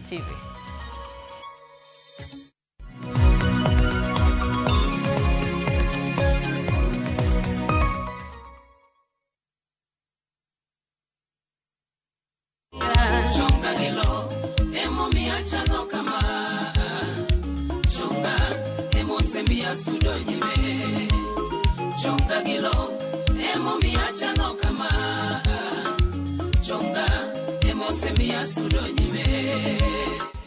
TV. Chonga gilo emomiyo achalo kama chonga emosemiya sudo nyime chonga gilo emomiyo achalo kama chonga emosemiya sudo nyime.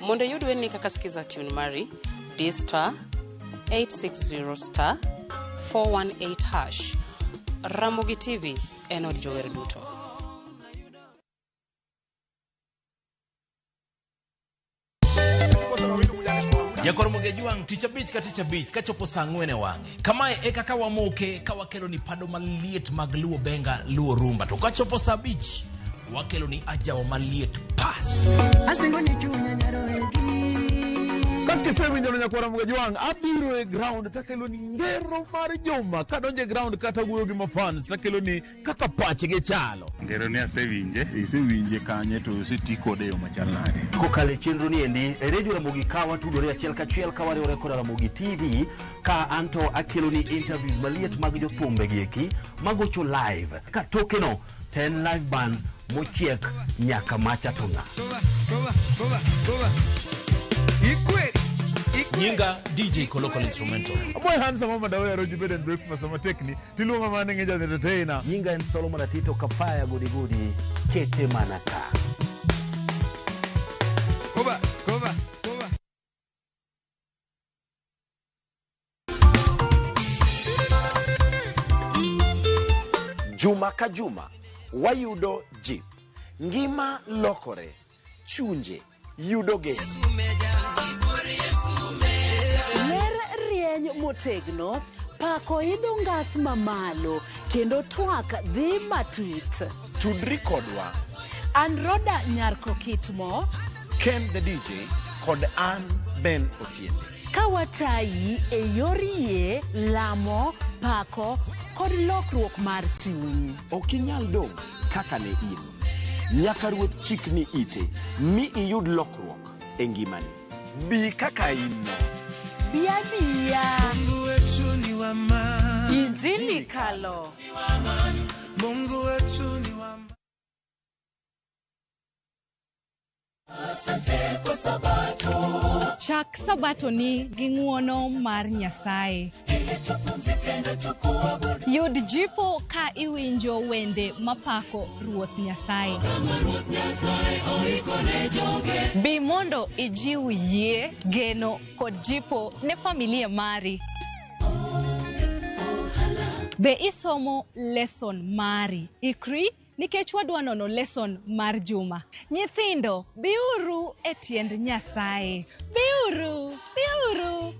Mondo iyud wendni kaka Skiza tune mari, di star 860 star 418 hash. Ramogi TV en od jower duto. Jakor Mogejwang' tich abich ka tich abich kachopo saa ang'wen e wang'e. Kamae e kaka wamoke ka wakelo ni pado maliet mag Luo Benga, Luo Rumba. To kachopo saa abich, wakelo ni ajawa maliet pas. Asingo ni chunya nyaroegi. Kaka isewinjo no nyakwara Mugajwang', abiro e ground takelo ni ngero mar juma. Kadonjo e ground kata wuoyo gi mafans takelo ni kaka pachgi chalo. Ngero ni asewinje. Isewinje kanye to oseti kode e yo machal nade? Kokalo e chenro ni endi e redio Ramogi ka watudore achiel kachiel ka wariwore koda Ramogi TV ka anto akelo ni interviews maliet mag jothumbe gi eki magocho live ka tokeno to en live band mochiek nyaka macha to ng'a. Nyinga DJ Kolokol Instrumental. Amoy handsome mama dawe aroji bed and breakfast sama tekni tiluonga mana ni ng'eja entertainer. Nyinga en Solomon Atito Kapaya Gudi Gudi kete mana ka. Juma ka juma wayudo jip, ngima lokore, chunje yudo geno. Ler rieny motegno, pako idho ngas mamalo, kendo twak dhi matut. Tudri kodwa An Roda Nyarko Kitmo, Ken the DJ kod an Ben Otiende. ka watayi e yor yie, lamo, pako kod lokruok mar chuny. Ok inyal dong' kaka ne in. Nyaka Ruoth chikni ite mi iyud lokruok e ngimani. Bi kaka in no. Bi abiya. Injili kalo. Chak sabato ni gi ng'uono mar Nyasaye. Yud jipo ka iwinjo wende mapako Ruoth Nyasaye. Bi mondo ijiw yie, geno kod jipo ne familia mari. Be isomo lesson mari? Ikri nikech wadwa nono lesson mar juma. Nyithindo, biuru e tiend Nyasaye. Biuru, biuru.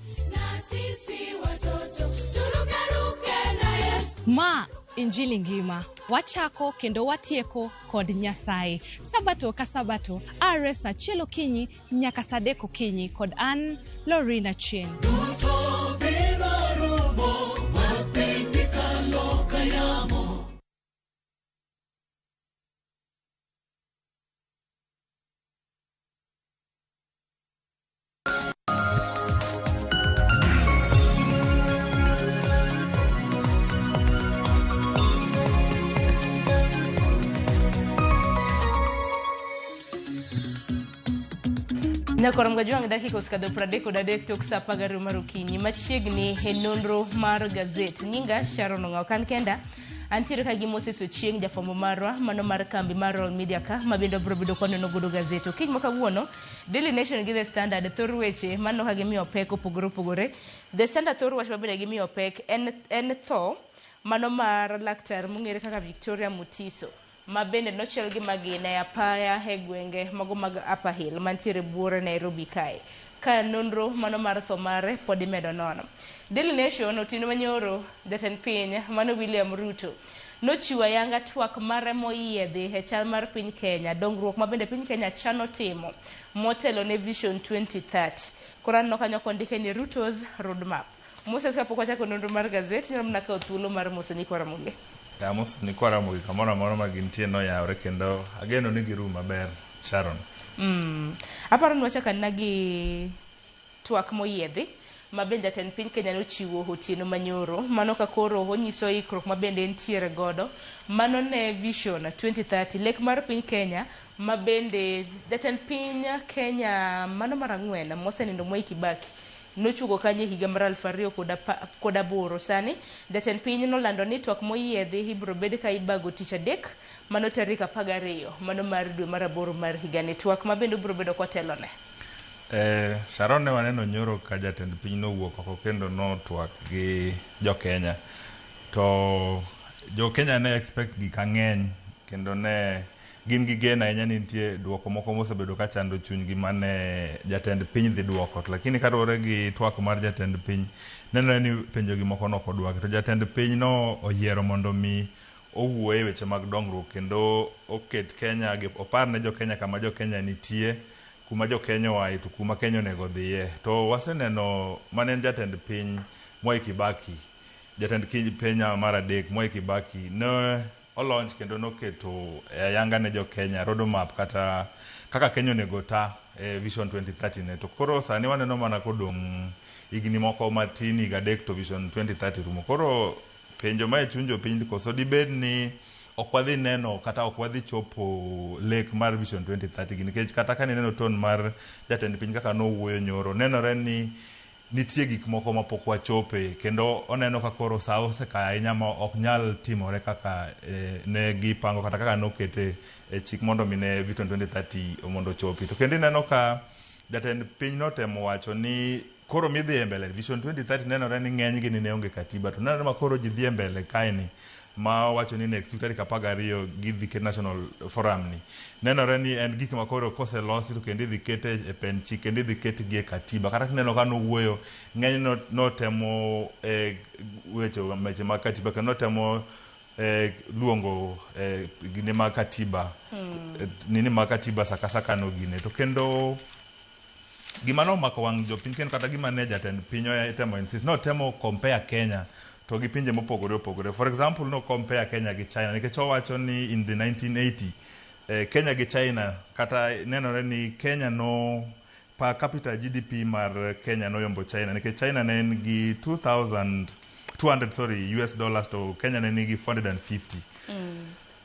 Ma Injili ngima. Wachako kendo watieko kod Nyasaye. Sabato ka sabato, are saa achiel okinyi nyaka saa adek okinyi kod an Lorina Chieng'. Nyakoro Mgajwang' dakika osekadho 33 tok saa 12 mar okinyi machiegni e nonro mar gazet. Nyinga Sharon Ong'aw kan kenda. Antiere ka gi Moses Ochieng' jafwambo marwa mano mar kambi mar Royal Media ka ma bende wabiro bedo kwanono godo gazet. Okinyi ma kawuono Daily Nation gi The Standard thor weche maneno ka gimiyo pek opogore opogore. The Standard thor wach ma bende gimiyo pek en, en tho mano mar laktar mong'ere kaka Victoria Mutiso ma bende nochiel gi magina e apaya e gwenge mago mag Upper Hill mantiere buore Nairobi kae. Ka nonro mano mar tho mare pod imedo nono. Daily Nation otieno manyoro jatend piny mano William Ruto nochiwo ayanga twak mare moyiedhi e chal mar piny Kenya, dongruok ma bende piny Kenya chano timo motelo ne Vision 2030. Koro aneno kanyo kondike ni Ruto's Roadmap. Moses kapok wachako nonro mar gazet, inyalo mana kawo thuolo mar moso nyikwa Ramogi. Amoso nyikwa Ramogi kamoro amora ma gintie noyawre kendo ageno ni girum maber Sharon. Aparo ni wachak anena gi twak moyiedhi ma bende jatend piny Kenya nochiwo otieno manyoro. Mano ka koro onyiso ikruok ma bende entiere godo. Mano ne Vision 2030, lek mar piny Kenya ma bende jatend piny Kenya mano mar ang'wen mosenindo Mwai Kibaki nochuogo kanyo e higa mar 2008. Sani jatend piny nolando ni twak moyiedhi ibiro bed ka ibago tich adek mano tarik 12 mano mar dwe mar aboro mar higani. Twak ma bende obiro bedo kotelone. Sharon ne waneno nyoro ka jatend piny nowuok oko kendo notwak gi jo-Kenya. To jo-Kenya ne expect gik ang'eny kendo ne gin gi geno ahinya ni nitie duoko moko mosebedo ka chando chunygi mane jatend piny dhi duoko. To lakini kaluwore gi twak mar jatend piny, nenore ni penjo gi moko nok odwoki. To jatend piny no oyiero mondo mi owuo e weche mag dongruok kendo oket Kenya, opar ne jo-Kenya kama jo-Kenya nitie, kuma jo-Kenya oaye to kuma Kenya onego dhiye. To waseneno mane en jatend piny Mwai Kibaki, jatend Kenya mar adek Mwai Kibaki ne olaunch kendo noketo ayanga ne jo-Kenya roadmap kata kaka Kenya onego ta e Vision 2030 ne. To koro sani waneno mana kodong' higni moko matin, higa adek to Vision 2030 rumo. Koro penjo ma e chuny jopiny koso dibed ni ok wadhi neno kata ok wadhi chopo lek mar Vision 2030 gi, nikech kata ka nineno tone mar jatend piny kaka nowuoyo nyoro, nenore ni nitie gik moko mapok wachope kendo oneno ka koro sa osekayo ahinya ma ok nyal timore kaka ne gipango kata kaka nokete e chik mondo mi ne Vision 2030 mondo ochopi. To kendo ineno ka jatend piny notemo wacho ni koro midhi e mbele Vision 2030 nenore ni ng'enygi ni ne onge katiba, to nenore ma koro ji dhi e mbele kae ni ma wacho ni next week tarik 12 gidhi ket national forum ni nenore ni en gik ma koro koselosi to kendo idhi kete e pen chik kendo idhi ketgi e katiba. Kata kineno ka nowuoyo ng'eny notemo weche mag katiba kendo notemo luongo gine mag katiba, nini mag katiba saka saka no gine. To kendo gima nomako wang' jopiny kendo kata gima ne jatend piny otemo insist, notemo compare Kenya to gi pinje mopogore opogore. For example, no compare Kenya gi China nikech owacho ni in the 1980 Kenya gi China kata nenore ni Kenya no per capita GDP mar Kenya noyombo China nikech China ne en gi 2200, sorry, US dollars to Kenya ne nigi 450.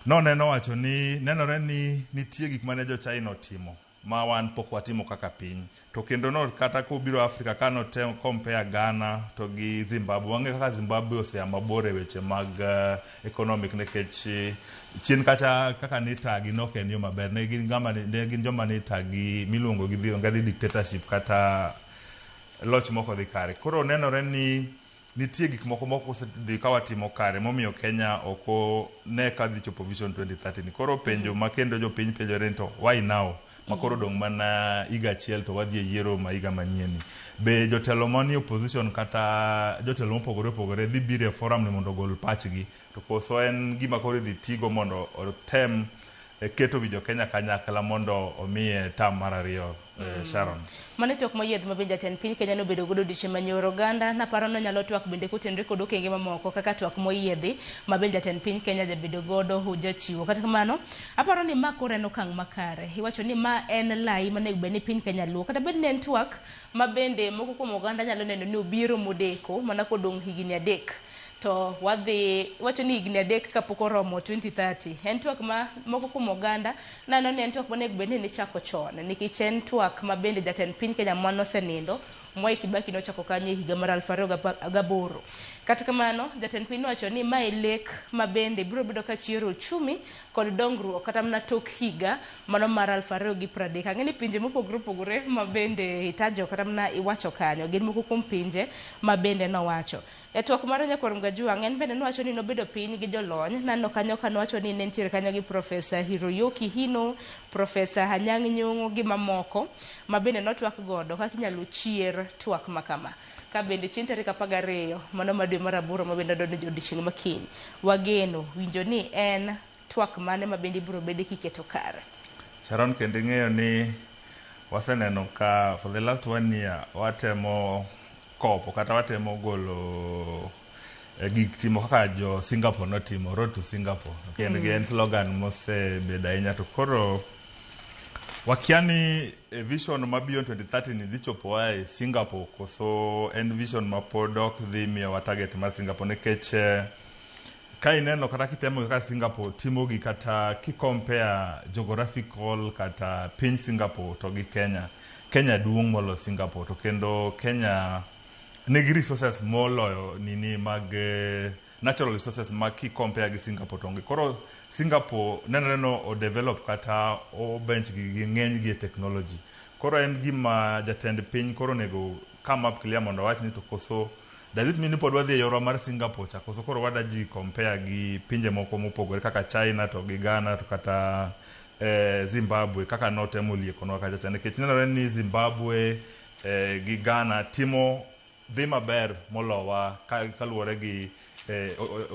Noneno wacho ni nenore ni nitie gik mane jo China otimo ma wan pok watimo kaka piny. To kendo no kata kobiro Africa ka notem compare Ghana to gi Zimbabwe, wang'eyo kaka Zimbabwe osea mabor e weche mag economic nikech chien kacha kaka nitagi nok en yo maber, ne gin ngama ne gin joma nitagi miluongo gi dho ngere dictatorship kata loch mok odhi kare. Koro nenore ni nitie gik moko mok osedhi ka watimo kare momiyo Kenya ok ne ka dhi chopo Vision 2030 ni. Koro penjo ma kendo jopiny penjore ni to why now ma koro dong' mana higa achiel to wadhi e yiero ma higa manyien ni. Be jotelo manie opposition kata jotelo mopogore opogore dhi biro e forum ni mondo ogol pachgi, to koso en gima koro idhi tigo mondo otem keto wi jo-Kenya kanyakla mondo omiye term mar ariyo, Sharon? Mano chok moyiedh ma bende jatend piny Kenya nobedo godo odiochieng' manyoro. Oganda naparo nonyalo twak bende kotenore kod okenge mamoko kaka twak moyiedhi ma bende jatend piny Kenya jabedo godo jachiwo. Kata kamano, aparo ni ma koro en okang' makare. Iwacho ni ma en lai monego bed ni piny Kenya luwo. Kata bed ni en twak ma bende moko kuom oganda nyalo neno ni obiro modeko mana kodong' higni 3. To wadhi wacho ni higni 3 kapok oromo 2030. En twak ma moko kuom oganda neno ni en twak monego bed ni nichako chon nikech en twak ma bende jatend piny Kenya manosenindo Mwai Kibaki nochako kanyo e higa mar 2008. Kata kamano, jatend piny nowacho ni mae lek ma bende biro bedo ka chiero uchumi kod dongruok kata mana tok higa mano mar 2030. Ang'e ni pinje mopogore opogore ma bende itajo kata mana iwacho kanyo gin moko kuom pinje ma bende nowacho. E twak mar Nyakwar Mgajwang' en bende nowacho ni nobedo piny gi jolony. Naneno kanyo ka nowacho ni ne nitiere kanyo gi Profesa Hiroyuki Hino, Profesa Anyang' Nyong'o gi mamoko ma bende notwak godo kaka inyalo chier twak ma kama. Ka bende chieng' tarik 12 mano mar dwe mar aboro ma bende odonjo odiochieng' ma kiny. Wageno winjo ni en twak mane ma bende ibiro bede kiketo kare. Sharon, kendo ing'eyo ni waseneno ka for the last one year watemo kopo kata watemo golo gik timo kaka jo Singapore notimo, Road to Singapore. Kendo en slogan mosebedo ahinya. To koro Wakia ni vision ma Beyond 2030 ni dhi chopowa e Singapore koso en vision ma pod ok dhi miyowa target mar Singapore nikech ka ineno kata kitemo kaka Singapore timo gi kata ki compare geographical kata piny Singapore to gi Kenya, Kenya duong' moloyo Singapore to kendo Kenya nigi resources moloyo nini mag natural resources ma ki compare gi Singapore to onge. Koro Singapore nenore no o develop kata o bench gi ng'eny gi e technology. Koro en gima jatend piny koro onego come up clear mondo owach ni to koso does it mean ni pod wadhi e yorwa mar Singapore cha koso koro wada ji compare gi pinje moko mopogore kaka China to gi Ghana to kata Zimbabwe kaka notemo liekonwa kacha cha nikech nenore ni Zimbabwe gi Ghana timo dhi maber molowa kaluwore gi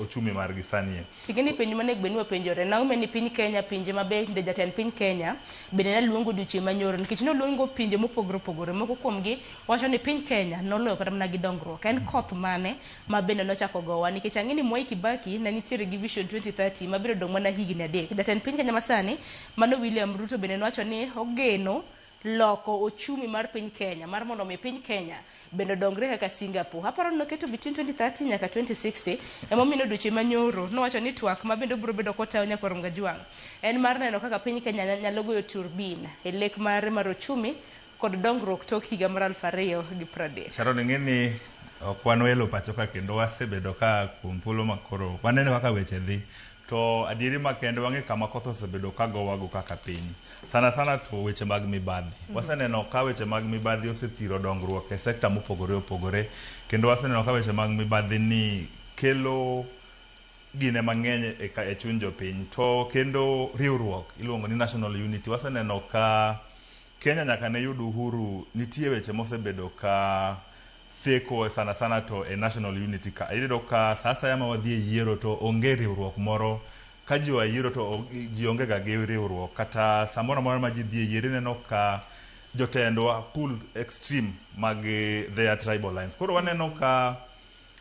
ochumi margi sani. Ting'eni penjo manego bed ni wapenjore nang'o ni piny Kenya pinje mabende jatend piny Kenya bende ne luongo odiochieng' manyoro nikech noluongo pinje mopogore opogore moko kuomgi wacho ni piny Kenya noloyo kata mana gi dongruok en koth mane ma bende nochako gowa nikech ang'e ni Mwai Kibaki ne nitiere gi Vision 2030 mabiro dong' mana higni 3. Jatend piny Kenya masani mano William Ruto bende nowacho ni ogeno loko ochumi mar piny Kenya mar mondo mi piny Kenya bende odongre kaka Singapore. Aparo ni noketo between 2030 nyaka 2060 emomiyo odiochieng' manyoro nowacho ni twak ma bende obiro bedo kotayo nyakwar Mgajwang' en mar neno kaka piny Kenya nyalo goyo turbin e lek mare mar ochumi kod dongruok tok higa mar 2030. Sharon, ing'e ni ok wan welo pacho ka kendo wasebedo ka kuom thuolo makoro waneno kaka weche dhi. To adieri makende wang'e kama koth osebedo ka gowago kaka piny. Sana sana to weche mag mibadhi. Waseneno ka weche mag mibadhi osethiro dongruok e sekta mopogore opogore. Kendo waseneno ka weche mag mibadhi ni kelo gine mang'eny e chuny jopiny. To kendo riwruok iluongo ni national unity. Waseneno ka Kenya nyaka ne yud uhuru nitie weche mosebedo ka theko sana sana to e national unity ka. Iyudo ka sa asaya ma wadhi e yiero to onge riwruok moro. Ka ji oa e yiero to ji onge ga gi riwruok. Kata samoro amora ma ji dhi e yiero ineno ka jotendwa pull extreme mag their tribal lines. Koro waneno ka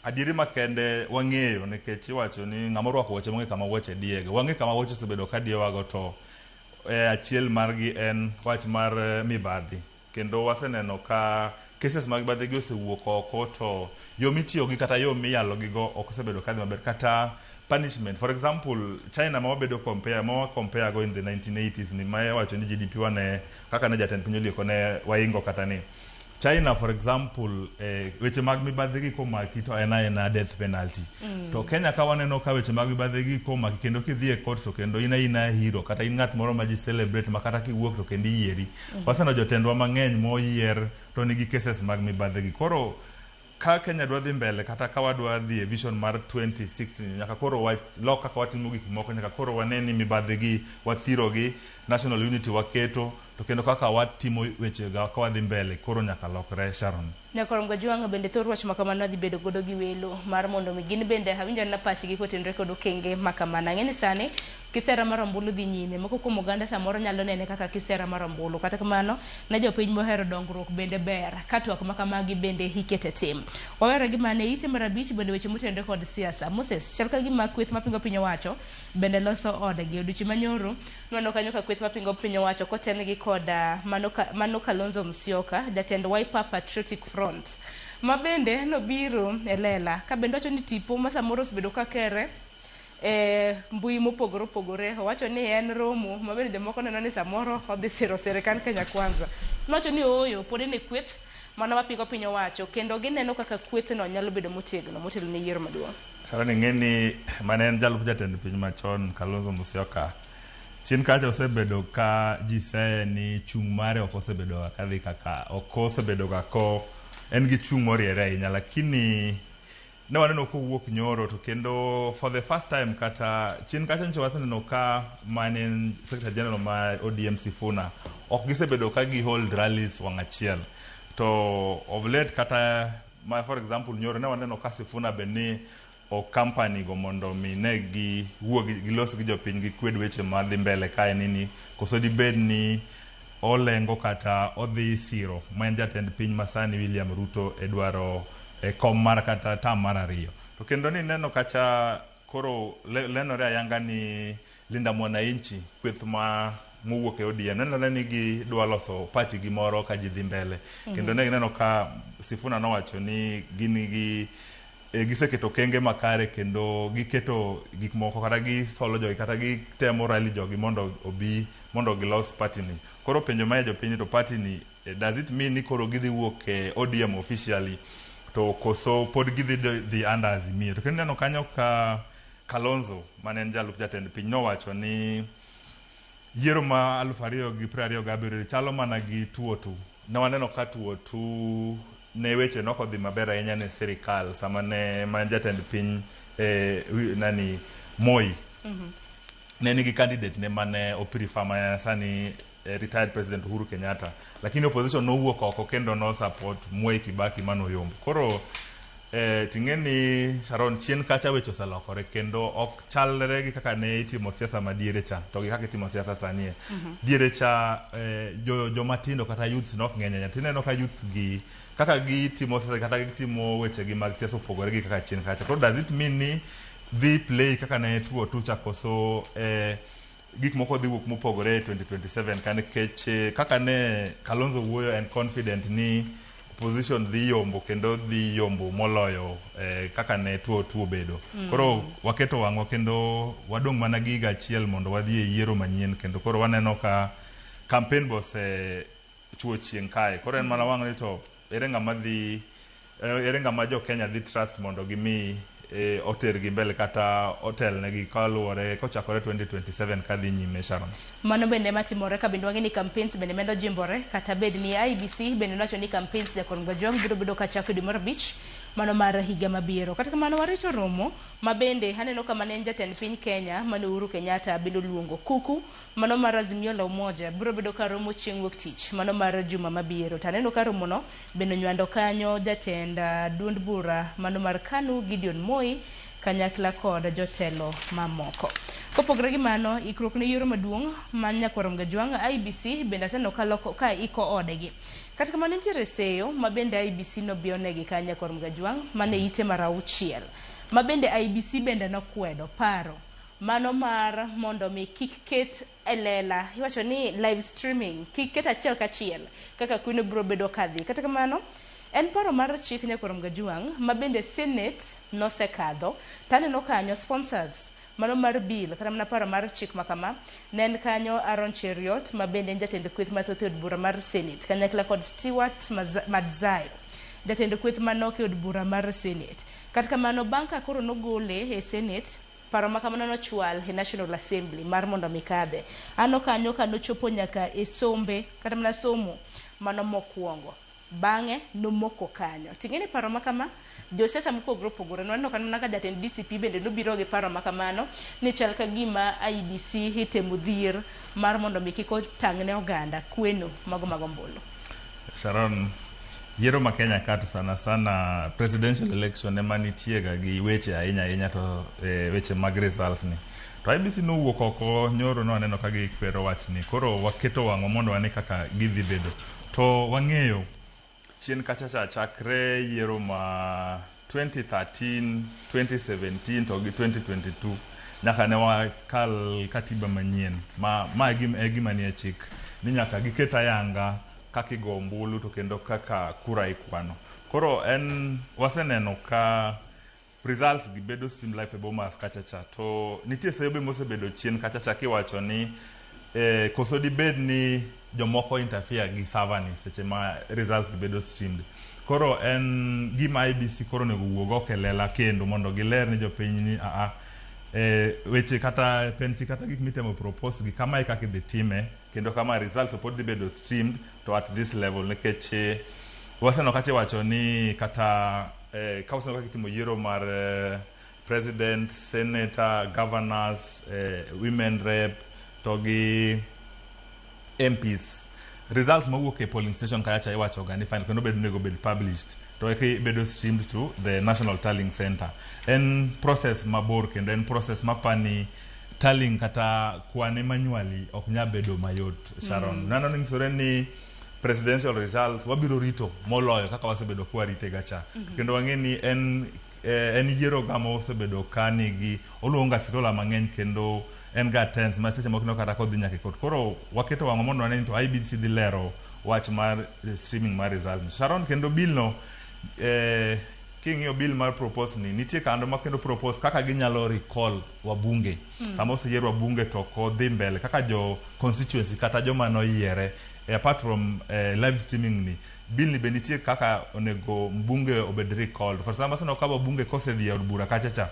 adieri makende wang'eyo nikech iwacho ni ng'ama orwako wuoche mong'e kama wuoche diyego. Wang'e kama wuoche osebedo ka diyowago to achiel margi en wach mar mibadhi. Kendo waseneno ka cases mag mibadhi gi osewuok oko to yo mitiyo gi kata yo miyalo gi go ok osebedo kadhi maber kata punishment. For example, China ma wabedo compare ma wa compare go in the 1980s ni ma iwacho ni GDP wa ne kaka ne jatend piny olieko ne waingo kata ni China for example weche mag mibadhi gi komaki to en aena death penalty. To Kenya ka waneno ka weche mag mibadhi gi komaki kendo kidhi e court to kendo in aina hero kata in ng'at moro ma ji celebrate ma kata kiwuok to kendo iyieri. Waseneno jotendwa mang'eny moyier to nigi cases mag mibadhi gi. Koro ka Kenya dwa dhi mbele kata ka wadwa dhi e vision mar 2060 nyaka koro walok kaka watimo gik moko, nyaka koro wane ni mibadhi gi wathiro gi, national unity waketo to kendo kaka watimo weche ga ka wadhi mbele koro nyaka lokre Sharon. Nyakwar Mgajwang' bende thor wach makamano adhi bedo godo gi welo mar mondo mi gin bende awinjo na pachgi kotenore kod okenge makamano. Ang'e ni sani kisera mar ombulu dhi nyime. Moko kuom oganda samoro nyalo nene kaka kisera mar ombulu. Kata kamano, ne jopiny mohero dongruok bende ber ka twak makamagi bende ikete tim. Wawere gi mane ite mar 5 bende weche motenore kod siasa. Moses, chal ka gima kweth mapingo piny owacho bende loso odgi. Odiochieng' manyoro nwaneno kanyo ka kweth mapingo piny owacho koten gi kod Mano Kalonzo Musyoka, jatend Wiper Patriotic Front, ma bende nobiro e lela ka bende wacho ni tipo ma samoro osebedo ka kere e mbui mopogore opogore. Owacho ni en romo ma bende jomoko neno ni samoro odhi siro sirikand Kenya Kwanza. Nowacho ni ooyo, pod en e kweth mano mapingo piny owacho kendo gineno kaka kwethno nyalo bedo motegno motelo ne yiero maduong'. Sharon, ing'e ni mane en jalup jatend piny machon Kalonzo Musyoka chien kacha osebedo ka ji seye ni chung' mare ok osebedo ga kadhi kaka ok osebedo ga ko en gi chung' moriere ahinya, lakini ne waneno kowuok nyoro to kendo for the first time kata chien kacha nyocha waseneno ka mane en Secretary General ma ODM Sifuna ok gisebedo ka gi hold rallies wang' achiel. To of late kata ma for example nyoro ne waneno ka Sifuna be ni o company go mondo mi ne gi wuo gilos gi jopiny gikwed weche madhi mbele kae nini koso dibed ni olengo kata odhi siro ma en jatend piny masani William Ruto e dwaro e kom mar kata tam mar 2. To kendo ni neno kacha koro lenore ayanga ni Linda Mwananchi kweth ma mowuok e ODM nenore ni gidwa loso party gi moro ka ji dhi mbele. Kendo ne gineno ka Sifuna nowacho ni gin gi giseketo okenge makare kendo giketo gik moko kata gisolo jogi kata gitemo rally jogi mondo obi mondo gilos party ni. Koro penjo ma jopiny to party ni does it mean ni koro gidhi wuok e ODM officially to koso pod gidhi dhi under Azimio? To kendo ineno kanyo ka Kalonzo mane en jalup jatend piny nowacho ni yiero ma 2027 chalo mana gi 202. Ne waneno ka 202 ne weche nok odhi maber ahinya ne sirikal sama ne ma jatend piny nani Moi ne nigi candidate ne mane oprefer ma sani retired President Uhuru Kenyatta, lakini opposition nowuok oko kendo no support Mwai Kibaki manoyombo. Koro ting'e ni Sharon chien kacha weche oselokore kendo ok chalre gi kaka ne itimo siasa madiere cha to gi kaka itimo siasa sani. Diere cha joma tindo kata youths nok ng'eny ahinya. Tineno ka youths gi kaka gitimo siasa kata gitimo weche gi mag siasa opogore gi kaka chien kacha. Koro does it mean ni dhi play kaka ne 202 cha koso gik moko dhi wuok mopogore e 2027 ka nikech kaka ne Kalonzo wuoyo en confident ni opposition dhi yombo kendo dhi yombo moloyo kaka ne 202 obedo. Koro waketo wang'wa kendo wadong' mana gi higa achiel mondo wadhi e yiero manyien kendo koro waneno ka campaign be osechuo chieng' kae. Koro en mana wang' ni to ere ng'ama dhi ere ng'ama jo Kenya dhi trust mondo gimi otergi mbele kata otelnegi kaluwore kochakore 2027 kadhi nyime Sharon. Mano bende matimore ka bende wang'e ni campaigns bende medo jimbore kata bed ni IEBC bende nowacho ni campaigns jakor Gajwang' biro bedo kachako e dwe mar abich mano mar higa mabiro. Kata kamano warito romo ma bende aneno ka mane en jatend piny Kenya mane Uhuru Kenyatta bende oluongo kuku mano mar Azimio la Umoja biro bedo ka romo chieng' wuok tich mano mar juma mabiro. To aneno ka romono bende onywando kanyo jatend duond bura mano mar KANU Gideon Moi kanyakla kod jotelo mamoko. Kopogore gi mano, ikruok ne yiero maduong' ma Nyakwar Gajwang' IEBC bende aseneno ka loko ka iko odegi. Kata kamano nitiere seyo ma bende IEBC nobionegi ka Nyakwar Gajwang' mane ite mar auchiel. Ma bende IEBC bende nokwedo paro mano mar mondo mi kik ket e lela iwacho ni live streaming kik ket achiel kachiel kaka kweno biro bedo kadhi. Kata kamano en paro mar chik Nyakwar Gajwang' ma bende Senate nosekadho taneno kanyo sponsors mano mar bill kata mana paro mar chik makama ne en kanyo Aaron Cheruiyot ma bende en jatend kweth mathoth e od bura mar Senate kanyakla kod Stewart Madzayo jatend kweth manok e od bura mar Senate. Kata kamano bang' ka koro nogole e Senate paro ma kamano nochwal e National Assembly mar mondo mi kadhe. Ano kanyo ka nochopo nyaka e sombe kata mana somo mano mokwongo. Bang'e nomoko kanyo. Ting'e ni paro ma kama josiasa mopogore opogore nwaneno kata mana ka jatend DCP bende nobiro gi paro ma kamano ni chal ka gima IEBC itemo dhier mar mondo mi kik otang' ne oganda kweno mago mag ombulu. Sharon, yiero ma Kenya ka to sana sana presidential election ema nitie ga gi weche ahinya ahinya to weche mag results ni. To IEBC nowuok oko nyoro no aneno ka gikwero wachni. Koro waketo wang'wa mondo wane kaka gidhi bedo. To wang'eyo chien kacha cha chakre yiero ma 2013, 2017 to gi 2022 nyaka ne wakal katiba manyien ma e gima nie chik ni nyaka giket ayanga kaka igo ombulu to kendo kaka kura ikwano. Koro en waseneno ka results gi bedo stream live e Bomas kacha cha to nitie seyo be mosebedo chien kacha cha kiwacho ni koso dibed ni jomoko interfere gi server ni seche ma results gi bedo streamed. Koro en gima IEBC koro onego wuog oko e lela kendo mondo giler ni jopiny ni weche kata penchi kata gik mitemo propose gi kama e kaka idhi time kendo kama results pod dhi bedo streamed to at this level nikech waseneno kacha iwacho ni kata ka waseneno kaka itimo yiero mar president, senator, governors, women rep to gi MPs. Results mawuok e polling station kacha iwacho ga ni final kendo bedo onego bed published to eka bedo streamed to the National Tallying Center. En process mabor kendo en process mapani tallying kata kwane manually ok nyal bedo mayot Sharon. Nano nyisore ni presidential results wabiro rito moloyo kaka wasebedo kwarite ga cha. Kendo wang'e ni en en yiero ga ma osebedo ka nigi oluongo ga sitola mang'eny kendo en ga tense ma seche moko ineno kata kodhi nyaka e court. Koro waketo wang'wa mondo wane ni to IEBC dhi lero wach mar streaming mar result ni. Sharon kendo bill no king'iyo bill mar propose ni nitie kando ma kendo propose kaka ginyalo recall wabunge. Sama oseyier wabunge to ok odhi mbele kaka jo constituency kata joma noyiere apart from live streaming ni bill ni be nitie kaka onego mbunge obed recalled. For example, aseneno ka wabunge kosedhi e od bura kacha cha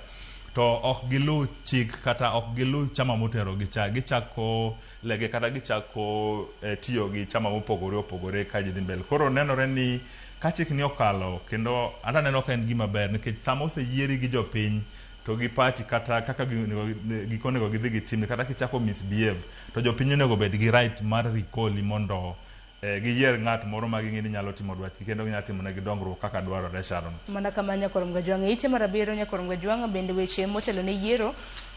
to ok giluw chik kata ok giluw chama motero gi cha gichako lege kata gichako tiyo gi chama mopogore opogore ka ji dhi mbele. Koro nenore ni ka chik ni okalo kendo ata aneno ka en gima ber nikech sama oseyieri gi jopiny to gi party kata kaka gik onego gidhi gitim kata kichako misbehave to jopiny onego bed gi right mar recall mondo giyier ng'at moro ma ging'e ni nyalo timo dwachgi kendo ginyalo timo negi dongruok kaka dwarore Sharon. Mana kama Nyakwar Mgajwang' e ite mar abiriyo Nyakwar Mgajwang' bende weche motelo ne yiero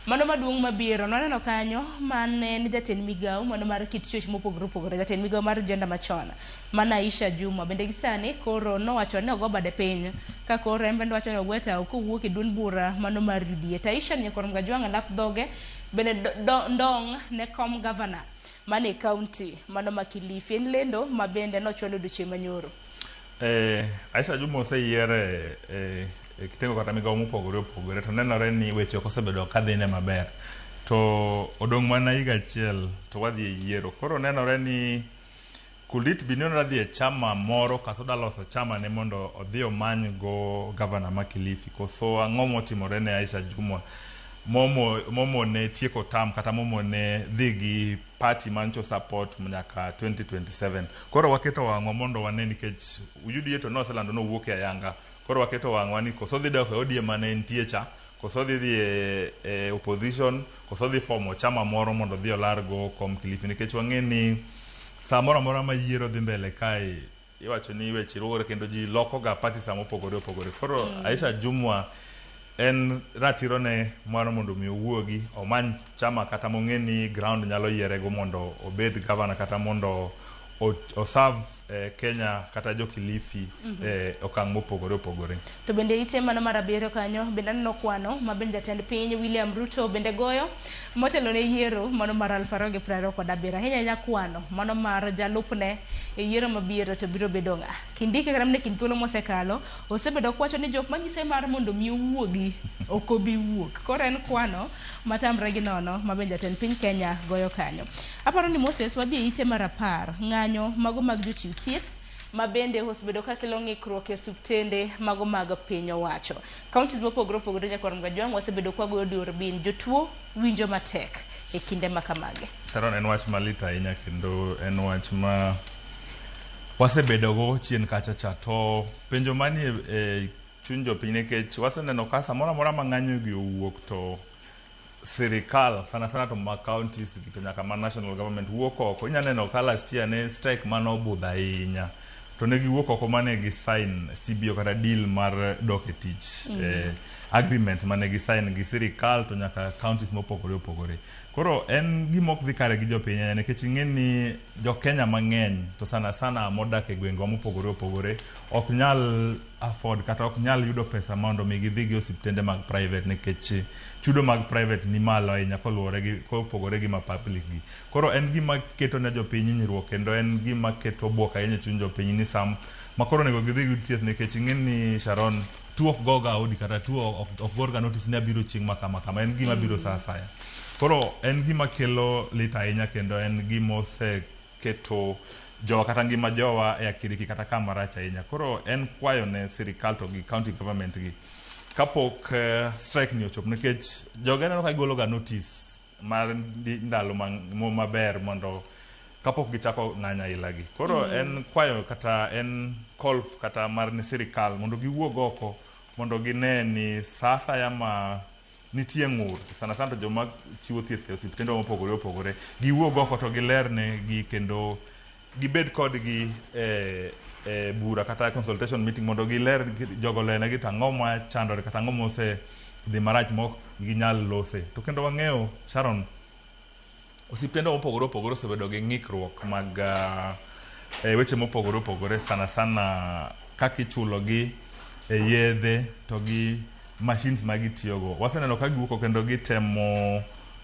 mano maduong' mabiro nwaneno kanyo mane en jatend migawo mano mar kit chwech mopogore opogore jatend migawo mar gender machon mana Aisha Juma bende gi sani koro nowacho ni ogo bade piny ka koro en bende wacho ni ogwe tawo kowuok e duond bura mano mar UDA. To Aisha Nyakwar Mgajwang' lap dhoge bende ndong' ne kom gavana mane county mano ma Kilifi en lendo ma bende nochwalo odiochieng' manyoro. Aisha Juma oseyier e kitengo kata migawo mopogore opogore to nenore ni weche ok osebedo kadhine maber to odong' mana higa achiel to wadhi e yiero. Koro nenore ni could it be ni odwa dhi e chama moro kaso odwa loso chama ne mondo odhi omany go gavana ma Kilifi koso ang'o motimore ne Aisha Juma momone tieko term kata momone dhi gi party mancho support nyaka 2027. Koro waketo wang'wa mondo wane nikech UDA to noselando nowuok e ayanga. Koro waketo wang'wa ni koso dhi dok e ODM mane entie cha koso dhi dhi e opposition koso dhi fomo chama moro mondo odhi olar go kom Kilifi nikech wang'e ni samoro amora ma yiero dhi mbele kae iwacho ni weche ruwore kendo ji loko ga party sama opogore opogore. Koro Aisha Jumwa en ratiro ne mar mondo mi owuogi omany chama kata mong'e ni ground nyalo yiere go mondo obed gavana kata mondo oserve Kenya kata jo Kilifi okang' mopogore opogore. To bende ite mano mar abiriyo kanyo bende aneno kwano ma bende jatend piny William Ruto bende goyo motelo ne yiero mano mar 2027 ahinya ahinya kwano mano mar jalupne e yiero mabiro to biro bedo ng'a. Kindiki kata mana e kind thuolo mosekalo osebedo kowacho ni jok manyise mar mondo mi owuogi ok obi wuok. Koro en kwano matamre gi nono ma bende jatend piny Kenya goyo kanyo. Aparo ni Moses wadhi e ite mar 10 ng'anyo mago mag jochiw thieth ma bende osebedo ka kelo ng'ikruok e osiptende mago mag piny owacho. Counties mopogore opogore Nyakwar Mgajwang' wasebedo kwa goyo durbin jotuo winjo matek e kinde ma kamagi. Sharon en wach malit ahinya kendo en wach ma wasebedo go chien kacha cha to penjo manie e chuny jopiny nikech waseneno ka samoro amora ma ng'anyo gi owuok to sirikal sana sana to ma counties gi to nyaka ma national government wuok oko. Inya neno ka last year ne strike mano obudho ahinya to ne giwuok oko mane gi sign CBO kata deal mar dok e tich agreement mane gi sign gi sirikal to nyaka counties mopogore opogore. Koro en gima ok dhi kare gi jopiny ahinya nikech ing'e ni jo Kenya mang'eny to sana sana modak e gwengewa mopogore opogore ok nyal afford kata ok nyal yudo pesa mondo mi gidhi gi osiptende mag private nikech chudo mag private ni malo ahinya koluwore gi kopogore gi ma public gi. Koro en gima keto ne jopiny hinyruok kendo en gima keto buok ahinya e chuny jopiny ni sam ma koro onego gidhi giyud thieth nikech ing'e ni Sharon tuo ok goga odi kata tuo ok gorga notice ni abiro chieng' ma kama kama en gima biro sa asaya. Koro en gima kelo lit ahinya kendo en gima oseketo jowa kata ngima jowa e akiriki kata kama rach ahinya. Koro en kwayo ne sirikal to gi county government gi kapok strike ni ochopo nikech jogi aneno ka gigolo ga notice mar ndalo maber mondo kapok gichako ng'anyo aila gi. Koro en kwayo kata en call kata mar ne sirikal mondo giwuog oko mondo gine ni sa asaya ma nitie ng'ur sana sana to joma chiwo thieth e osiptende mopogore opogore giwuog oko to giler ne gi kendo gibed kodgi e bura kata consultation meeting mondo giler jogo lernegi to ang'o ma chandore kata ang'o mose dhi marach mok ginyal lose. To kendo wang'eyo Sharon osiptende mopogore opogore osebedo gi ng'ikruok mag weche mopogore opogore sana sana kaka ichulo gi e yedhe to gi machines ma gitiyogo. Waseneno ka giwuok oko kendo gitemo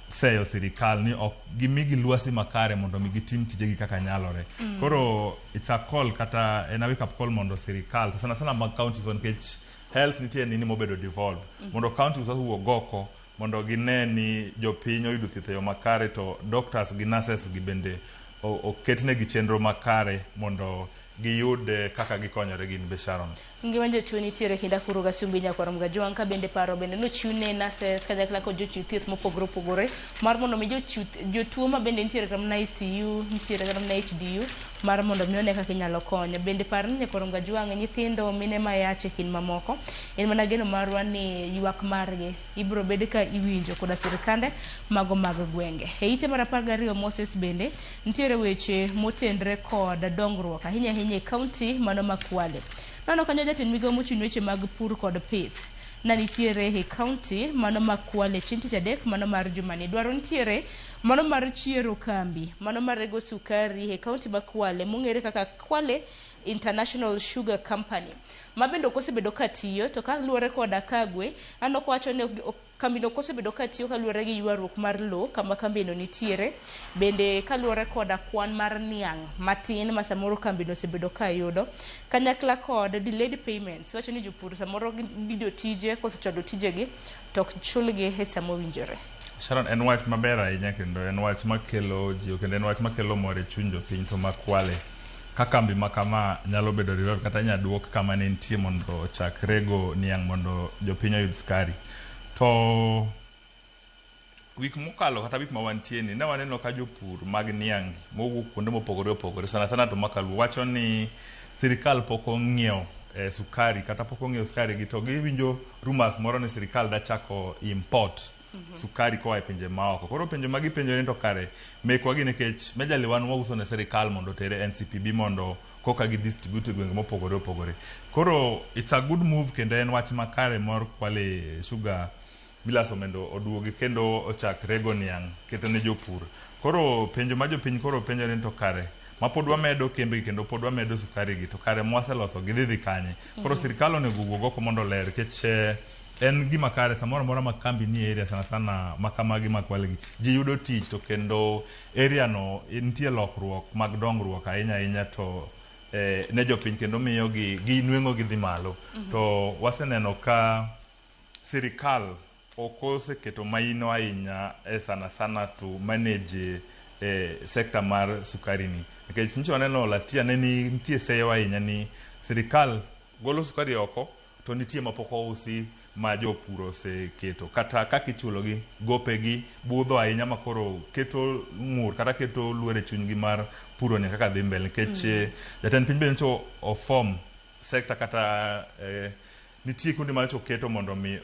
seyo sirikal ni ok gimigi lwasi makare mondo mi gitim tijegi kaka nyalore. Koro it's a call kata en a wake up call mondo sirikal to sana sana mag counties nikech health nitie nini mobedo devolved. Mondo counties owuog oko mondo gine ni jopiny oyudo thieth e yo makare to doctors gi nurses gi bende oketnegi chenro makare mondo giyud kaka gikonyore gin be Sharon. Ngima jotuo nitiere kinda kuro Gasumbi nyakwar Mgajwang' ka bende paro bende nochiw ne nurses kanyakla kod jochiw thieth mopogore opogore mar mondo mi jochiw jotuo ma bende nitiere kata mana ICU nitiere kata mana HDU mar mondo mi one kaka inyalo konyo. Bende par ni nyakwar Mgajwang' nyithindo mine mayach e kind mamoko en mana geno marwa ni ywak margi ibiro bed ka iwinjo koda sirikande mago mag gwenge. E ite mar 12 Moses bende nitiere weche motenre kod dongruok ahinya ahinya e kaunti mano ma Kwale. Nano kanyo jatend migawo mochung' weche mag pur kod pith na nitiere e kaunti mano ma Kwale chieng' tich adek mano mar jumani. Dwaro nitiere mano mar chiero kambi mano mar rego sukari e kaunti ma Kwale mong'ere kaka Kwale International Sugar Company ma bende ok osebedo ka tiyo to kaluwore koda Kagwe aneno kowacho ni kambino ok osebedo ka tiyo kaluwore gi ywaruok mar lowo kama kambino nitiere bende kaluwore koda kwan mar niang' matin ma samoro kambino osebedo ka yudo kanyakla kod delayed payments wacho ni jopur samoro gi jotije kosechwalo tijegi to ok chulgi e sama owinjore. Sharon, en wach maber ahinya kendo en wach makelo jiwo kendo en wach makelo mor e chuny jopiny to ma Kwale ka kambi ma kama nyalo bedo revive kata inya duok kama ne nitie mondo ochak rego niang' mondo jopiny oyud sukari. To wik mokalo kata wik ma wantie ni ne waneno ka jopur mag niang' mowuok kuonde mopogore opogore sana sana to makaluo wacho ni sirikal pok ong'iewo sukari kata pok ong'iewo sukari gi to giwinjo rumors moro ni sirikal da chako import sukari koa e pinje maoko. Koro penjo ma gipenjore ni to kare mekwa gi nikech majorly wan wauso ne sirikal mondo otere NCPB mondo koka gi distribute e gwenge mopogore opogore. Koro it's a good move kendo en wach makare mar Kwale Sugar Millers mondo oduogi kendo ochak rego niang' keto ne jopur. Koro penjo ma jopiny koro penjore ni to kare ma pod wamedo kembe gi kendo pod wamedo sukari gi to kare mwaseloso gi dhi dhi kanye. Koro sirikal onego owuog oko mondo oler nikech en gima kare samoro amora ma kambi nie area sana sana ma kamagi ma Kwale gi ji yudo tich to kendo area no nitie lokruok mag dongruok ahinya ahinya to ne jopiny kendo miyo gi nweng'o gi dhi malo. To waseneno ka sirikal ok oseketo maino ahinya e sana sana to manage sector mar sukari ni. Nikech nyocha waneno last year ne nitie seyo ahinya ni sirikal golo sukari oko to nitie mapok ousi ma jopur oseketo kata kaka ichulogi gopegi budho ahinya ma koro keto ng'ur kata keto luor e chunygi mar puro ni kaka dhi mbele nikech jatend piny be nyocha oform sector kata nitie kuonde ma nyocha oketo mondo mi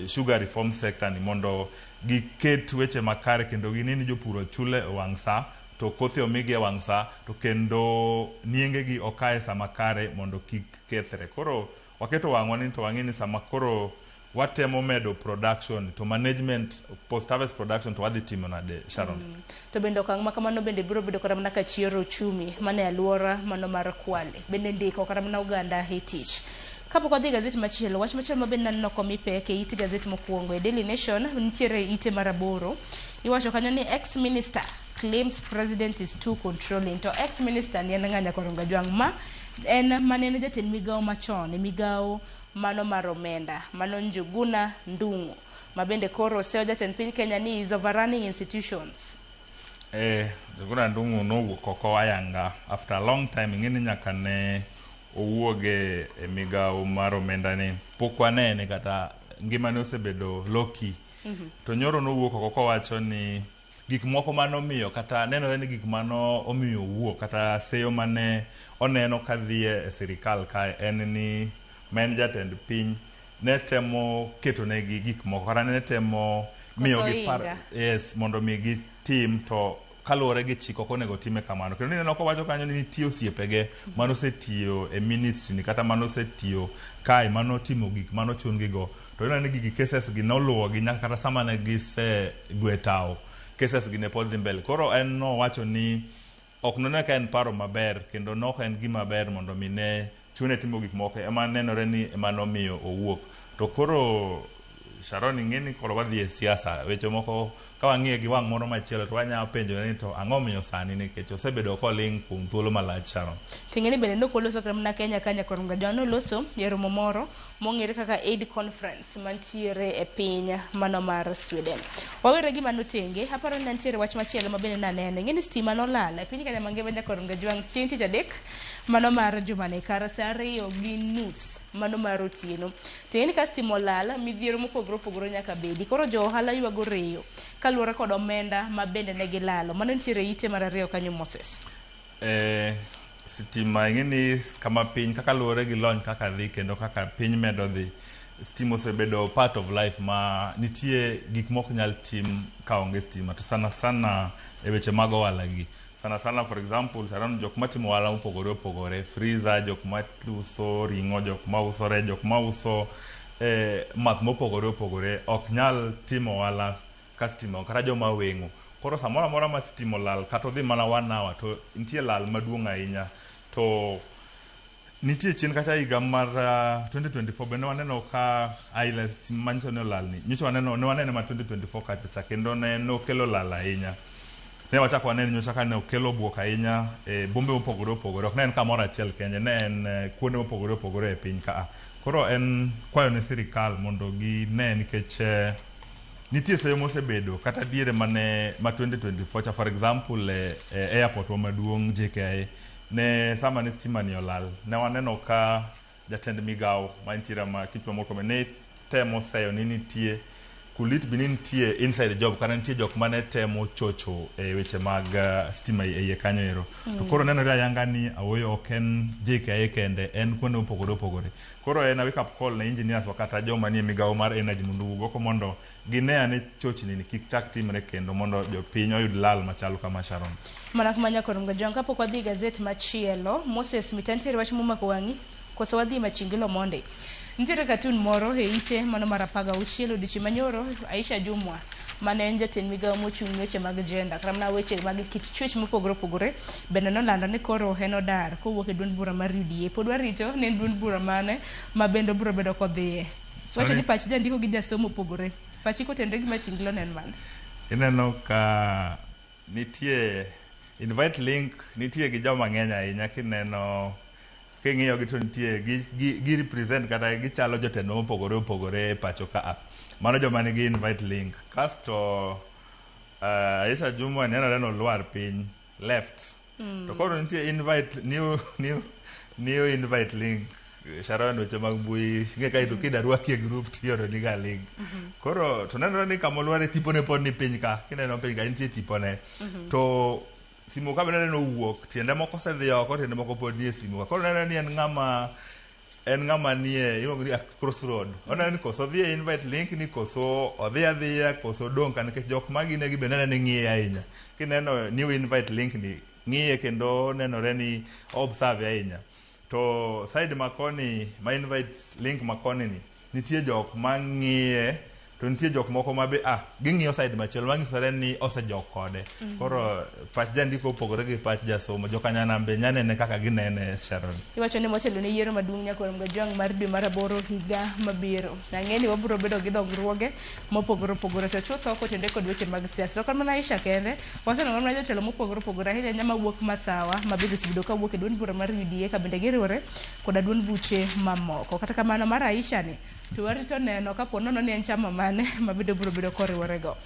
sugar reform sector ni mondo giket weche makare kendo gine ni jopur ochule e wang' sa to kothe omigi e wang' sa to kendo nienge gi okae sama kare mondo kik kethre. Koro waketo wang'wa ni to wang'e ni sama koro watemo medo production to management post harvest production to wadhi timo nade Sharon? To bende okang' ma kamano bende biro bedo kata mana ka chiero uchumi mane alwora mano mar Kwale bende ndiko kata mana oganda e tich. Kapok wadhi e gazet machielo, wach machielo ma bende naneno komi pek e it gazet mokwongo e Daily Nation nitiere ite mar 8. Iwacho kanyo ni ex-minister claims president is too controlling. To ex-minister ni en ng'a Nyakwar Ongajwang' ma en manene jatend migawo machon e migawo mano mar omenda mano Njuguna Ndung'u ma bende koro oseyo jatend piny Kenya ni is overrunning institutions. Njuguna Ndung'u nowuok oko ayanga after a long time ing'e ni nyaka ne owuog e migawo mar omenda ni pok wanene kata ngimane osebedo low key. To nyoro nowuok oko kowacho ni gik moko manomiyo kata nenore ni gik mano omiyo owuok kata seyo mane oneno kadhi e sirikal kae en ni ma en jatend piny ne temo ketonegi gik moko kata ne temo miyogi par yes mondo mi gitim to kaluwore gi chik ok onego time kamano. Kendo ineno kowacho kanyo ni nitie osiepege manosetiyo e ministry ni kata manosetiyo kae manotimo gik manochun gi go. To ineno ni gigi cases gi noluwo gi nyaka kata sama ne gisegwe tawo cases gi ne pod dhi mbele. Koro en nowacho ni Ok none ka en paro maber kendo nok en gima ber mondo mi ne chune timo gik moko ema nenore ni ema nomiyo owuok. To koro Sharon ing'e ni koro wadhi e siasa weche moko ka wang'iye gi wang' moro machielo to wanyalo penjore ni to ang'o miyo sani nikech osebedo koling' kuom thuolo malach Sharon. Ting'e ni bende nokoloso kata mana Kenya ka nyakwar Mgajwa noloso e romo moro mong'ere kaka Aid Conference mantiere e piny mano mar Sweden. Wawere gi mano tenge, aparo ni nitiere wach machielo ma bende naneno. Ing'e ni stima nolal e piny Kenya mangima nyakwar Mgajwang' chieng' tich adek mano mar jumani kar saa 2:30 mano mar otieno. Ting'e ni ka stima olal, midhiero mopogore opogore nyaka bedi. Koro jo ohala ywago reyo kaluwore kod omenda ma bende ne gilalo. Mano nitiere ite mar ariyo kanyo Moses. Sitima ing'e ni kama piny kaka luwore gi lony kaka dhi kendo kaka piny medo dhi stima osebedo part of life ma nitie gik mok nyal tim ka onge stima to sana sana e weche mag ohala gi sana sana for example Sharon jok matimo ohala mopogore opogore freezer jok mauso ring'o jok mauso rech jok mauso math mopogore opogore ok nyal timo ohala ka stima kata joma weng'o koro samoro amora ma stima olal kata odhi mana one hour to nitie lal maduong' ahinya to nitie chien kata higa mar 2024 bende waneno ka aila stima manyiso ni olal ni nyocha waneno ne wanene ma 2024 kacha cha kendo ne nokelo lal ahinya ne wachako waneno nyocha ka ne okelo buok ahinya e bombe mopogore opogore ok ne en kamoro achiel kende ne en kuonde mopogore opogore e piny ka koro en kwayo ne sirikal mondo gine nikech nitie seyo mosebedo kata diere mane ma 2024 cha for example e airport wa maduong' JKIA ne sama ne stima ni olal ne waneno ka jatend migawo mantiere ma Kipchumba Murkomen ne temo seyo ni nitie kulit bi ni nitie inside job kata nitie jok mane temo chocho e weche mag stima e iye kanyo ero. To koro nenore ayanga ni Awoyo ok en JKIA kende en kuonde mopogore opogore. Koro en a wake up call ne engineers wa kata joma nie migawo mar energy mondo owuog oko mondo gine ane chochni ni kik chak timre kendo mondo jopiny oyud lal machalo kama Sharon. Mana kuma nyakor Mgajwang' kapok wadhi e gazet machielo, Moses Mita nitiere wach momako wang'i koso wadhi Machingilo mondi. Nitiere katun moro e ite mano mar 16 odiochieng' manyoro Aisha Jumwa mane en jatend migawo mochung' ne weche mag gender kata mana weche mag kit chwech mopogore opogore bende nolando ni koro en odar kowuok e duond bura mar UDA. Pod warito ni en duond bura mane ma bende obiro bedo kodhiye. Wacho ni pach jandiko gi jasomo opogore. Pachi kotenre gi Machingilo ne en mane? Ineno ka nitie invite link nitie gi joma ng'eny ahinya kineno king'iyo gi to nitie gi represent kata gichalo jotelo mopogore opogore e pacho ka. Mano joma nigi invite link. Kasto Aisha Jumwa nenore ni olwar piny left. To koro nitie invite new invite link. Sharon weche mag mbui ing'e ka kida rwaki e group tioro ni ga link. Koro to nenore ni kama olware tipone pod ni piny ka. Kineno piny ka nitie tipone. To simu ka bende neno owuok tiende moko osedhi oko tiende moko pod nie simu ka. Koro nenore ni en ng'ama nie iluongo ni crossroad. Oneno ni koso odhi e invite link ni koso odhi adhiya koso odong' ka nikech jok ma gine gi be nenore ni ng'iye ahinya. Kineno new invite link ni ng'iye kendo nenore ni observe ahinya. To side makoni ma invite link makoni ni nitie jok ma ng'iye to nitie jok moko ma be ging'iyo side machielo manyisore ni osejok kode. Koro pach jandiko opogore gi pach jasomo. Jokanyanam be nyanene kaka ginene Sharon. Iwacho ni motelo ne yiero maduong' nyakwar Mgajwang' mar dwe mar 8 higa mabiro. Ang'e ni wabiro bedo gi dongruoge mopogore opogore to chutho kotenore kod weche mag siasa. To mana Aisha kende, waseneno mana jotelo mopogore opogore ahinya ahinya mawuok Masawa ma bende osebedo kawuok e duond bura mar UDA ka bende giriwore koda duond buche mamoko. Kata kamano mar Aisha ni to warito neno kapo nono ni en chama mane ma bende biro bedo koriworego.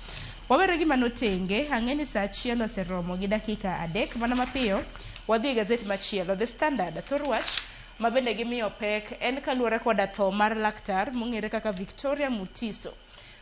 Wawere gi mano tenge, ang'e ni saa 1 oseromo gi dakika 3 mana mapiyo wadhi e gazet machielo The Standard. Thor wach ma bende gimiyo pek en kaluwore koda tho mar laktar mong'ere kaka Victoria Mutiso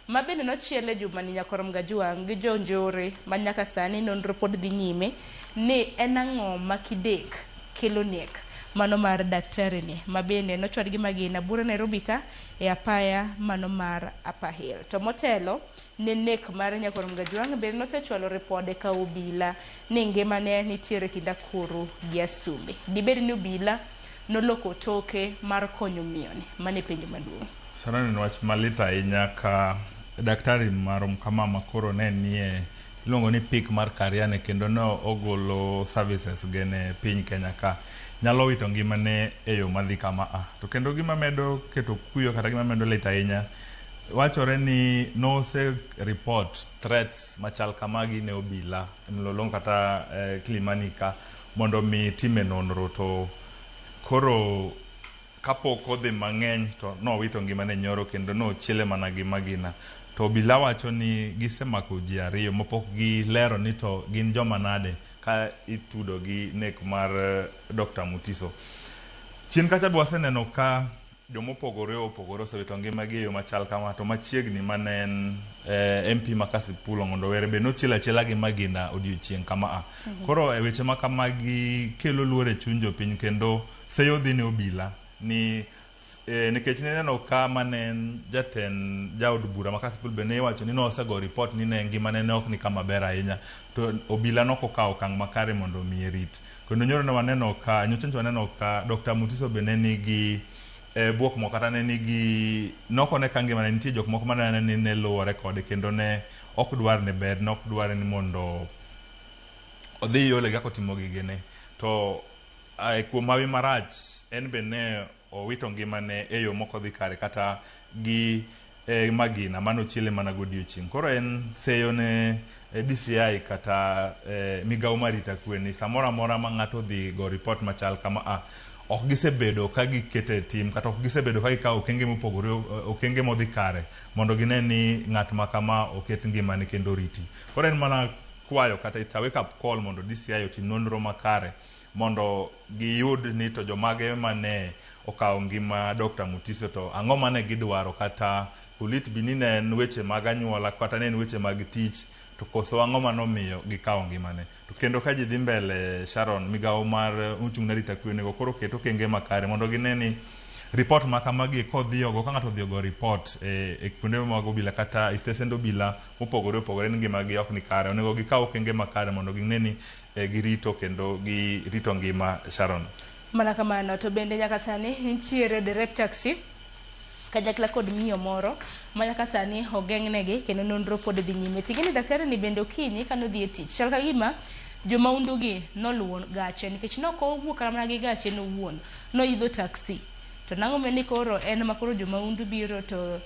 ma bende nochiele jumani nyakwar Mgajwang' gi jonjore ma nyaka sani nonro pod dhi nyime ni en ang'o ma kidek kelo nek mano mar daktari ni ma bende nochwad gi magina buore Nairobi ka e apaya mano mar Upper Hill. To motelo ne nek mar nyakwar Mgajwang' bende nosechwalo ripode ka obila ni ngimane nitiere kind akuru gi asumbe. Dibed ni obila noloko toke mar konyo miyoni? Mano e penjo maduong'. Sharon en wach malit ahinya ka daktari marom kama ma koro ne nie iluongo ni peak mar career ne kendo ne ogolo services ge ne piny Kenya ka nyalo wito ngimane e yo madhi kama a. To kendo gima medo keto kuyo kata gima medo lit ahinya wachore ni nose report threats machal kamagi ne obila Mlolongo kata Kilimani ka mondo mi time nonro to koro kapok odhi mang'eny to nowito ngimane nyoro kendo nochiele mana gi magina. To obila wacho ni gisemako ji ariyo mapok gilero ni to gin joma nade ka itudo gi nek mar Dr. Mutiso. Chien kacha be waseneno ka jomopogore opogore osewito ngimagi e yo machal kama to machiegni mane en MP ma Kasipul Ong'ondo Were be nochiel achiela gi magina odiochieng' kama a. Koro e weche ma kamagi kelo luor e chuny jopiny kendo seyo dhi ne obila ni nikech nineno ka mane en jatend jaod bura ma Kasipul be ne iwacho ni nosego report ni ne ngimane ne ok ni kama ber ahinya to obila nok okawo okang' makare mondo omiye rit. Kendo nyoro ne waneno ka nyocha nyocha waneno ka Dr. Mutiso be ne nigi buok moko kata ne nigi nokone ka ngimane nitie jok moko mane ni ne luwore kode kendo ne ok dwar ne ber ne ok dwar ni mondo odhi yole kaka otimo gigene to kuom hawi marach en be ne owito ngimane e yo mok odhi kare kata gi magina manochiele mana godiochieng'. Koro en seyo ne DCI kata migawo mar arita kwe ni samoro amora ma ng'ato odhi go report machal kama a ok gisebedo ka gikete tim kata ok gisebedo ka gikawo okenge mopogore okenge modhi kare mondo gine ni ng'at ma kama oket ngimane kendo oriti. Koro en mana kwayo kata it's a wake up call mondo DCI otim nonro makare mondo giyud ni to jomage mane okawo ngima Dr. Mutiso to ang'o mane gidwaro kata could it be ni ne en weche mag anyuola kata ne en weche mag tich to koso ang'o manomiyo gikawo ngimane. To kendo ka ji dhi mbele Sharon, migawo mar ochung' ne arita kwe onego koro ket okenge makare mondo gine ni report ma kamagi kodhi ogo ka ng'ato odhi ogo report e kuonde mag obila kata e stesend obila mopogore opogore ni ngimagi ok ni kare onego gikaw okenge makare mondo gine ni girito kendo girito ngima Sharon. Mana kamano to bende nyaka sani nitiere derep taxi kanyakla kod miyo moro ma nyaka sani ogeng'negi kendo nonro pod dhi nyime. Ting'e ni daktari ni bende okinyi kanodhi e tich chal ka gima jomaundu gi noluwo gache nikech nok owuok kata mana gi gache nowuon noidho taxi to nang'o ni koro en ma koro jomaundu biro to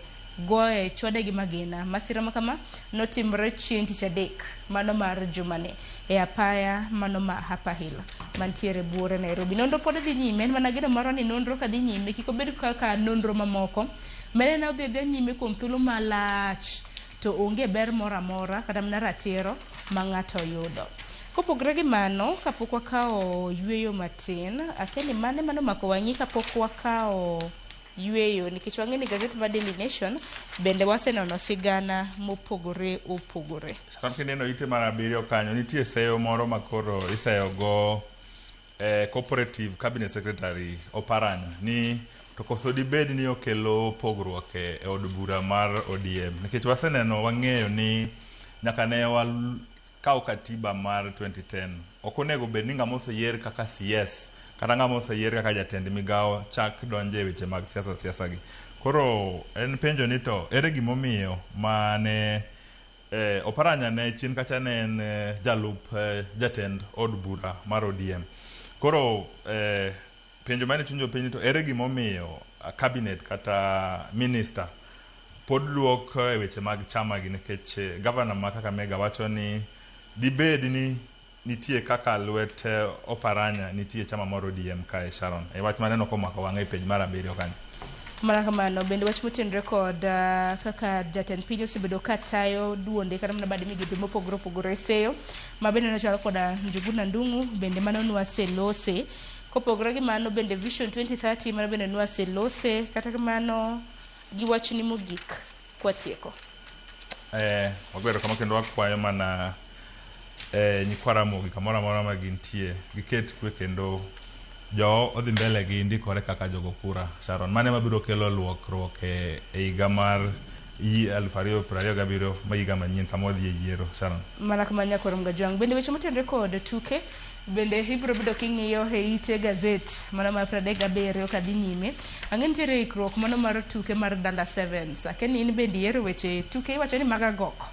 goye chwade gi magina. Masira ma kama notimore chieng' tich adek mano mar jumani e apaya mano ma Upper Hill mantiere buore Nairobi. Nonro pod dhi nyime, en mana geno marwa ni nonro ka dhi nyime kik obed kaka nonro mamoko mane odhi adhiya nyime kuom thuolo malach to onge ber moro amora kata mana ratiro ma ng'ato yudo. Kopogore gi mano, kapok wakawo yueyo matin, akia ni mane manomako wang'i kapok wakawo yueyo nikech wang'e ni gazet mar Daily Nation bende wasenono sigana mopogore opogore. Sharon kineno ite mar abiriyo kanyo nitie seyo moro ma koro iseyo go cooperative cabinet secretary Oparanya ni to koso dibed ni okelo pogruok e od bura mar ODM nikech waseneno wang'eyo ni nyaka ne wakaw katiba mar 2010 ok onego bed ni ng'ama oseyier kaka CS kata ng'ama oseyier kaka jatend migawo chak donjo e weche mag siasa siasa gi. Koro en penjo ni to ere gimomiyo mane Oparanya ne chien kacha ne en jalup jatend od bura mar ODM. Koro penjo mane chuny jopiny ni to ere gimomiyo cabinet kata minister pod luok e weche mag chama gi nikech governor ma Kakamega wacho ni dibed ni nitie kaka lwet Oparanya nitie chama mar ODM kae Sharon. E wach maneno komako wang'a e pej mar abiriyo kanyo. Mana kamano bende wach motenore kod kaka jatend piny osebedo ka tayo duonde kata mana bade migepe mopogore opogore seyo ma bende nochalo koda Njuguna Ndung'u bende mano nwaselose. Kopogore gi mano bende Vision 2030 mano bende nwaselose kata kamano gi wachni mogik kwatieko. Wagoyo kama kendo wakwayo mana nyikwa Ramogi kamoro amora ma gintie giket kwe kendo jo odhi mbele gi ndikore kaka jogo kura Sharon. Mano ema biro kelo lokruok e higa mar 2027 ma higa manyien sama wadhi e yiero Sharon. Mana kamano nyakwar Mgajwang'. Bende weche motenore kod tuke Bende ibiro bedo king'iyo e ite gazet mano mar 37 kadhi nyime. Ang'e nitiere ikruok mano mar tuke mar Dala Sevens. Akia ni in bende ihero weche tuke, iwacho ni mag agoko.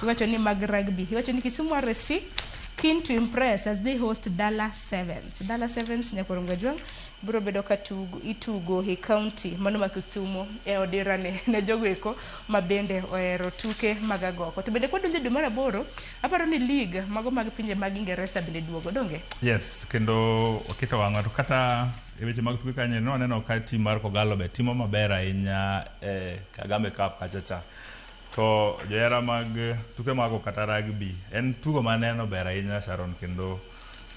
Iwacho ni mag rugby. Iwacho ni Kisumu RFC keen to impress as they host Dala Sevens. Dala Sevens nyakwar Ongajwang' biro bedo ka tugo, itugo e county mano ma Kisumu e odira ne, ne jogo eko ma bende ohero tuke mag agoko. To bende kwadonjo e dwe mar aboro, aparo ni league mago mag pinje mag Ingeresa bende duogo, donge? Yes, kendo waketo wang'wa to kata e weche mag tuke kanyo ne waneno ka tim mar Kogalo be timo maber ahinya e Kagame Cup kacha cha. To johera mag tuke mago kata rugby en tugo maneno ber ahinya Sharon kendo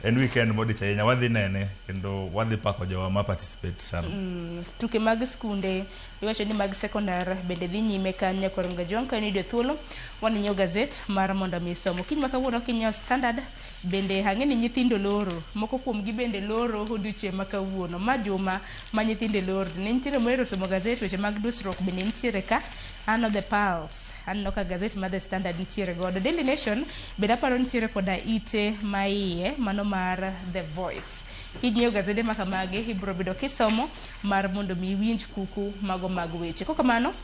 en weekend modich ahinya wadhi nene kendo wadhi pako jowa ma participate Sharon. Tuke mag skunde iwacho ni mag sekondar bende dhi nyime kanyo nyakwar Mgajwang' ka in iyudo thuolo waninyiew gazet mar mondo mi isom. Okinyi ma kawuono kinyiewo Standard bende ang'e ni nyithindo loro, moko kuomgi bende loro odiochieng' ma kawuono. Ma juma ma nyithindo loro. Ne nyithindo mohero somo gazet weche mag dusruok bende nitiere ka. Aneno The Pulse, aneno ka gazet mar The Standard nitiere godo. Daily Nation bende aparo nitiere koda ite ma iye mano mar The Voice. Kinyiewo gazede ma kamagi ibiro bedo kisomo mar mondo mi iwinj kuku mago mag weche. Kokamano,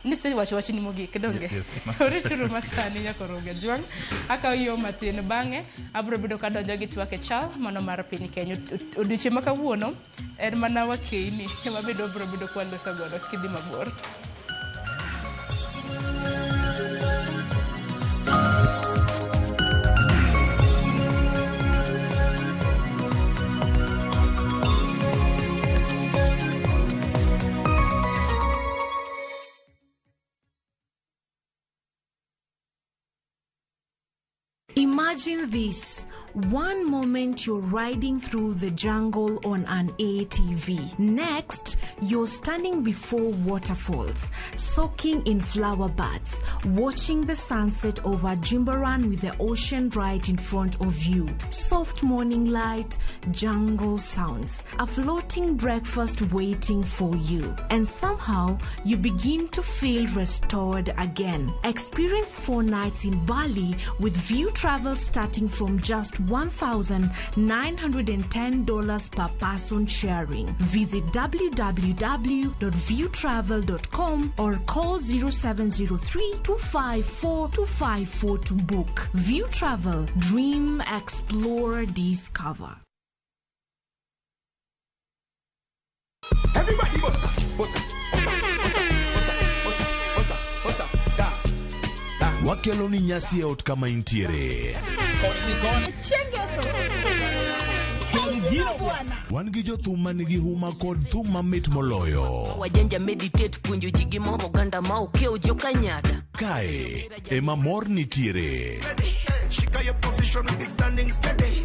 nisewacho wachni mogik donge? Yes. Orituru masani nyakoro Gajwang'. Akawo yo matin bang'e abiro bedo kadonjo gi twak e chal mano mar piny Kenya. Odiochieng' ma kawuono en mana wakeini ema bende wabiro bedo kwaloso godo kik idhi mabor. Imagine this. One moment you're riding through the jungle on an ATV. Next, you're standing before waterfalls, soaking in flower buds, watching the sunset over Jimbaran with the ocean right in front of you. Soft morning light, jungle sounds, a floating breakfast waiting for you. And somehow, you begin to feel restored again. Experience 4 nights in Bali with View Travel starting from just $1,910 per person sharing. Visit www.viewtravel.com or call 0703 254 254 to book. View Travel, dream, explore, discover. Everybody bossa, bossa, bossa, bossa, bossa, bossa, dance, dance. Wakelo ni nyasi e ot kama intiere. Wan gi jothum manigi huma kod thum mamit moloyo. Wajanja meditate puonjo ji gi moro oganda ma okiewo jokanyada. Kae ema mor nitiere. Shika your position, we be standing steady.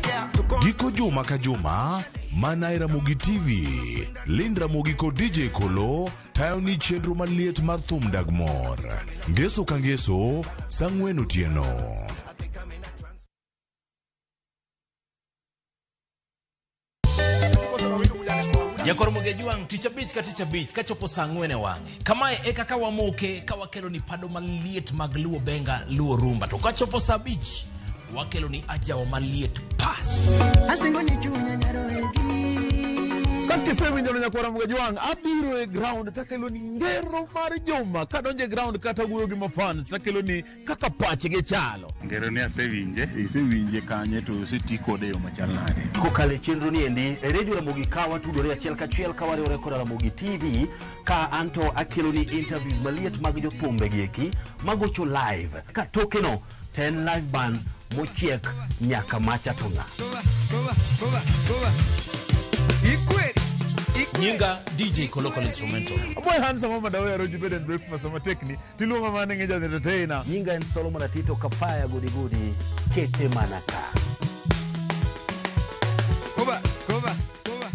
Giko juma ka juma, mana e Ramogi TV, Lind Ramogi kod DJ Kolo tayo ni chenro maliet mar thum dag mor. Ngeso ka ngeso, saa ang'wen otieno. Jakor Mugejwang' tich abich ka tich abich kachopo saa ang'wen e wang'e. Kamae e kaka wamoke ka wakelo ni pado maliet mag Luo Benga, Luo Rumba. To kachopo saa abich, wakelo ni ajawa maliet pas. Asingo ni chunya nyaroegi. Kakisewinjo no nyakwara Mugajwang' abiro e ground takelo ni ngero mar juma kadonjo e ground kata wuoyo gi mafans takelo ni kaka pachgi chalo. Ngero ni asewinje. Isewinje kanye to oseti kode e yo machal nade? Kokalo e chenro ni endi e redio Ramogi ka watudore achiel kachiel ka wariwore koda Ramogi TV ka anto akelo ni interviews maliet mag jothumbe gi eki magocho live ka tokeno to en live band mochiek nyaka macha to ng'a. Nyinga DJ Kolokol Instrumental. Aboy handsome mama dawe roji bed and breakfast sama tekni tiluonga mana ng'e ja entertainer. Nyinga en Solomon Atito Kapaya gudi gudi kete mana ka. Koba, koba, koba.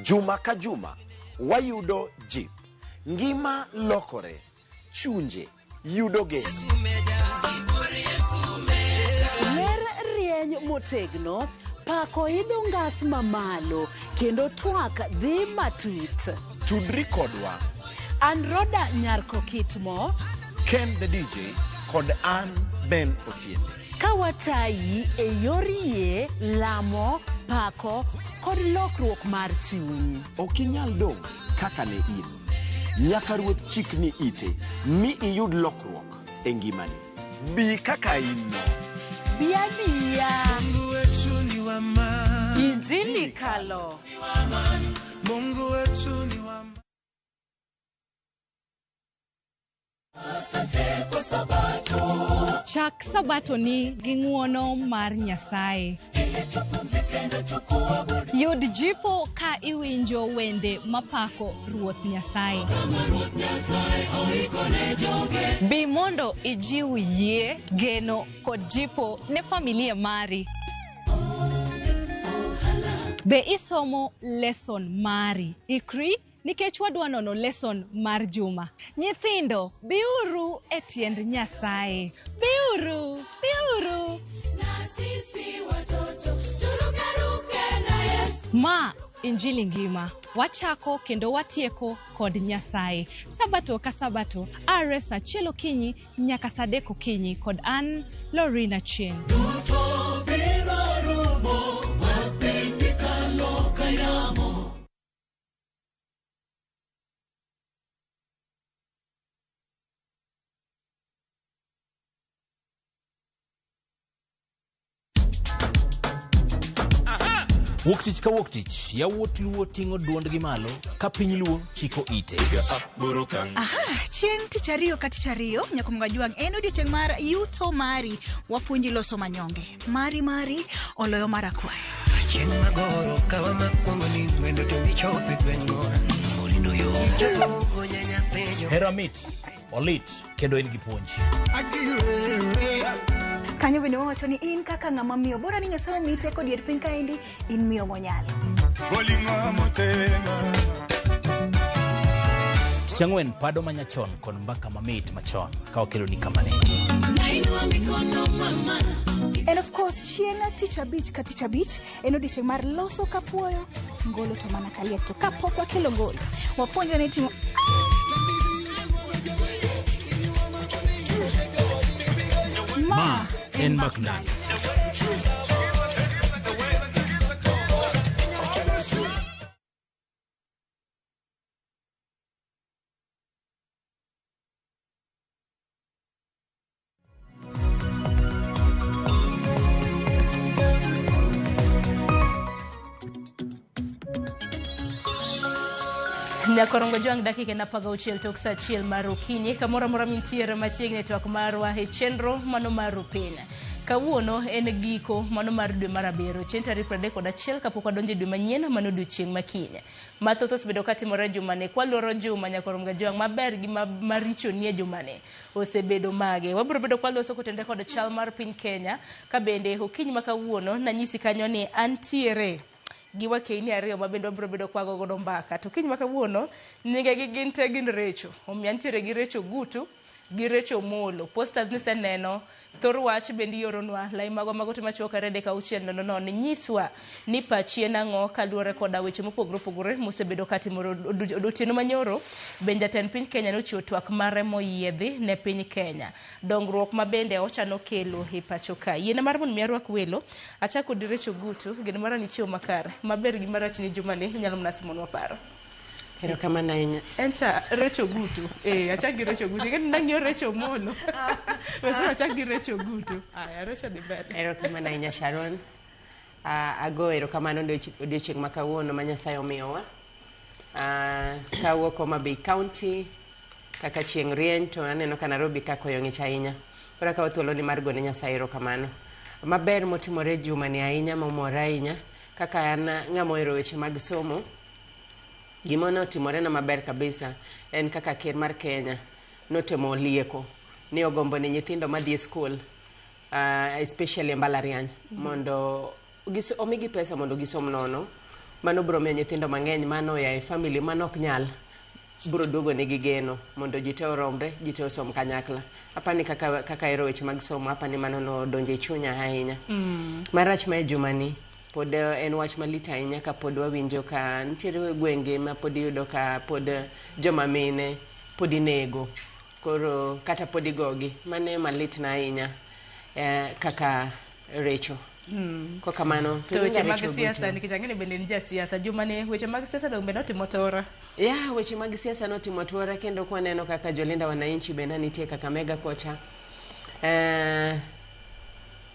Juma ka juma wayudo jip, ngima lokore, chunje yudo geno. Ler rieny motegno, pako idho ngas mamalo, kendo twak dhi matut. Tudri kodwa. An Roda Nyarko Kitmo. Ken the DJ kod an Ben Otiende. Ka watayi e yor yie, lamo, pako kod lokruok mar chuny. Ok inyal dong' kaka ne in. Nyaka Ruoth chikni ite mi iyud lokruok e ngimani. Bi kaka in no. Bi abiya. Injili kalo. Mungu wetu ni wa Asante kwa Sabato. Chak Sabato ni gi ng'uono mar Nyasaye. Yud jipo ka iwinjo wende mapako Ruoth Nyasaye. Bi mondo ijiw yie, geno kod jipo ne familia mari. Be isomo lesson mari? Ikri nikech wadwa nono lesson mar juma. Nyithindo, biuru e tiend Nyasaye. Biuru, biuru. Na sisi watoto turukaruke na Yesu. Ma Injili ngima. Wachako kendo watieko kod Nyasaye. Sabato ka sabato, are saa achiel okinyi nyaka saa adek okinyi kod an Lorina Chieng. Duto biro rumo ma piny kalo ka yamo. Wuok tich ka wuok tich, yawuot Luo ting'o duondgi malo ka piny Luo chiko ite. Aha, chieng' tich ariyo ka tich ariyo nyakumga jwang' en odiochieng' mar yuto mari wapuonji loso manyonge mari mari oloyo mar akwaya. Chieng' magoro kawa makwongo ni wendo to michope gweng'wa Morindo yo Jogongo nyanya penjo Hera mit, olit kendo en gi puonj. Kanyo bende wawacho ni in kaka ng'ama miyo bora ni Nyasaye omiyi teko dier piny kaendi in miyo monyalo. Boling'o motema. Tich ang'wen pado manyachon kod mbaka mamit machon ka wakeloni kamane. Nainua mikono mama. And of course chieng' tich abich ka tich abich en odiochieng' mar loso kapuoyo ngolo to mana kalies to kapok wakelo ngolo wapuonjre ni timo Ma en Mbak Ndalo. Nyakorongo jwang' dakika en 16 tok saa achiel mar okinyi kamoro amora mintiere machiegni e twak marwa e chenro mano mar Rupin. Kawuono en giko mano mar dwe mar abiriyo chieng' tarik 31 kapok wadonjo e dwe manyien mano odiochieng' ma kiny. Mathoth osebedo katimore jumani kwaluoro juma nyakorongo jwang' maber gi maricho nie jumani osebedo mage. Wabiro bedo kwaloso kotenore kod chal mar piny Kenya ka bende okinyi ma kawuono nanyisi kanyo ni antiere gi wakeini ariyo ma bende wabiro bedo kwago godo mbaka. To kiny ma kawuono, nyingegi gin te gin Recho. Omiyo antiere gi Recho Gutu gi Recho Molo. Posters niseneno, thor wach bende ioronwa, lai magwa mago te machuok 2 3 6 0 0. Nyiswa ni pachi en ang'o kaluwore koda weche mopogore opogore mosebedo katimore otieno manyoro. Bende jatend piny Kenya nochiwo twak mare moyiedhi ne piny Kenya. Dongruok ma bende ochano kelo e pacho ka. Yiena mar mondo mi arwak welo, achako di Recho Gutu, geno mara ni chiwo makare. Maber gi marach ni jumani, inyalo mana simonwa paro. Erokamano ahinya. Encha Recho Gutu. Achak gi Recho Gutu. Ing'e ni nang'iyo Recho Molo. We koro achak gi Recho Gutu. Aya, Recho dhi mbele. Erokamano ahinya Sharon. Ago erokamano odiochieng' ma kawuono ma Nyasaye omiyowa. Kawuok Homa Bay County, kaka chieng' rieny to aneno ka Nairobi ka koyo ng'ich ahinya. Koro akawo thuoloni mar gone Nyasaye erokamano. Maber motimore jumani ahinya momora ahinya kaka an ng'ama ohero weche mag somo. Gima notimore na maber kabisa en kaka ker mar Kenya notemo lieko ni ogombo ni nyithindo madhi e school especially e mbalariany mondo omigi pesa mondo gisom nono. Mano biro miyo nyithindo mang'eny mano oya e family mano ok nyal biro duogo negi geno mondo ji te oromre, ji te osom kanyakla. Apani kaka ahero weche mag somo, apani mano nodonjo e chunya ahinya. Marach ma e jumani pod en wach malit ahinya ka pod wawinjo ka nitiere gwenge ma pod iyudo ka pod joma mine pod inego koro kata pod igogi. Mano ema litna ahinya kaka Recho. Kokamano To weche nyinga mag Recho Ogutu. siasa nikech ang'e ni bende in ja siasa juma ni weche mag siasa dong bende otimo tora. Ya, weche mag siasa notimo tuora kendo kwaneno kaka jolinda wananchi bende nitie Kakamega kocha.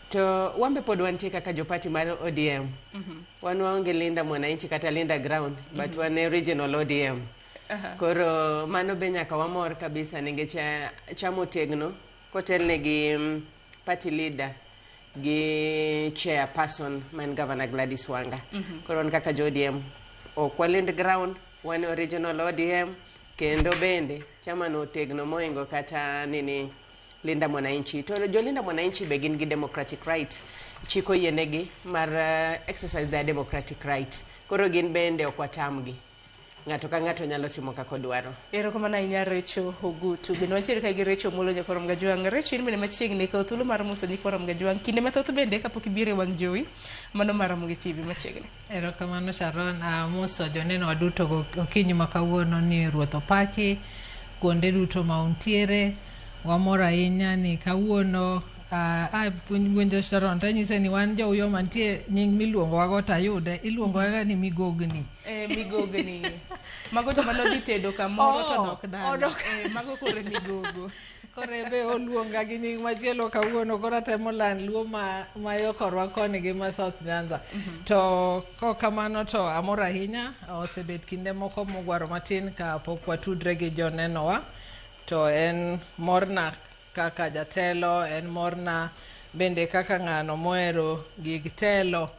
To wambe pod wantie kaka jopati mar ODM. Wan waonge Linda Mwananchi kata Linda Ground, but wan e regional ODM. Koro mano be nyaka wamor kabisa nikech chama otegno kotelne gi party leader gi chairperson man Governor Gladys Wanga. Koro wan kaka jo ODM ok walind ground, wan e original ODM kendo bende chama no otegno moingo kata nini Linda Mwananchi. To jo Linda Mwananchi be gin gi democratic right. Chik oyienegi mar exercise their democratic right. Koro gin bende ok watamgi. Ng'ato ka ng'ato nyalo timo kaka odwaro. Erokamano ahinya Recho Ogutu. Bende wantiere ka gi Recho Omolo nyakwar Mgajwang'. Recho in bende machiegni kaw thuolo mar moso nyikwa Mgajwang'. Kinde mathoth bende kapok ibiro e wang' jowi mano mar Ramogi TV machiegni. Erokamano Sharon, amoso joneno waduto okinyi ma kawuono ni Ruoth opaki kuonde duto ma untiere. Wamor ahinya ni kawuono winjo Sharon tanyise ni wan jouyo mantie nying miluongowago tayude iluongowaga ni migogni. Migogni. Mago joma nodhi tedo kamoro to dok dala. Odok. Mago koro e migogo. Koro ebe oluonga gi nying machielo kawuono koro atemo land luo ma yo korwa koni gi ma South Nyanza. To kok kamano to amor ahinya osebet kinde moko mogwaro matin ka pok watudre gi jonenowa to en morna kaka jatelo en morna bende kaka ng'ano mohero gig telo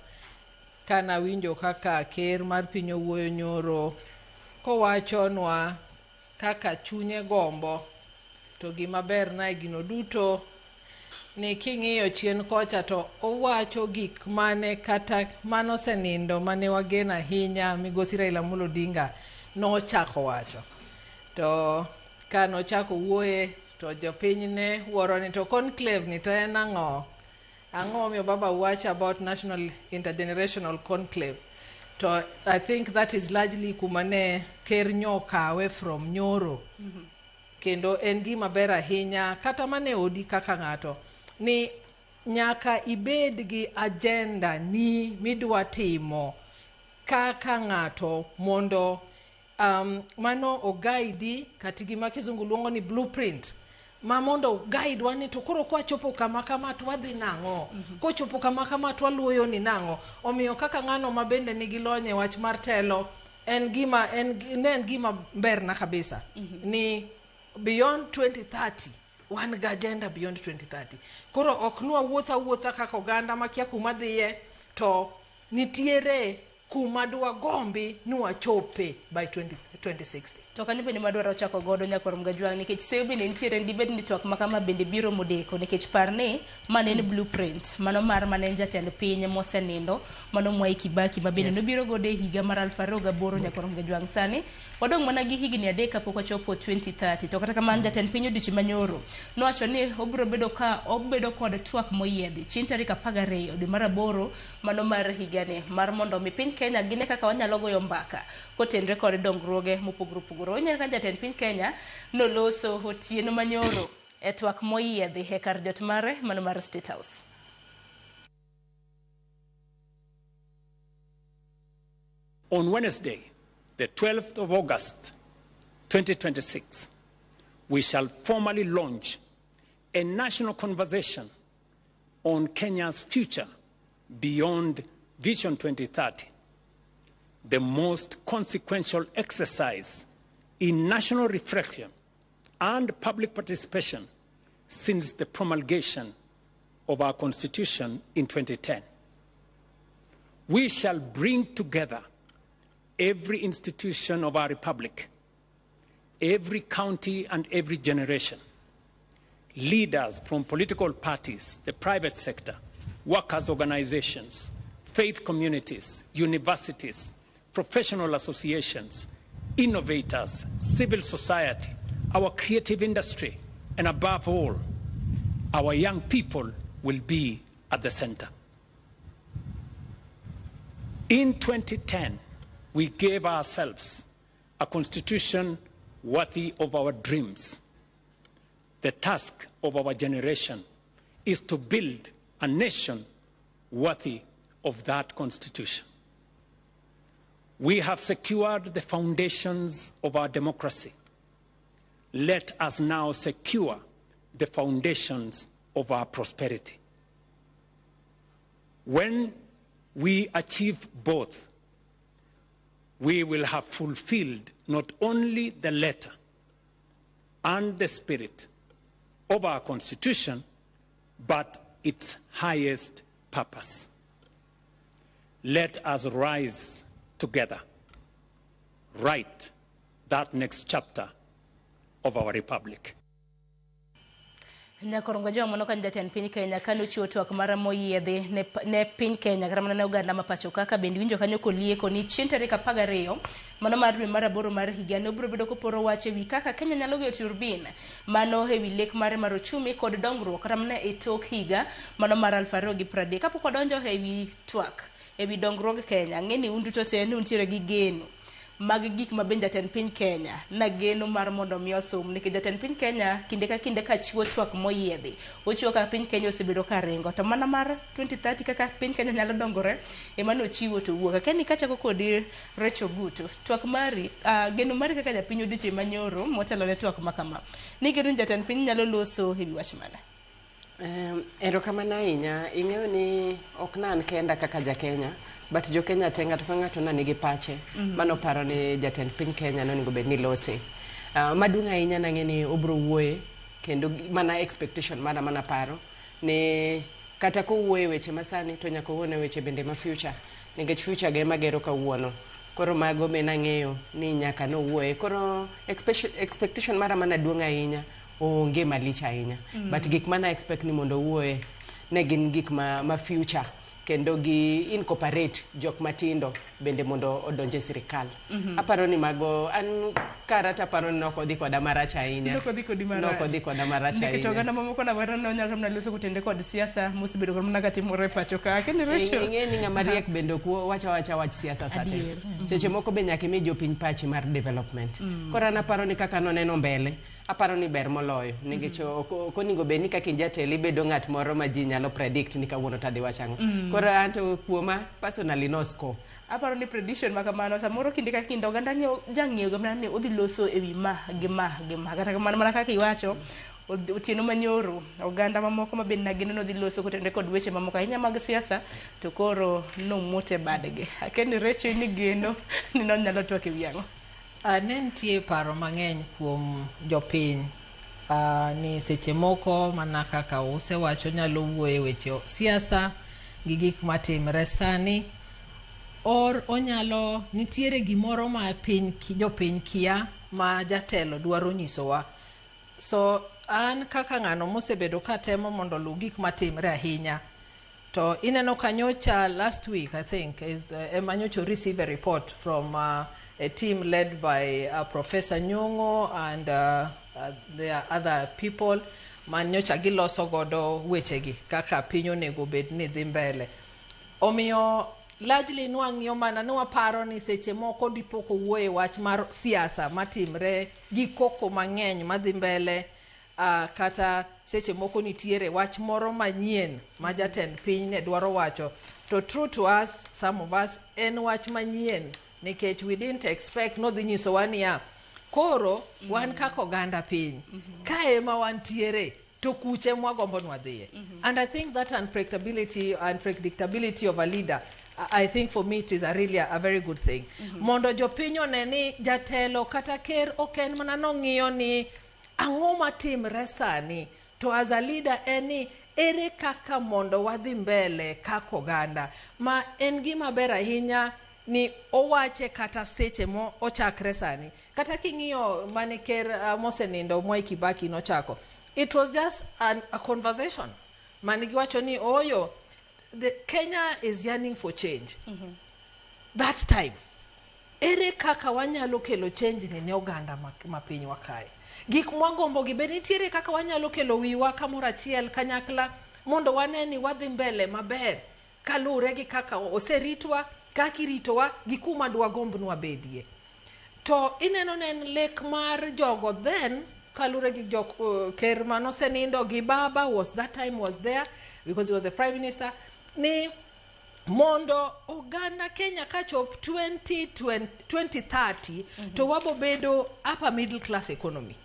kanawinjo kaka ker mar piny owuoyo nyoro kowachonwa kaka chunye gombo to gima ber na e gino duto ni king'iyo chien kocha to owacho gik mane kata manosenindo mane wageno ahinya migosi Raila Amolo Odinga nochako wacho to ka nochako wuoye to jopiny ne wuoro ni to conclave ni to en ang'o ang'o momiyo baba wacho about national intergenerational conclave to I think that is largely kuma ne ker nyokawe from nyoro kendo en gima ber ahinya kata mana e odi kaka ng'ato ni nyaka ibed gi agenda ni midwa timo kaka ng'ato mondo mano oguide kata gima kizungu luongo ni blueprint ma mondo guide wa ni to koro kwachopo kama kama to wadhi nang'o kochopo kama kama to waluwo ni nang'o omiyo kaka ng'ano ma bende nigi lony e wach mar telo en gima en, ne en gima berna kabisa ni beyond 2030 wan gi agenda beyond 2030 koro ok nwawuoth awuotha kaka oganda makia kuma dhiye to nitiere kuma dwagombi ni wachope by 20, 2060 To kanyo bende madwaro chako godo nyakwar Mgajwang' nikech seyo bende nitiere dibed ni twak makama bende biro modeko nikech par ni mane en blueprint mano mar mane en jatend piny mosenindo mano Mwai Kibaki ma bende nobiro godo e higa mar 2008 nyakwar Mgajwang' sani wadong' mana gi higni 3 kapok wachopo 2030 to kata kamano jatend piny odiochieng' manyoro nowacho ni obiro bedo ka obedo kod twak moyiedhi chieng' tarik 12 dwe mar 8 mano mar higani mar mondo mi piny Kenya gine kaka wanyalo goyo mbaka kotenre kod dongruoge mopogore opogore. Onyalo ka jatend piny Kenya noloso otieno manyoro e twak moyiedhi e kar jot mare mano mar State House. On Wednesday, the 12th of August, 2026, we shall formally launch a national conversation on Kenya's future beyond Vision 2030, the most consequential exercise in national reflection and public participation since the promulgation of our Constitution in 2010. We shall bring together every institution of our republic, every county and every generation, leaders from political parties, the private sector, workers' organizations, faith communities, universities, professional associations, innovators, civil society, our creative industry, and above all, our young people will be at the center. In 2010, we gave ourselves a constitution worthy of our dreams. The task of our generation is to build a nation worthy of that constitution. We have secured the foundations of our democracy. Let us now secure the foundations of our prosperity. When we achieve both, we will have fulfilled not only the letter and the spirit of our Constitution, but its highest purpose. Let us rise together, write that next chapter of our republic. Nyakorongo jwa mono kan jatend piny Kenya kane ochiwo twak mara moyiedhi ne piny Kenya kata mana ne oganda ma pacho kaka bende winjo kanyo kolieko ni chieng' tarik 12 mano mar dwe mar aboro mar higa ne obiro bedo koporo wach ewi kaka Kenya nyalo goyo turbin mano ewi lek mare mar ochumi kod dongruok kata mana e tok higa mano mar 2030. Kapok wadonjo ewi twak ewi dongruog Kenya, ang'e ni un duto te ni untiere gi geno mag gik ma bende jatend piny Kenya nageno mar mondo mi osom, nikech jatend piny Kenya kinde ka kinde ka chiwo twak moyiedhi, ochiwo kaka piny Kenya osebedo ka ringo, to mana mar 2030 kaka piny Kenya nyalo dongore ema nochiwo to wuok. Akia ni kachako kodi Rachel Guto, twak mari, geno mari kaka japiny odiochieng' manyoro motelo ne twak ma kama, ni geno ni jatend piny nyalo loso ewi wach mane? Erokamano ahinya. Ing'eyo ni ok na an kenda kaka ja Kenya, but jo Kenya te ng'ato ka ng'ato na nigi pache. Mano paro ni jatend piny Kenya nonego bed ni lose. Maduong' ahinya nang'e ni obro wuoye kendo mana expectation mara mana paro ni kata kowuoye weche masani to nyaka owuone weche bende ma future, nikech future ge ema gero kawuono. Koro mago be nang'eyo ni nyaka nowuoye. Koro expectation mara mana duong' ahinya onge malich ahinya. But gik mana expect ni mondo owuoye ne gin gik ma future kendo gi incorporate jok matindo bende mondo odonje e sirikal. Aparo ni mago an kara to aparo ni nok odhi koda marach ahinya. Nok odhi kodi marach. Nok odhi koda marach Nikech ahinya. oganda mamoko na wero ne onyalo mana loso kotende kod siasa mosebedo kod mana katimore e pacho ka. Kendo Rachel. Ing'e ni ng'ama riek bende ok wacho awacha wach siasa sate. Adier. Seche moko be nyaka imi jopiny pachi mar development. Koro an aparo ni kaka noneno mbele, aparo ni ber moloyo nikech ok onego bed ni kaka in jatelo ibedo ng'at moro ma ji nyalo predict ni kawuono to adhi wacho ang'o. Koro anto kuoma personally no score. Aparo ni prediction ma kamano samoro kinde ka kinde oganda ng'eyo jang'eyo ga mana ni odhi loso ewi ma gi ma gi ma. Kata kamano mana kaka iwacho otieno manyoro oganda mamoko ma bende nageno ni odhi loso kotenore kod weche mamoko ahinya mag siasa to koro nomuote badgi. Akia ni Rachel ni geno ni nonyalo twak ewi ang'o? Ne nitie paro mang'eny kuom jopiny ni seche moko mana kaka usewacho nyalo wuoyo e weche siasa gi gik matimre sani, or onyalo nitiere gimoro ma piny jopiny kia ma jatelo dwaro nyisowa. So an kaka ng'ano mosebedo katemo mondo oluw gik matimre ahinya, to ineno ka nyocha last week I think is ema nyocha receive a report from a team led by Professor Nyong'o and there are other people ma nyocha giloso godo wechegi kaka piny onego bed ni dhi mbele. Omiyo largely nwang'iyo mana nwaparo ni seche moko dipo kowuoye wach mar siasa matimre gi koko mang'eny madhi mbele, kata seche moko nitiere wach moro manyien ma jatend piny ne dwaro wacho. To true to us, some of us, en wach manyien nikech we didn't expect nodhi nyisowa niya koro wan kaka oganda piny ka ema wantiere to kuche mwagombo nwadhiye. And I think that unpredictability of a leader, I think for me it is a really a very good thing. Mondo jopiny one ni jatelo kata ker ok en mana nong'iyo ni ang'o matimre sani, to as a leader en ni ere kaka mondo wadhi mbele kaka oganda, ma en gima ber ahinya ni owache kata seche mo ochakre sani. Kata king'iyo mane ker mosenindo Mwai Kibaki nochako, it was just a conversation mane giwacho ni oyo the Kenya is yearning for change. That time ere kaka wanyalo kelo change ni ne oganda ma pinywa kae, gik mwagombo gi be nitiere kaka wanyalo kelo wiwa kamoro achiel kanyakla mondo wane ni wadhi mbele maber kaluwore gi kaka oseritwa, kaka iritowa gi kuma dwagombnwa bedie. To ineno ne en lek mar jogo then kalure gi jok ker manosenindo gi baba was that time was there because he was the prime minister ni mondo oganda Kenya kachop 2020, 2030 to wabobedo upper middle class economy.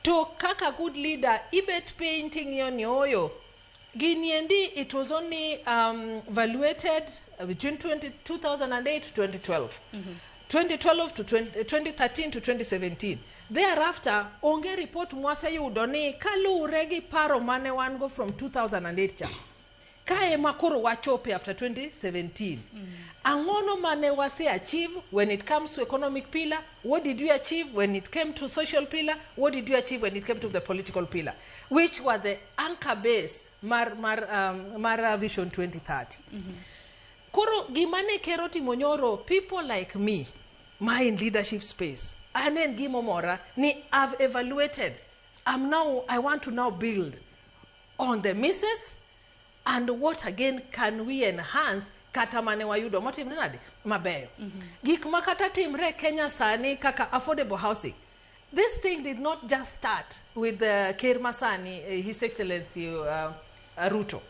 To kaka good leader ibet piny ting'iyo ni oyo gini endi it was only valuated between 2008 to 2012. 2012 to 20, 2013 to 2017. Thereafter, onge report mwaseyudo ni kaluwre gi paro mane wan go from 2008 cha. Kae ma koro wachope after 2017. Ang'ono mane wase achieve when it comes to economic pillar? What did we achieve when it came to social pillar? What did we achieve when it came to the political pillar? Which were the anchor base mar Vision 2030. Koro gima ne ker otimo nyoro, people like me, ma in leadership space, anen gimomora ni I've evaluated. I want to now build on the misses and what again can we enhance kata mane wayudo motimre nade mabeyo. Gik ma kata timre e Kenya sani kaka affordable housing. This thing did not just start with Ker Masani, His Excellency Ruto.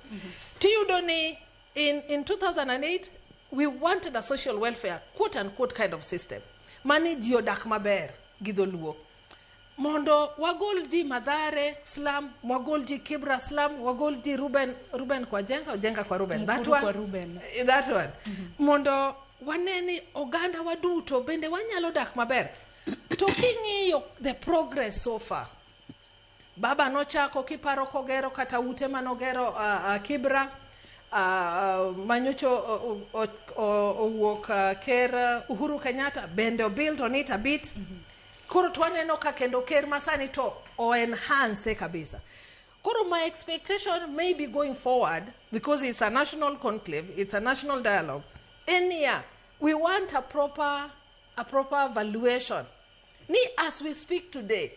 Tiyudo ni in 2008 we wanted a social welfare quote unquote kind of system mane ji odak maber gi dholuo mondo wagol ji Mathare slum, wagol ji Kibra slum, wagol ji Ruben kwa Jenga, Jenga kwa Ruben, that Mukuru one, kwa Ruben. That one. Mondo wane ni oganda waduto bende wanyalo dak maber. To king'iyo the progress so far, baba nochako kiparo kogero kata ute manogero Kibra, manyocho owuok ker Uhuru Kenyatta bende built on it a bit. Koro to waneno ka kendo ker masani to o enhance kabisa. Koro my expectation may be going forward, because it's a national conclave, it's a national dialogue. En niya, we want a proper valuation. Ni as we speak today,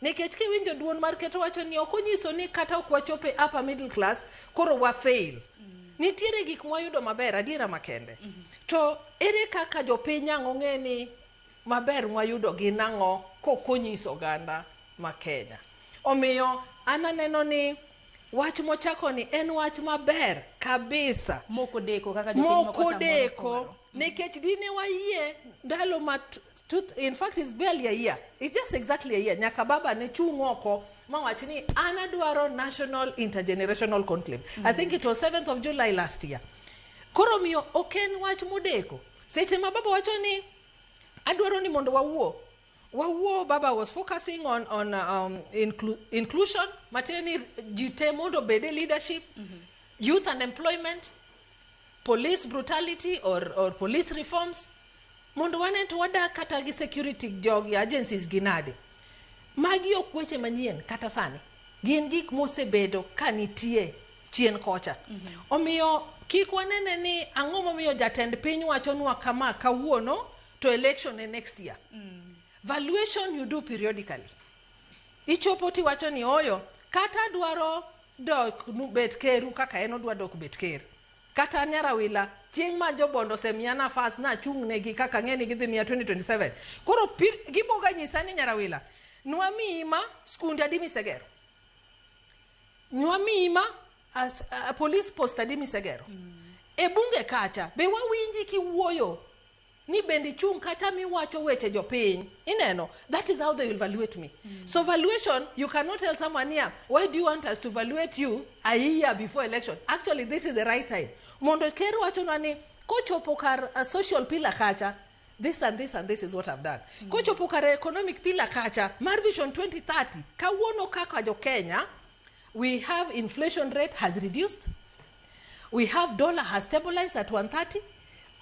nikech kiwinjo duond mar keto wacho ni ok onyiso ni kata ok wachope upper middle class, koro wa fail. Nitiere gik mwayudo maber, adiera makende. To ere kaka jopiny ang' ong'e ni maber mwayudo gin ang'o kok onyiso oganda ma Kenya. Omiyo an aneno ni wach mochako ni en wach maber kabisa. Moko deko kaka jopiny moko Moko samoro deko nikech dine wayie ndalo ma in fact it's barely a year, it's just exactly a year nyaka baba ne chung oko mawach ni an adwaro national intergenerational conclave. I think it was 7th of July last year. Koro miyo ok en wach modeko seche ma baba wacho ni adwaro ni mondo wawuo. Baba was focusing on inclusion, matiende ni ji te mondo obed e leadership, youth and employment, police brutality or police reforms, mondo wane to wadak kata gi security jogi agencies gi nade. Magi ok weche manyien kata sani, gin gik mosebedo ka nitie chien kocha. Omiyo kik wanene ni ang'o momiyo jatend piny wachonwa kama kawuono to election e next year. Valuation you do periodically. Ichopo tiwacho ni oyo kata dwaro dok bet keru kaka en odwa dok bet ker kata Nyarawila chieng' ma jobondo osemiya nafas nachung' negi kaka ng'e ni gidhi miya 2027. Koro giboga nyisa ni Nyarawila nwamiyi ma skunde adi misegero, nwamiyi ma police post adi misegero e bunge kacha, be wawinji kiwuoyo ni bende ichung' kacha miwacho weche jopiny ineno. That is how they will evaluate me. So valuation, you cannot tell someone here, why do you want us to evaluate you a year before election? Actually, this is the right time mondo ker wachonwa ni kochopo kar social pillar kacha, this and this and this is what I've done. Kochopo kar economic pillar kacha mar Vision 2030, kawuono kaka jo Kenya we have inflation rate has reduced, we have dollar has stabilized at 130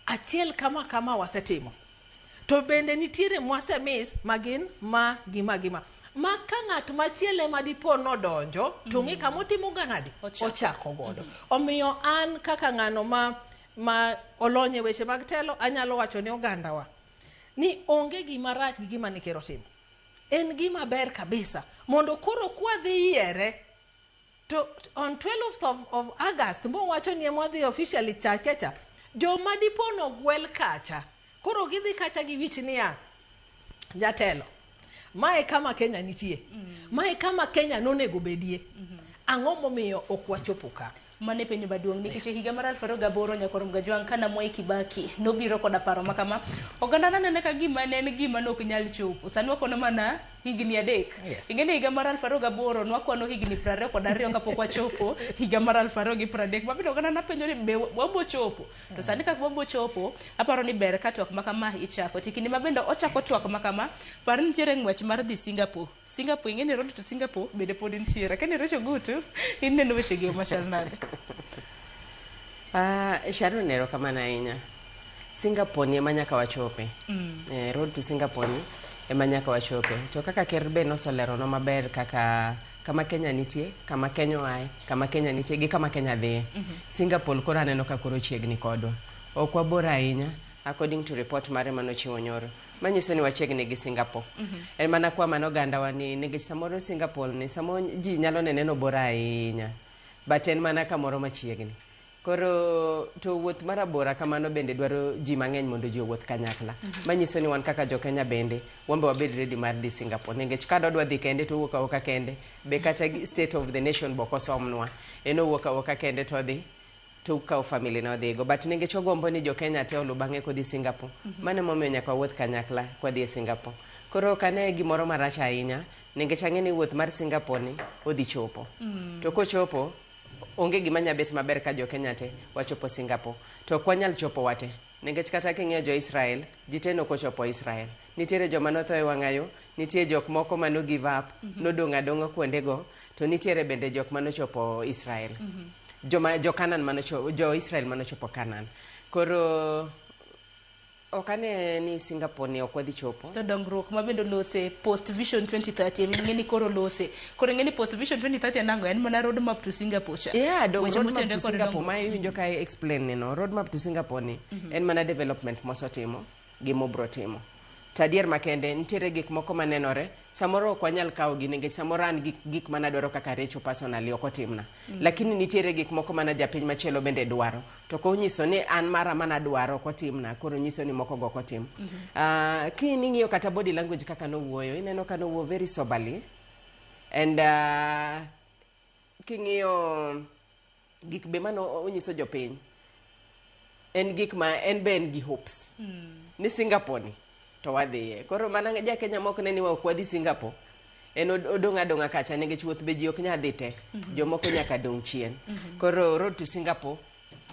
achiel kama kama wasetimo, to bende nitiere mwasemiss magin ma gima gima ma ka ng'at machielo ema dipo nodonjo to ng'e kamotimo ga nade ochako godo. Omiyo an kaka ng'ano ma olony e weche mag telo anyalo wacho ne ogandawa ni onge gima rach gi gima ne ker otimo, en gima ber kabisa mondo koro kwadhi yiere to on 12th of August mowacho ni ema wadhi officially chake cha, joma dipo nogwel kacha. Koro gidhi kacha gi wich niya, jatelo, mae kama Kenya nitie. Mae kama Kenya nonego bedie. Ang'o momiyo ok wachopo ka? Mano e penjo maduong' nikech e higa mar 2008 Nyakwar Mgajwang' kana Mwai Kibaki nobiro koda paro ma kama, oganda nanene ka gima ne en gima ne ok nyal chopo. Sani wakwano mana higni 3. Yes. Ing'e ni higa mar 2008 nwakwano higni 22 kapok wachopo higa mar 2030. Ma bende oganda napenjo ni be wabo chopo? To sani kaka wabo chopo, aparo ni ber ka twak ma kama ichako. To e kinde ma bende ochako twak ma kama, par ni nitiere ng'wech mar dhi Singapore. Singapore, ing'e ni road to Singapore bende pod nitiere. Ka ni Rachel Gutu, ineno weche gi machal nade? Sharon, erokamano ahinya. Singapore ni ema nyaka wachope. Road to Singapore ni ema nyaka wachope. To kaka ker be noseleronwa maber kaka kama Kenya nitie, kama Kenya oaye, kama Kenya nitie gi kama Kenya dhiye. Singapore koro aneno ka koro chiegni kodwa. Ok wabor ahinya according to report mare manochiwo nyoro. Manyiso ni wachiegni gi Singapore. En mana kwa mano ogandawa ni nikech samoro Singapore ni samoro ji nyalo nene ni obor ahinya. But en mana kamoro machiegni. Koro to wuoth marabora kamano bende dwaro ji mang'eny mondo ji owuoth kanyakla. Manyiso ni wan kaka jo Kenya bende wan be wabed ready mar dhi Singapore. Nikech ka dodwa dhi kende to owuok awuoka kende. Be kata state of the nation be ok osomnwa. En owuok awuoka kende to odhi to okawo family ne odhigo. But nikech ogombo ni jo Kenya te oluw bang'e kodhi Singapore. Mano emomiyo nyaka wawuoth kanyakla kwadhi e Singapore. Koro ok ane gimoro marach ahinya nikech ang'e ni wuoth mar Singapore ni odhi chopo. To kochopo onge gima nya bet maber ka jo Kenya te wachopo Singapore. To ok wanyal chopo wate. Nikech kata king'iyo jo Israel, ji te nok ochopo Israel. Nitiere joma notho e wang'ayo, nitie jok moko mano give up, nodong' adong'a kuondego, to nitiere bende jok manochopo Israel. Joma jo Canaan manochopo, jo Israel manochopo Canaan. Koro ok ane ni Singapore ni ok wadhi chopo. To dongruok ma bende olose post vision 2030 ing'e ni koro olose. Koro ing'e ni post vision 2030 en ang'o? En mana road map to Singapore cha. Yeah, dong Weche road map motenore to kod Singapore dongruok. ma iwinjo ka explain ni no, road map to Singapore ni en mana development mosetimo gi mobro timo. To adier makende nitiere gik moko manenore samoro ok wanyal kawo gi nikech samoro an gik, gik manadwaro kaka Recho personally ok otimna. Lakini nitiere gik moko mana japiny machielo bende dwaro. To konyiso ni an mara manadwaro ok otimna, koro nyiso ni moko go ok otim. Kining'iyo kata body language kaka nowuoyo, ineno ka nowuoyo very soberly. And king'iyo gik be mano onyiso jopiny, en gik ma en be en gi hopes. Ni Singapore ni to wadhiye. Koro mana ja Kenya mok ne ni ok wadhi Singapore. En odong' adong'a kacha nikech wuoth be ji ok nyal dhi te. Jomoko nyaka dong' chien. Koro road to Singapore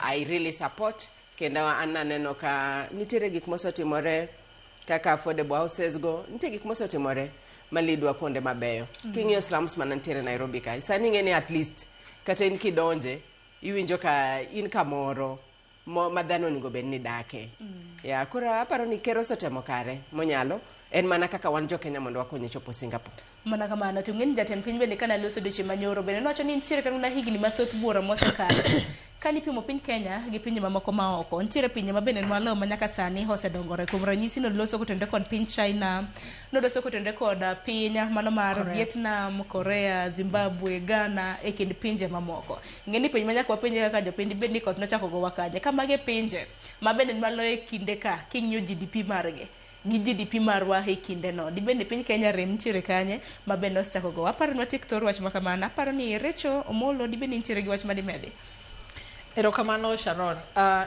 I really support kendo an aneno ka nitiere gik mosetimore kaka affordable houses go, nitie gik mosetimore malidwa kuonde mabeyo. King'iyo slums mana nitiere Nairobi kae, sani ing'e ni at least kata in kidonje iwinjo ka in kamoro ma dhano onego bed ni dake. Ya, koro aparo ni ker osetemo kare monyalo, en mana kaka wan jo Kenya mondo wakonye chopo Singapore. Mana kamano, to ng'eni jatend piny bende kana loso odiochieng' manyoro bende nowacho ni nitiere kata mana higni mathoth buora mosekalo. Kane ipimo piny Kenya gi pinje mamoko maoko, nitiere pinje ma bende nwaloyo ma nyaka sani osedongore. Kuom ranyisi noloso kotenore kod piny China, noloso kotenore kod piny mano mar Korea. Vietnam, Korea, Zimbabwe, Ghana e kind pinje mamoko. Ing'e ni penj ma nyaka wapenje kaka jopiny dibed ni koth nochako gowa kanye. Ka magi e pinje ma bende nwaloyo e kinde ka king'iyo GDP margi gi GDP marwa e kinde no. Dibed ni piny Kenya rem nitiere kanye ma bende osechako gowa. Aparo ni watiek thor wach ma kamano. Aparo ni Rachel Omolo dibed ni nitiere gi wach ma dimedi. Erokamano Sharon.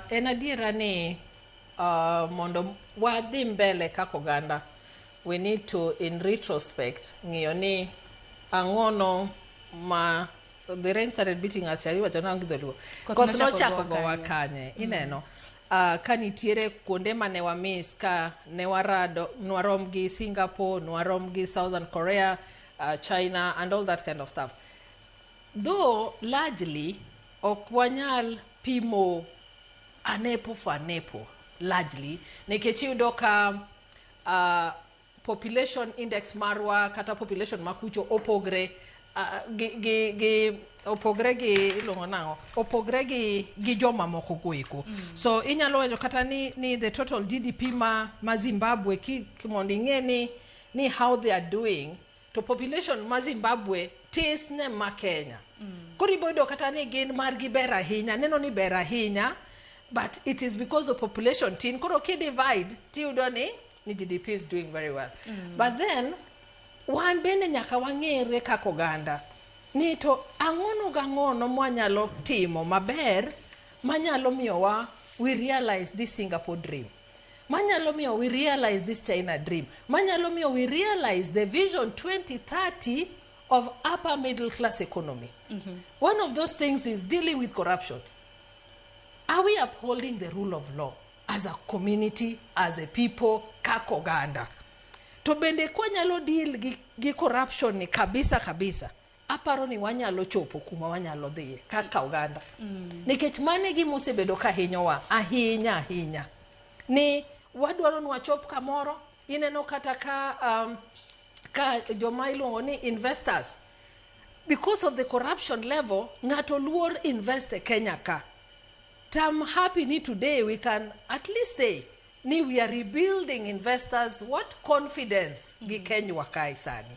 En adiera ni mondo wadhi mbele kaka oganda, we need to in retrospect ng'iyo ni ang'ono ma the rain started beating us, iwacho nang'o gi dholuo? Koth Koth nochako nochako gowa gowa kanye. kanye, ineno. Ka nitiere kuonde mane wamis ka ne warado, nwarom gi Singapore, nwarom gi Southern Korea, China and all that kind of stuff. Though largely ok wanyal pimo anepo for anepo largely nikech iyudo ka population index marwa kata population makucho opogre gi opogre gi iluongo nang'o opogre gi joma moko goeko. So inyalo wacho kata ni the total GDP ma Zimbabwe ki mondo ing'e ni how they are doing to population ma Zimbabwe tis ne ma Kenya. Koro ibo yudo kata ni gin margi ber ahinya, neno ni ber ahinya, But it is because the population tin. Koro ki divide, tiyudo ni GDP is doing very well. But then, wan bende nyaka wang'ere kaka oganda. Ni to ang'ono gang'ono mwanyalo timo maber manyalo miyowa we realize this Singapore dream. Manyalo miyo we realize this China dream. Manyalo miyo we realize the vision 2030 of upper middle class economy. One of those things is dealing with corruption. Are we upholding the rule of law as a community, as a people, kaka oganda? To bende kwanyalo deal gi corruption ni kabisa kabisa, aparo ni wanyalo chopo kuma wanyalo dhiye kaka oganda. Nikech mano e gima osebedo ka hinyowa ahinya ahinya. Ni wadwaro ni wachop kamoro, ineno kata ka joma iluongo ni investors, because of the corruption level, ng'ato luor invest e Kenya ka. To I'm happy ni today we can at least say ni we are rebuilding investors what confidence gi Kenywa kae sani.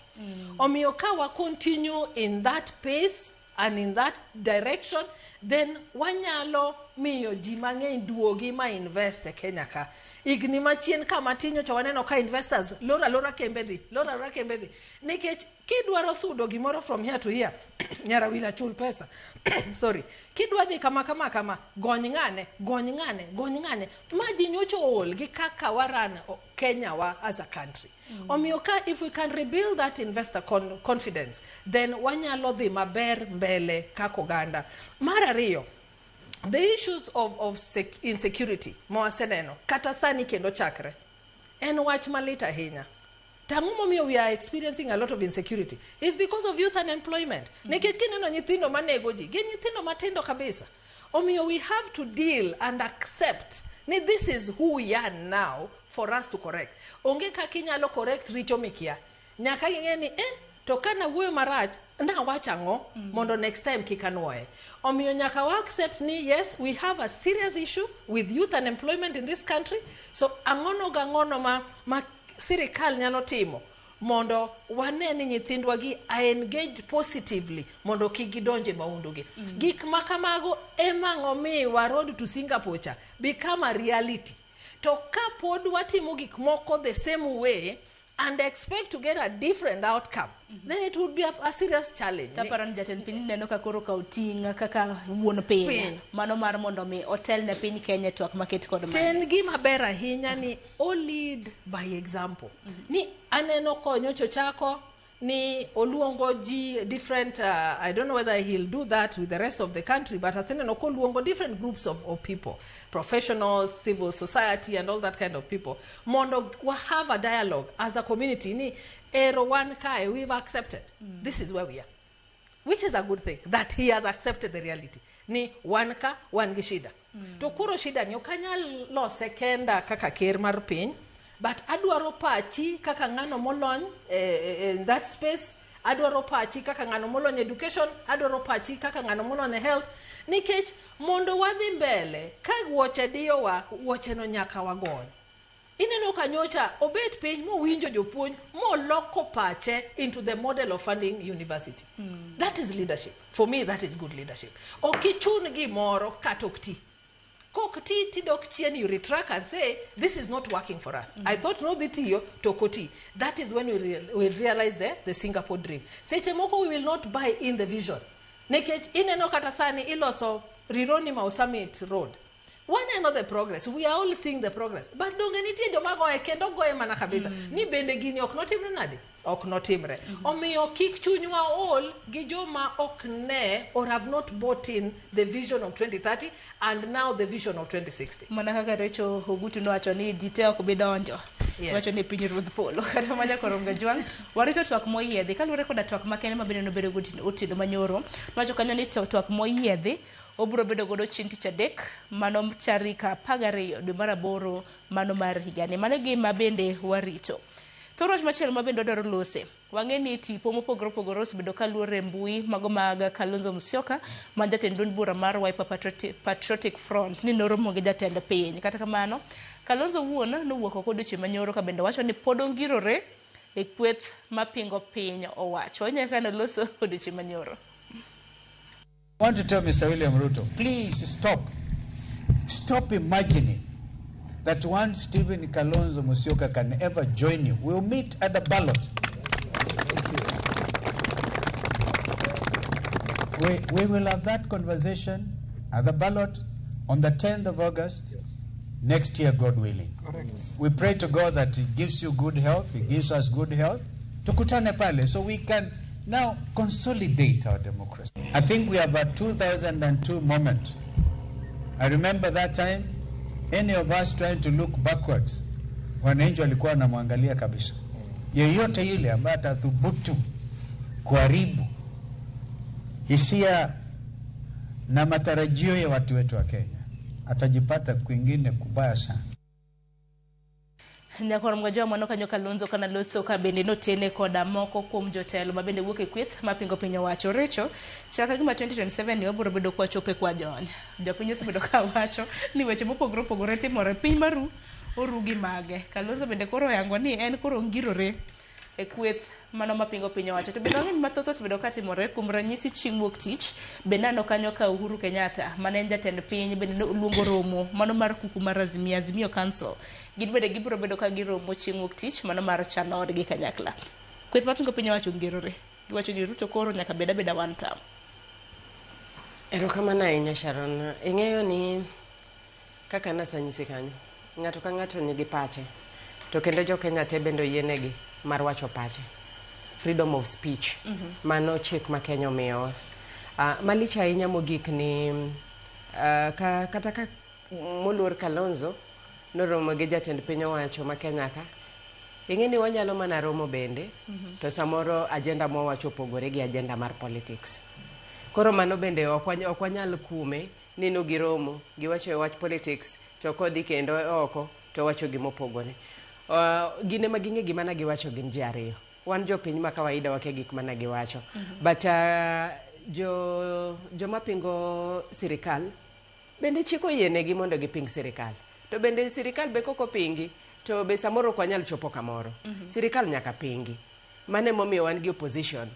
Omiyo ka wa continue in that pace and in that direction, then wanyalo miyo ji mang'eny duogi ma invest e Kenya ka. Higni machien kama tinyo cha waneno ka investors loro alora kembe dhi, loro alora kembe dhi. Nikech kidwaro sudo gimoro from here to here, Nyarawila chul pesa. Sorry. Kidwa dhi kama kama kama, gony ng'ane, gony ng'ane, gony ng'ane. Ma ji nyocha ool gi kaka waran Kenya wa as a country. Omiyo ka if we can rebuild that investor confidence, then wanyalo dhi maber mbele kaka oganda. Mar ariyo, the issues of insecurity mawaseneno kata sani kendo chakre en wach malit ahinya. To ang'o momiyo we are experiencing a lot of insecurity? Is because of youth unemployment. Nikech kineno nyithindo manego ji, gin nyithindo matindo kabisa. Omiyo we have to deal and accept ni this is who we are now for us to correct. Onge kaka inyalo correct richo mikia. Nyaka ging'e ni to kana wuoyo marach, nawacho ang'o mondo next time kik anwoye. Omiyo nyaka wa accept ni yes, we have a serious issue with youth unemployment in this country. So ang'ono gang'ono ma sirikal nyalo timo mondo wane ni nyithindwa gi are engaged positively mondo kik gidonje maundu gi. Gik ma kamago ema ng'omiwa road to Singapore cha become a reality. To ka pod watimo gik moko the same way and expect to get a different outcome, then it would be a serious challenge. Taparo ni jatend piny neno ka koro kawo ting' kaka wuon piny. Piny. Mano mar mondo mi otel ne piny Kenya e twak maket kod To en gima ber ahinya ni o lead by example. Ni aneno konyocho chako ni oluongo ji different I don't know whether he'll do that with the rest of the country, but aseneno koluongo different groups of people, professionals, civil society and all that kind of people, mondo wa have a dialogue as a community ni ero wan kae, we've accepted this is where we are, which is a good thing that he has accepted the reality ni wan ka wan gi shida. To koro shida ni ok anyal lose kenda kaka ker mar piny, but adwaro pachi kaka ng'ano molony in that space, adwaro pachi kaka ng'ano molony education, adwaro pachi kaka ng'ano molony e health, nikech mondo wadhi mbele ka wuoche diyowa, wuoche no nyaka wagony. Ineno ka nyocha obet piny mowinjo jopuonj moloko pache into the model of funding university. That is leadership. For me, that is good leadership. Ok ichun gimoro kata ok ti. Kok ti tidok chien, you retract and say, "This is not working for us. I thought nodhi tiyo to ok oti." That is when we realize the Singapore dream. Seche moko we will not buy in the vision, nikech ineno kata sani iloso Rironi Mau Summit Road. Waneno the progress, we are all seeing the progress, but donge nitie joma goye kendo goye mana kabisa ni bende gini ok notimre nade, ok notimre. Omiyo kik chunywa ol gi joma ok ne or have not bought in the vision of 2030 and now the vision of 2060. Mana kaka Recho Ogutu nowacho ni ji te ok bi donjo. Yes. Wacho ni piny ruodh polo. Kata manya koro Jwang', warito twak moyiedhi kaluwore koda twak makende ma bende nobedo go otieno manyoro. Nowacho kanyo ni twak moyiedhi obiro bedo godo chieng' tich adek, mano tarik 12 dwe mar aboro mano mar higani. Mano e gima bende warito. Thor wach machielo ma bende wadwaro lose. Wang'e ni tipo mopogore opogore osebedo kaluore e mbui mago mag Kalonzo Musyoka ma jatend duond bura mar Wiper Patriotic Front ni noromo gi jatend piny. Kata kamano, Kalonzo wuon nowuok oko odiochieng' manyoro ka bende wacho ni pod ongirore e kweth mapingo piny owacho. Wanyalo kaka noloso odiochieng' manyoro. I want to tell Mr. William Ruto, please stop. Stop imagining that one Stephen Kalonzo Musyoka can ever join you. We'll meet at the ballot. We, we will have that conversation at the ballot on the 10th of August next year, God willing. Correct. We pray to God that He gives you good health, He gives us good health. Tukutane pale so we can now consolidate our democracy. I think we have a 2002 moment. I remember that time, any of us trying to look backwards, wananchi walikuwa wanamwangalia kabisa. Yeyote yule ambaye atathubutu kuharibu hisia na matarajio ya watu wetu wa Kenya atajipata kwingine kubaya sana. Nyakwar Mgajwa mano kanyo Kalonzo kana loso ka bende notene koda moko kuom jotelo ma bende wuok e kweth mapingo piny owacho. Recho, chal ka gima 2027 ni wabiro bedo kwachope kwa jony. Jopiny osebedo ka wacho ni weche mopogore opogore timore piny maru oru gi mage. Kalonzo bende koro oyango ni en koro ongirore e kweth mano mapingo piny owacho. To bende wang'e ni mathoth osebedo ka timore kuom ranyisi chieng' wuok tich bende aneno kanyo ka Uhuru Kenyatta mane en jatend piny bende noluongo romo mano mar kuku mar Azimio, Azimio Council. Gin bende gibiro bedo ka giromo chieng' wuok tich mano mar chano odgi kanyakla. Kweth mapingo piny owacho ongirore. Giwacho ni Ruto koro nyaka bed abeda one term. Erokamano ahinya Sharon. Ing'eyo ni kaka nasanyisi kanyo, ng'ato ka ng'ato nigi pache. To kendo jo Kenya te bende oyienegi mar wacho pache. Freedom of speech. Mano chik ma Kenya omiyowa. Malich ahinya mogik ni ka, kata ka moluor Kalonzo noromo gi jatend piny owacho ma Kenya ka, ing'e ni wanyalo mana romo bende, to samoro agenda mwawacho opogore gi agenda mar politics. Koro mano bende ok wanyal kume ni no giromo, giwacho e wach politics, to kodhi kendo oko to wacho gimopogore. Gin ema ging'e gima ne giwacho gin ji ariyo. Wan jopiny ma kawaida wakia gik mane giwacho. But joma pingo sirikal bende chik oyienegi mondo giping sirikal. To bende sirikal be kok opingi to be samoro ok wanyal chopo kamoro. Sirikal nyaka pingi. Mano emomiyo wan gi opposition.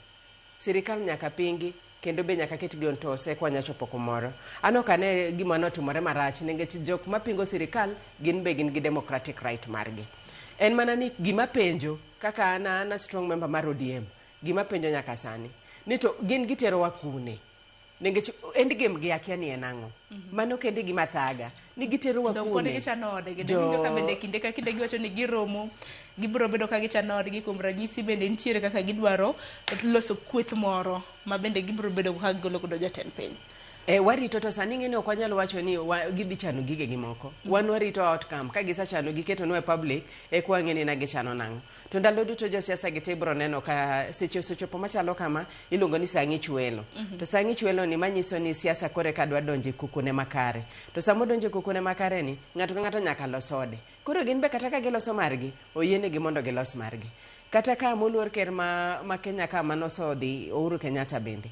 Sirikal nyaka pingi kendo be nyaka ketgi on toes eka wanya chopo kumoro. An ok ane gima notimore marach nikech jok mapingo sirikal gin be gin gi democratic right margi. En mana ni gima penjo kaka an an a strong member mar ODM, gima penjo nyaka sani ni to gin giterowa kune? Nikech end game gi akia ni en ang'o. Mano kende gima thaga ni giterowa Dong pod kune. gichano odgi. Winjo ka bende kinde ka kinde giwacho ni giromo, gibiro bedo ka gichano odgi. Kuom ranyisi bende nitiere kaka gidwaro loso kweth moro ma bende gibiro bedo ka gigolo godo jatend piny. Warito to sani ing'e ni ok wanyal wacho ni gidhi chano gigegi moko. Wan warito outcome. Ka gisechano giketonwa e public, eka wang'e ni ne gichano nang'o. To ndalo duto josiasa gi te ibiro neno ka seche osechopo machalo kama, iluongo ni saa ng'ich welo. To saa ng'ich welo ni manyiso ni siasa koro eka dwa donjo e kukune makare. To sama odonjo e kukune makare ni, ng'ato ka ng'ato nyaka los ode. Koro gin be kata ka giloso margi, oyienegi mondo gilos margi. Kata ka moluor ker ma Kenya ka manosodhi Uhuru Kenyatta bende.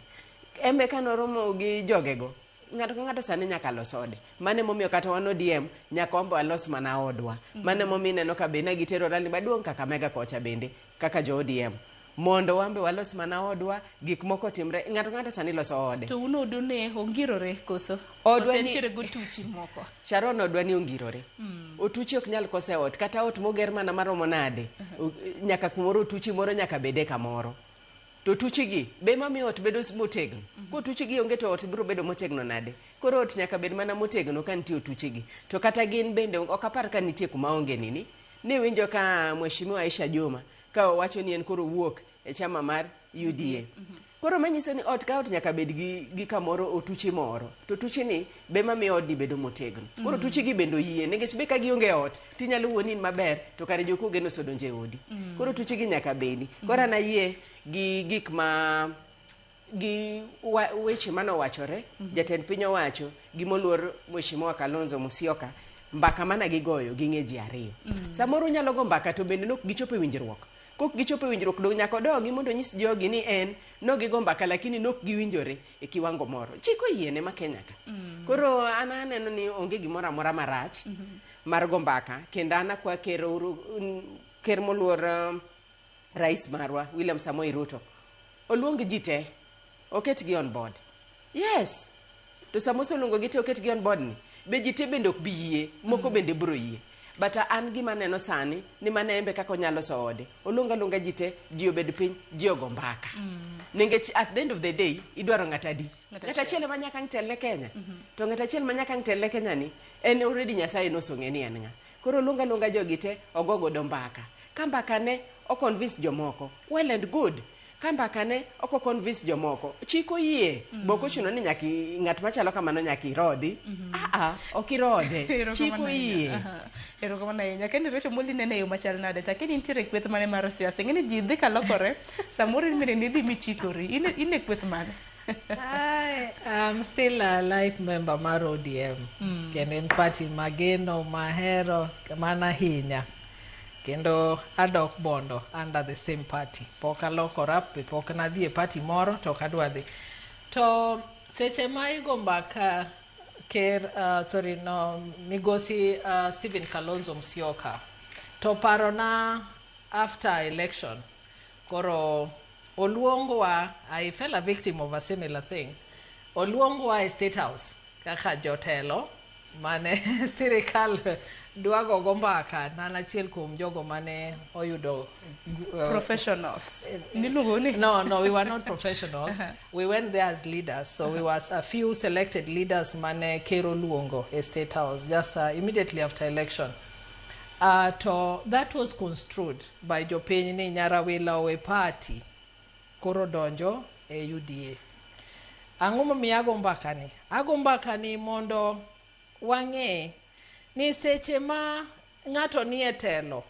Embe ka noromo gi jogego, ng'ato ka ng'ato sani nyaka los ode. Mano emomiyo kata wan ODM, nyaka wan be walos mana odwa. Mano emomiyo ineno ka be ne gitero rally maduong' Kakamega kocha bende, kaka jo ODM. Mondo wan be walos mana odwa, gik moko otimre. Ng'ato ka ng'ato sani loso ode. To un odu ne ongirore koso? Odwa Koso ni nitiere gotuchi moko? Sharon odwa ni ongirore. Otuchi ok nyal koso e ot. Kata ot moger mana maromo nade, nyaka kumoro otuchi moro nyaka bede kamoro. To tuchigi be mamiyo ot bedo motegno. Kotuchigi onge to ot biro bedo motegno nade? Koro ot nyaka bed mana motegno ka nitie otuchigi. To kata gin bende ok apar ka nitie kuma onge nini. Niwinjo ka Mheshimiwa Aisha Juma ka owacho ni en koro wuok e chama mar UDA. Koro manyiso ni ot ka ot nyaka bed gi kamoro otuchi moro. To tuchi ni be mamiyo odni bedo motegno. Koro tuchigi bende oyie nikech be ka gionge ot tinyalo wuo ni in maber to kare jokuoge nosedonjo e odi. Koro tuchigi nyaka bedi. Koro an ayie gi gik ma gi weche manowachore, jatend piny owacho gi moluor Mheshimiwa Kalonzo Musyoka, mbaka mana gigoyo ging'e ji ariyo. Samoro unyalo go mbaka to bende nok gichopo e winjruok. Kok gichopo e winjruok dong nyaka odogi mondo onyis jogi ni en no gigo mbaka lakini nok giwinjore e kiwango moro. Chik oyiene ma Kenya ka. Koro an aneno ni onge gimoro amora marach mar go mbaka kendo an akwa ker Uhuru, ker moluor Rais marwa William Samoei Ruto oluong ji te oketgi on board. Yes. To sama oseluongo gi te oketgi on board ni Be ji te bende ok bi yie, moko bende biro yie. But an gima aneno sani ni mana en be kaka onyalo loso ode. Oluong aluonga ji te, ji obed piny, ji ogo mbaka. Nikech at the end of the day, idwaro ng'ato adi? Ng'ato Ng'ato achiel ema nyaka ang' tel ne Kenya. To ng'ato achiel ma nyaka ang' tel ne Kenya ni, en already Nyasaye nosong'e ni en ng'a. Koro oluong aluonga jogi te, ogo godo mbaka. Ka mbaka ne o convince jomoko, well and good. Ka mbaka ne ok o convince jomoko, chik oyie. Be ok ochuno ni nyaka ng'at machalo kamano nyaka irodhi. Ah ah, ok irodhe. Chik Erokamano oyie. ahinya. Aha. Erokamano ahinya. Kendo Rachel Moli nene e yo machal nade? To akia ni nitiere kweth mane mar siasa. Ing'e ni ji dhi kalokore, samoro in bende nidhi michikori. In e kweth mane? I am still a life member mar ODM. Kendo en party mageno, mahero, mana ahinya. Kendo adok bondo under the same party. Pok alokora, be pok nadhi e party moro to ok adwa dhi. To seche ma igo mbaka ker, sorry, no, migosi Stephen Kalonzo Musyoka, to parona after election, koro oluongwa, I fell a victim of a similar thing. Oluongwa e State House kaka jotelo mane sirikal dwa gogo mbaka, an achiel kuom jogo mane oyudo Professionals. Niluongo ni? No, we were not professionals. We went there as leaders. So we was a few selected leaders mane ker oluongo e State House just immediately after election. To that was construed by jopiny ni Nyarawila owe party koro donjo e UDA. Ang'o momiyo ago mbaka ni? Ago mbaka ni mondo wang'e ni seche ma ng'ato nie telo,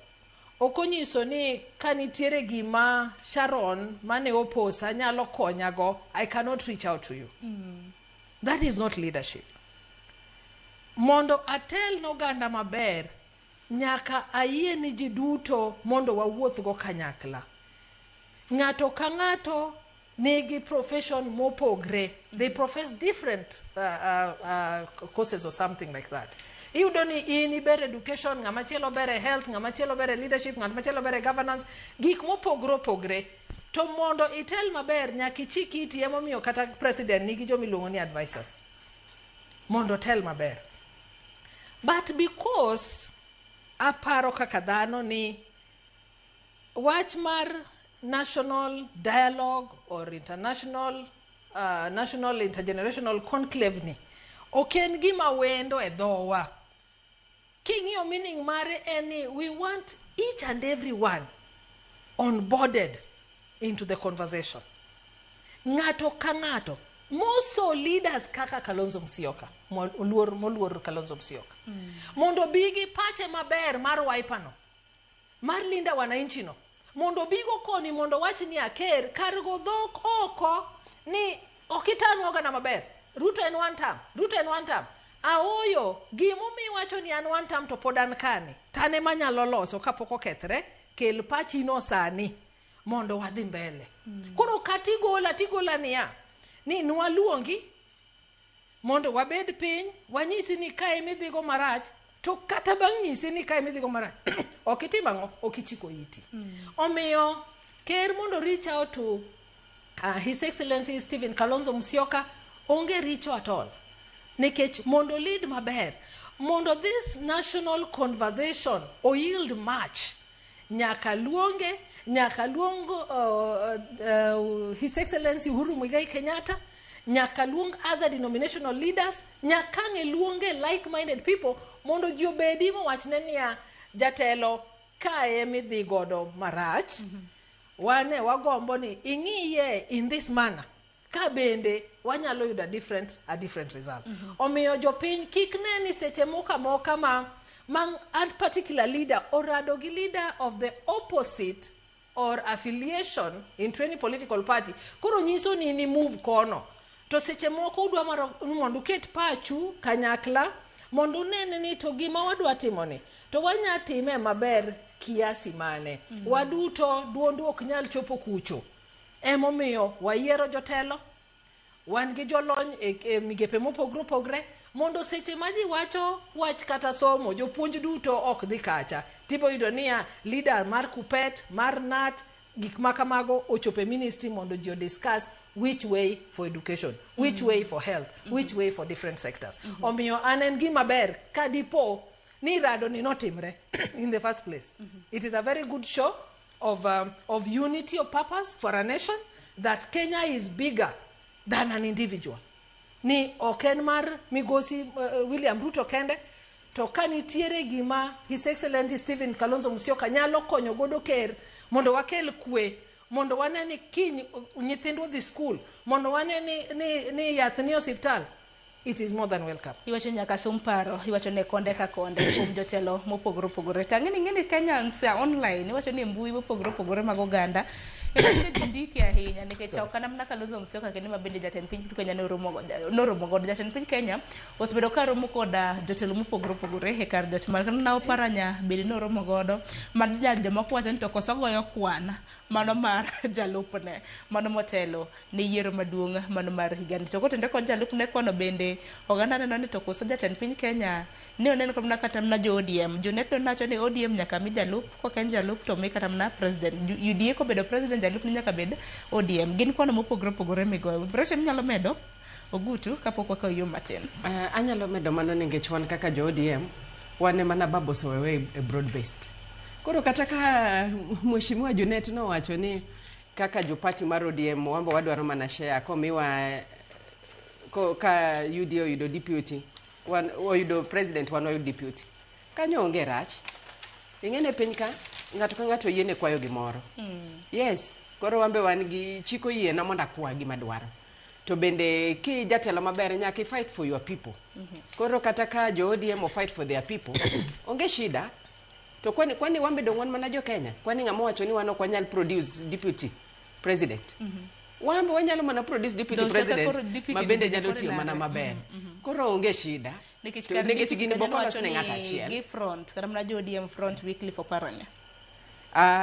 ok onyiso ni ka nitiere gima Sharon mane oposa nyalo konyago, I cannot reach out to you. That is not leadership. Mondo atel n'oganda maber, nyaka ayie ni ji duto mondo wawuothgo kanyakla. Ng'ato ka ng'ato nigi profession mopogre. They profess different courses or something like that. Iyudo ni in iber education, ng'ama chielo ber e health, ng'ama chielo ber e leadership, ng'at machielo ber e governance, gik mopogre opogre. To mondo itel maber, nyaka ichik iti emomiyo kata president nigi jomiluongo ni advisors. Mondo otel maber. But because aparo kaka dhano ni wach mar national dialogue or international national intergenerational conclave ni ok en gima wendo e dhowa. King'iyo meaning mare en ni we want each and every one onboarded into the conversation. Ng'ato ka ng'ato, moso leaders kaka Kalonzo Musyoka, moluor Kalonzo Musyoka. Mondo obi gi pache maber mar Wiper no, mar Linda Wananchi no, mondo obigo koni mondo wach ni aker kar go dhok oko ni ok itanwa oganda maber. Ruto en one term, Ruto en one term. Aoyo, gimomiyo iwacho ni an one term to pod an kani, to an ema anyalo loso kapok okethre, kel pachi no sani mondo wadhi mbele. Koro kata igola tigola niya, ni nwaluongi mondo wabed piny, wanyisi ni kae midhigo marach, to kata bang' nyisi ni kae midhigo marach, ok itim ang'o, ok ichiko iti. Omiyo, ker mondo reach out to His Excellency Stephen Kalonzo Musyoka, onge richo at all. Nikech mondo lead maber, mondo this national conversation o yield much, nyaka luonge, nyaka luong His Excellency Uhuru Muigai Kenyatta, nyaka luong other denominational leaders, nyaka ng'e luonge like-minded people, mondo ji obedi mowachne niya, jatelo kae midhi godo marach, wane wagombo ni ing'iye in this manner, ka bende wanyalo yudo a different result. Omiyo jopiny kik ne ni seche moko amoka ma a particular leader orado gi leader of the opposite or affiliation into any political party, koro nyiso ni ni move kono. To seche moko udwa maro mondo uket pachu kanyakla mondo unene ni to gima wadwa timo ni to wanya time maber kiasi mane. Waduto duondu ok nyal chopo kucho. Emomiyo wayiero jotelo, wan gi jolony e migepe mopogre opogre mondo seche ma ji wacho wach kata somo jopuonj duto ok dhi kacha tibo yudo niya leader mar KUPPET mar KNUT gik ma kamago ochopo e ministry mondo ji odiscuss Which way for education, which way for health, which way for different sectors. Omiyo an en gima ber ka dipo ni rado ni notimre in the first place. It is a very good show of unity of purpose for a nation, that Kenya is bigger than an individual. Ni ok en mar migosi William Ruto kende, to ka nitiere gima His Excellency Stephen Kalonzo Musyoka nyalo konyo godo ker mondo wakel kwe, mondo wane ni kiny nyithindwa dhi skul, mondo wane ni yath ni osiptal, it is more than welcome. Iwacho nyaka sum paro, iwacho ne konde ka konde kuom jotelo mopogore opogore. To ang'e ni ing'e ni Kenyans are online, iwacho ni mbui mopogore opogore mag oganda. Ema ji ndike ahinya nikech ok ana mana Kalonzo Musyoka kende ma bende jatend piny Kenya noromo godo. Jatend piny Kenya osebedo ka romo koda jotelo mopogore opogore e kar jot mar na Oparanya bende noromo godo. Ma jomoko wacho ni to koso goyo kwan mano mar jalupne mano motelo ne yiero maduong' mano mar higani. To kotenore kod jalupne kono bende oganda neno ni to koso jatend piny Kenya ne oneno mana kata mana jo ODM. Junet nowacho ni ODM nyaka mi jalup, kok en jalup to mi kata mana president. UDA kobedo president jalupne nyaka bed ODM. Gin kwano mopogore opogore migoyo. Rachel inyalo medo Ogutu kapok wakawo yo matin. Anyalo medo mano nikech wan kaka jo ODM wan ema baba osewewe e broad based. Koro kata ka Mheshimiwa Junet nowacho ni kaka jo party mar ODM wambo wadwaro mana share komiwa ko, ka UDA oyudo deputy wan oyudo president wan wayud deputy kanyo onge rach. Ing'ene piny ka ng'ato ka ng'ato oyiene kwayo gimoro. Yes, koro wambe wan gi chik oyiena mondo akwa gima dwaro. To bende ki jatelo maber nyaka i fight for your people. Koro kata ka jo ODM o fight for their people, onge shida. To kwani wambe dong wan mana jo Kenya? Kwani ng'ama wacho ni wan ok wanyal produce deputy president? Wambe wanyalo mana produce deputy Dong chaka president koro deputy ma bende ni nyalo koro tiyo mana nade? maber. Koro onge shida. Nikech To kar nikech deputy gin kanyo boko nowacho los ne ng'ato ni achiel. gi front kata mana jo ODM front Wycliffe Oparanya.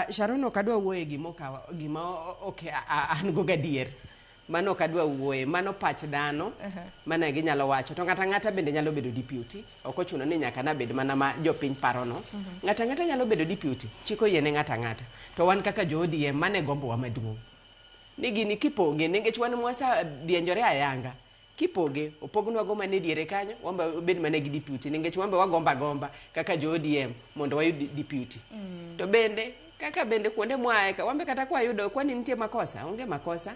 Sharon ok adwa wuoye gima ok an go gadier. Mano ok adwa wuoye, mano pach dhano, mano ginyalo wacho. To ng'ato ang'ata bende nyalo bedo deputy. Ok ochuno ni nyaka nabed mana ma jopiny parono. Ng'ato ang'ata nyalo bedo deputy. Chik oyiene ng'ato ang'ata. To wan kaka jo ODM, mano e gombowa maduong'. Ni gini kipoge, nikech wan mwasa dienjore ayanga. Kipoge, opognwa go mana e diere kanyo, wambe wabed mana gi deputy. Nikech wambe wagomba agomba kaka jo ODM mondo wayud deputy. To bende, kaka bende kuonde mwae ka, wambe kata kwayudo, kwani nitie makosa? Onge makosa.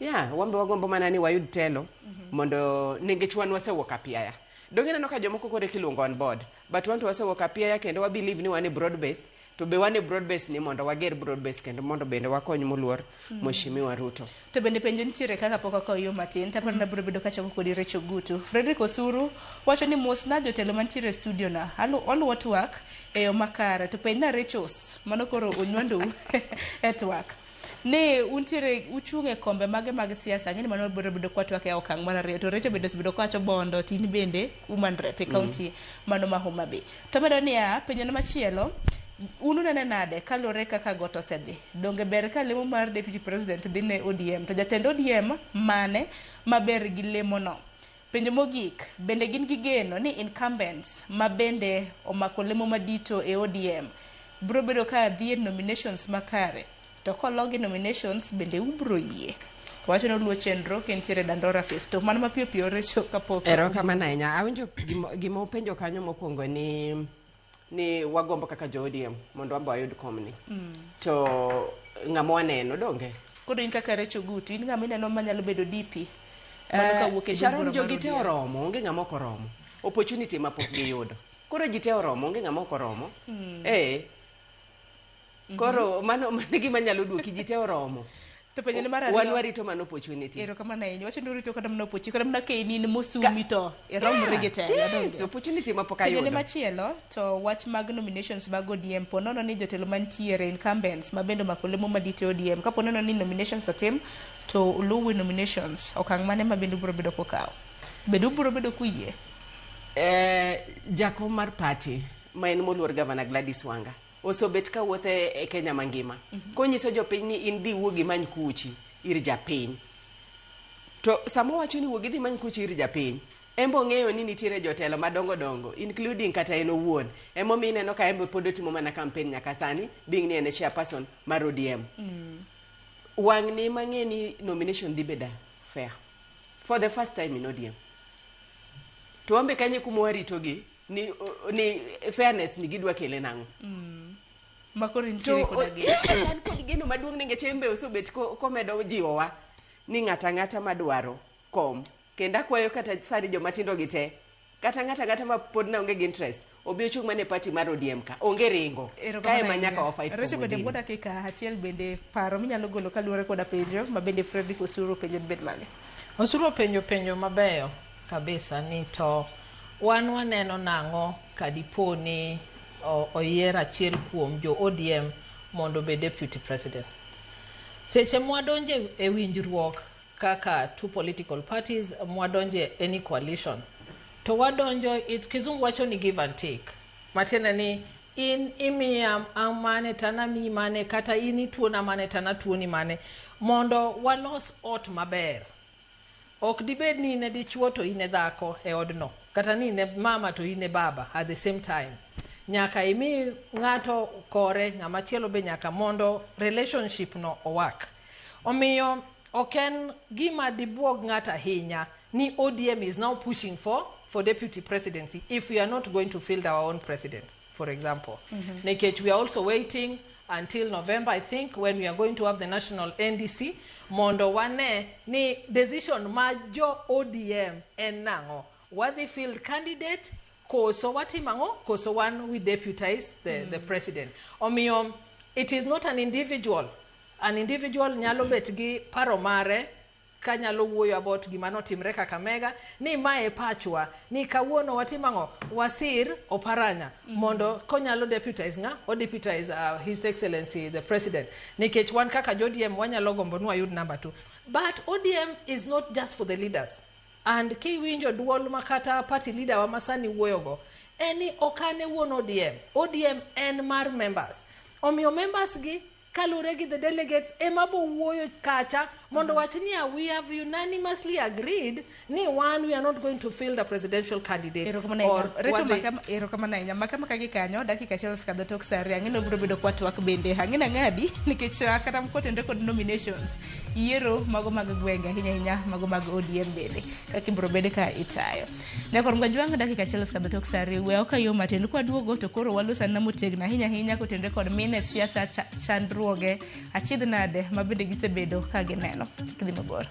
Yeah, wambe wagombo mana ni wayud telo mondo nikech wan wasewuok apiaya. Donge ineno ka jomoko koro eka iluongo on board, but wan to wasewuok apiaya kendo wa believe ni wan e broad base, to be wan e broad base ni mondo wager broad base kendo mondo bende wakony moluor Mheshimiwa Ruto. To bende penjo nitiere kaka pok akawo yo matin, taparo ni abiro bedo kachako kodi Rachel Ogutu. Frederick Osuru wacho ni mos na jotelo mantiere e studio na, oluwo twak e yo makare. To penj na Rachels, mano koro onywandou e twak. Ne untiere uchung' e kombe mage mag siasa, ang'e ni mano biro bedo kwa twak e okang' mar ariyo. To Rachel bende osebedo kawacho Bondo, to in bende woman rep e county mano ma Homa Bay. To medo niya, penjo ne machielo, un unene nade kaluwore kaka got osedhi? Donge ber ka lemo mar deputy president dhi ne ODM, to jatend ODM mane maber gi lemono? Penjo mogik, bende gin gi geno ni incumbents ma bende omako lemo madito e ODM biro bedo ka dhi e nominations makare? To kologi nominations bende ubro yie? Wacho ni oluwo chenro ka entiere Dandora Phase 2. Mano mapiyo piyo Rachel kapok. Erokamano ahinya. Awinjo gima upenjo kanyo mokwongo ni wagombo kaka jo ODM mondo wambe wayud komni. To ng'ama waneno donge? Koro in kaka Rachel Ogutu, in ng'ama ineno manyalo bedo DP? Mano kawuok e Sharon, duond bura jogi mar te ODM. oromo, onge ng'ama ok oromo. Opportunity ma pok giyudo. Koro ji te oromo, onge ng'ama ok oromo. Koro mano gima nyalo duoki, ji te oromo. To penjo ni mar Wan ariyo. warito mana opportunity. Erokamano ahinya. Wacho ni urito kata mana opportunity, kata mana ka in in mosumi to iromri gi telo, Yes, donge? opportunity ma pok Penjo ni ayudo. machielo to wach mag nominations mag ODM, po nono ni jotelo mantiere incumbents ma bende omako lemo madito e ODM, kapo nono ni nominations otim to uluwi nominations, okang' mane ma bende ubiro bedo kukawo? Bende ubiro bedo kuyie? Jakom mar party ma en moluor Governor Gladys Wanga osobet ka wuotho e Kenya mangima konyiso jopiny ni in dhi wuog imany kuchi ir japiny. To sama owacho ni wuog idhi imany kuchi ir japiny, en be ong'eyo ni nitiere jotelo madongo dongo including kata en owuon. Emomiyo ineno ka en be pod otimo mana campaign nyaka sani, being ni en e chairperson mar ODM. Wang' ni mang'e ni nomination dhi bedo fair for the first time in ODM. To wambe kanye kuma waritogi ni fairness ni gidwa kele nang'o? Makoro intiere To koda geno. Yes, an kod geno maduong' nikech en be osebet komedo jiwowa ni ng'ata ang'ata madwaro kom kendo akwayo kata sani jomatindo gi te kata ng'ata ang'ata ma pod ne onge gi interest obi ochung' mana e party mar ODM ka onge ringo kae ma nyaka wa fight for Rachel bende Modini. bwo dakika achiel bende paro minyalo golo kaluwore koda penjo ma bende Fredrick Osuru penjo bed mage. Osuru openjo penjo mabeyo kabisa ni to wan waneno nang'o kadipo ni oyier achiel kuom jo ODM mondo obed deputy president. Seche mwadonje e winjruok kaka two political parties, mwadonje any coalition, to wadonjo it kizungu wacho ni give and take. Matiende ni in imiya mane to an amiyi mane kata in ituona mane to an atuoni mane mondo walos ot maber. Ok dibed ni in e dichuo to in e dhako e odno kata ni in e mama to in e baba at the same time. Nyaka imi ng'ato kore ng'ama chielo be nyaka mondo relationship no owak. Omiyo ok en gima dibuog ng'ato ahinya ni ODM is now pushing for deputy presidency if we are not going to field our own president, for example. Nikech we are also waiting until November, I think, when we are going to have the national NDC, mondo wane ni decision ma jo ODM en nang'o. Wadhi field candidate, koso watimo ang'o, koso wan we deputize the president. Omiyo, it is not an individual. An individual nyalo bet gi paro mare kanyalo wuoyo about gima notimre Kakamega ni mae pachwa ni kawuono watimo ang'o wasir Oparanya mondo konyalo deputize ng'a o deputize His Excellency the President nikech wan kaka jo ODM wanyalo gombo ni wayud number 2 but ODM is not just for the leaders and kiwinjo duol ma kata party leader wa masani wuoyogo en ni ok an e wuon ODM. ODM en mar members omiyo members gi kaluwore gi the delegates ema bo wuoyo kacha mondo wach niya we have unanimously agreed ni one we are not going to field a presidential candidate Erokamano ahinya. Rachel Makama, erokamano ahinya. Makama ka gi kanyo, dakika achiel osekadho tok sa ariyo. Ang'e ni wabiro bedo kwatwak bende. Ang'e ni ang'adi nikech kata kotenore kod nominations, yiero mago mag gwenge ahinya ahinya mago mag ODM bende kaka ibiro bed ka itayo. Nyakor Mgajwang' dakika achiel osekadho tok sa ariyo. We ok ayo matin kwaduogo to koro waloso anena motegno ahinya ahinya kotenore kod mine siasa chandruoge achiedh nade ma bende gisebedo ka gineno. Kik dhi mabor.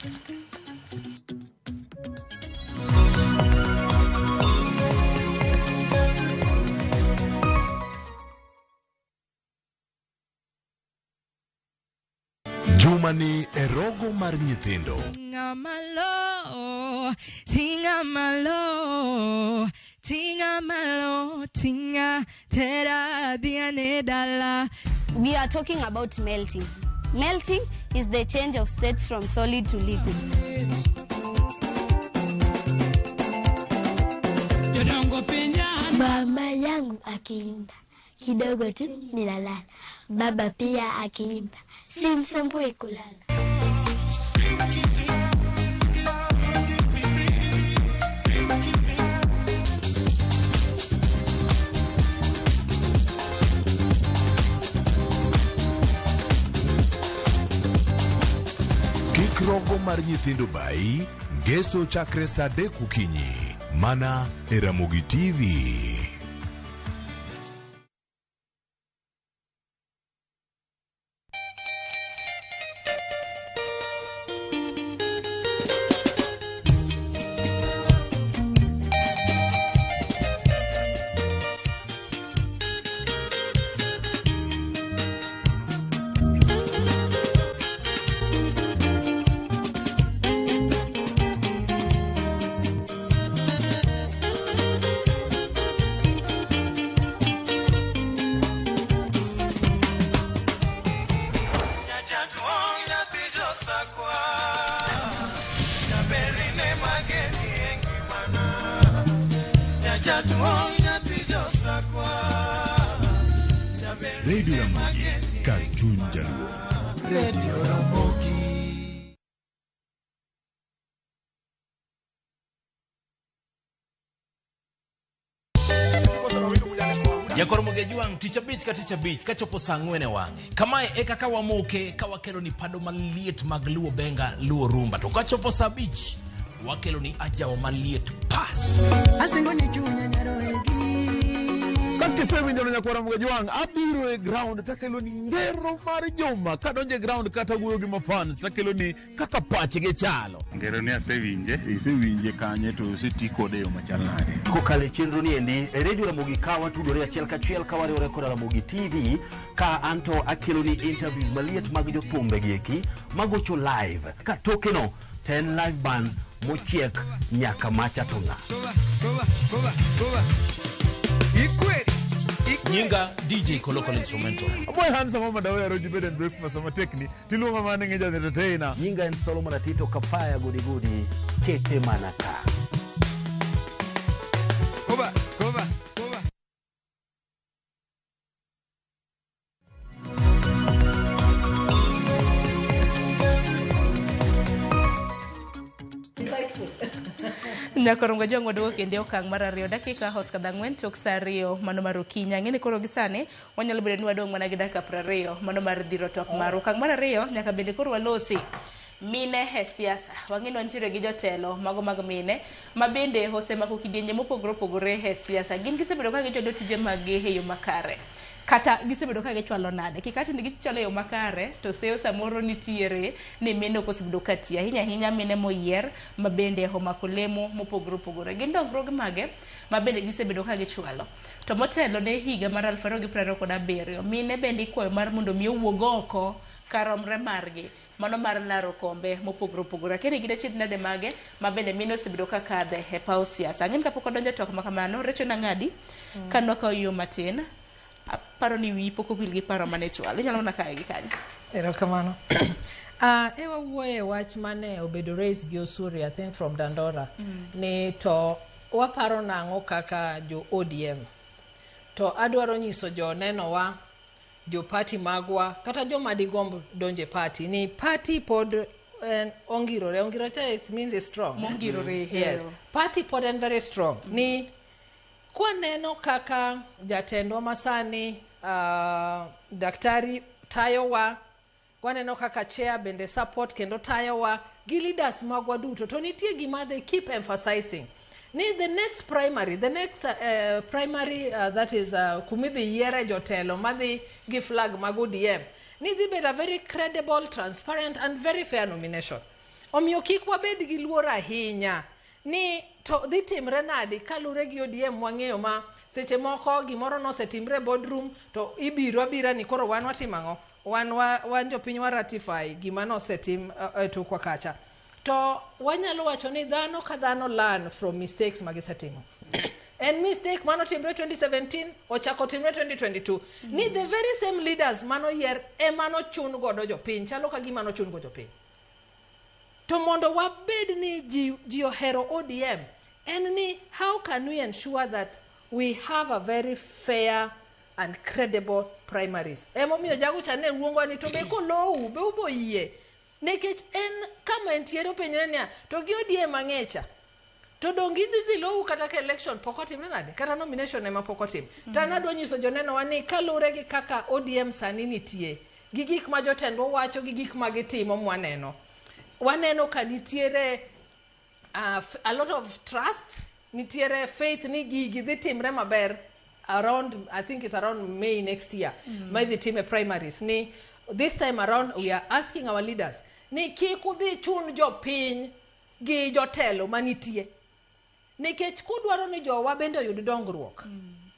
Jumani e rogo mar nyithindo. Tinga malo, tinga malo, tinga malo, tinga tera diane dala. We are talking about melting. Melting is the change of state from solid to liquid. Mama yangu akiimba kidogo tu ninalala, baba pia akiimba simsumbui kulala. Kik rogo mar nyithindo bai ngeso chakre saa 3 okinyi mana e Ramogi TV. Radio Ramogi, kar chuny jaluo. Radio Ramogi. Jakoro Mogejwang' tich abich ka tich abich kachopo saa ang'wen e wang'e. Kamae e kaka wamoke ka wakelo ni pado maliet mag Luo Benga, Luo Rumba. To kachopo saa abich, wakelo ni ajawa maliet pas. Asingo ni chunya nyaroegi. Kaka isewinjo nyakwara Mgajwang', abiro e ground takelo ni ngero mar juma. Kadonjo e ground kata wuoyo gi mafans takelo ni kaka pachgi chalo. Ngero ni asewinje, isewinje kanye to oseti kode e yo machal nade? Kokalo e chenro ni endi e redio Ramogi ka watudore achiel kachiel ka wariwore koda Ramogi TV ka anto akelo ni interviews maliet mag jothumbe gi eki magocho live ka tokeno to en live band mochiek nyaka macha to ng'a. Nyinga DJ Kolokol Instrumental. Boy handsome mama dawe roji bed and breakfast sama tekni tiluonga mana ng'e ja entertainer. Nyinga en Solomon Atito Kapaya gudi gudi kete mana ka. Koba, koba, koba. Nyakorongo jong waduogo kendo e okang' mar ariyo dakika osekadho ang'wen tok sa ariyo mano mar okinyi. Ang'e ni koro gi sani wanyalo bedo ni wadong' mana gi dakika 20 mano mar dhiro twak mar okang' mar ariyo nyaka bende koro walosi mine e siasa. Wang'e ni wantiere gi jotelo mago mag mine ma bende osemako kidienje mopogore opogore e siasa. Gin gisebedo ka gichwalo tije mag-gi e yo makare. Kata gisebedo ka gichwalo nade? Kik awach ni gichwalo e yo makare to seyo samoro nitiere ni mine ok osebedo ka tiyo. Ahinya ahinya mine moyier ma bende omako lemo mopogore opogore. Gin dongruoge mage ma bende gisebedo ka gichwalo? To motelo ne higa mar 2027, mine bende ikwayo mar mondo mi owuog oko karomre margi. Mano mar laro kombe mopogore opogore. Akia ni gin achiedh nade mage ma bende mine osebedo ka kadhe e paw siasa. Ang'e ni kapok wadonjo e twak ma kamano, Rachel Nang'adi, ka nwakawo yo matin, aparo ni wiyi pok owil gi paro mane ichwalo. Inyalo mana kaye gi kanyo. Erokamano. E wawuoye e wach mane obedo raised gi Osuri, I think from Dandora, ni to waparo nang'o kaka jo ODM. To adwaro nyiso jo nenowa, jo party magwa, kata joma digomb donje party, ni party pod en ongirore. Ongirore it means it's strong. Mongirore, Yes. Party pod en very strong. Ni kwaneno kaka jatendwa masani daktari tayowa, waneno kaka chair bende support kendo tayowa gi leaders magwa duto, to nitie gima they keep emphasizing ni the next primary, the next primary that is kumidhi yiere jotelo madhi gi flag mag ODM, ni dhi bedo a very credible, transparent and very fair nomination. Omiyo kik wabed gi luor ahinya ni to dhi timre nadi kalure gi ODM wang'eyo ma seche moko gimoro nosetimre e boardroom to ibiro abira ni koro wan watimo ang'o, wan wan jopiny wa ratify gima nosetim e tokwa kacha. To wanyalo wacho ni dhano ka dhano learn from mistakes ma gisetimo. En mistake manotimre 2017 ochako timre 2022 ni the very same leaders manoyier ema nochun godo jopiny, chalo ka gima nochun go jopiny. To mondo wabed ni ji ohero ODM en ni how can we ensure that we have a very fair and credible primaries. Emomiyo jago cha ne luongo ni to be kolou be ubo yie, nikech en kama entiere openjre niya to gi ODM ang'echa to dong idhi dhi lou kata ka election pok otimre nade, kata nomination ema pok otim. To an adwa nyiso jonenowa ni kalure gi kaka ODM sani nitie gi gik ma jotendwa wacho gi gik ma gitimo mwaneno, waneno ka nitiere a lot of trust, nitiere faith ni gigi dhi timre maber around, I think it's around May next year, ma idhi time primaries. Ni this time around we are asking our leaders ni kik udhi chun jopiny gi jotelo manitie, nikech kudwaro ni jowa bende oyud dongruok,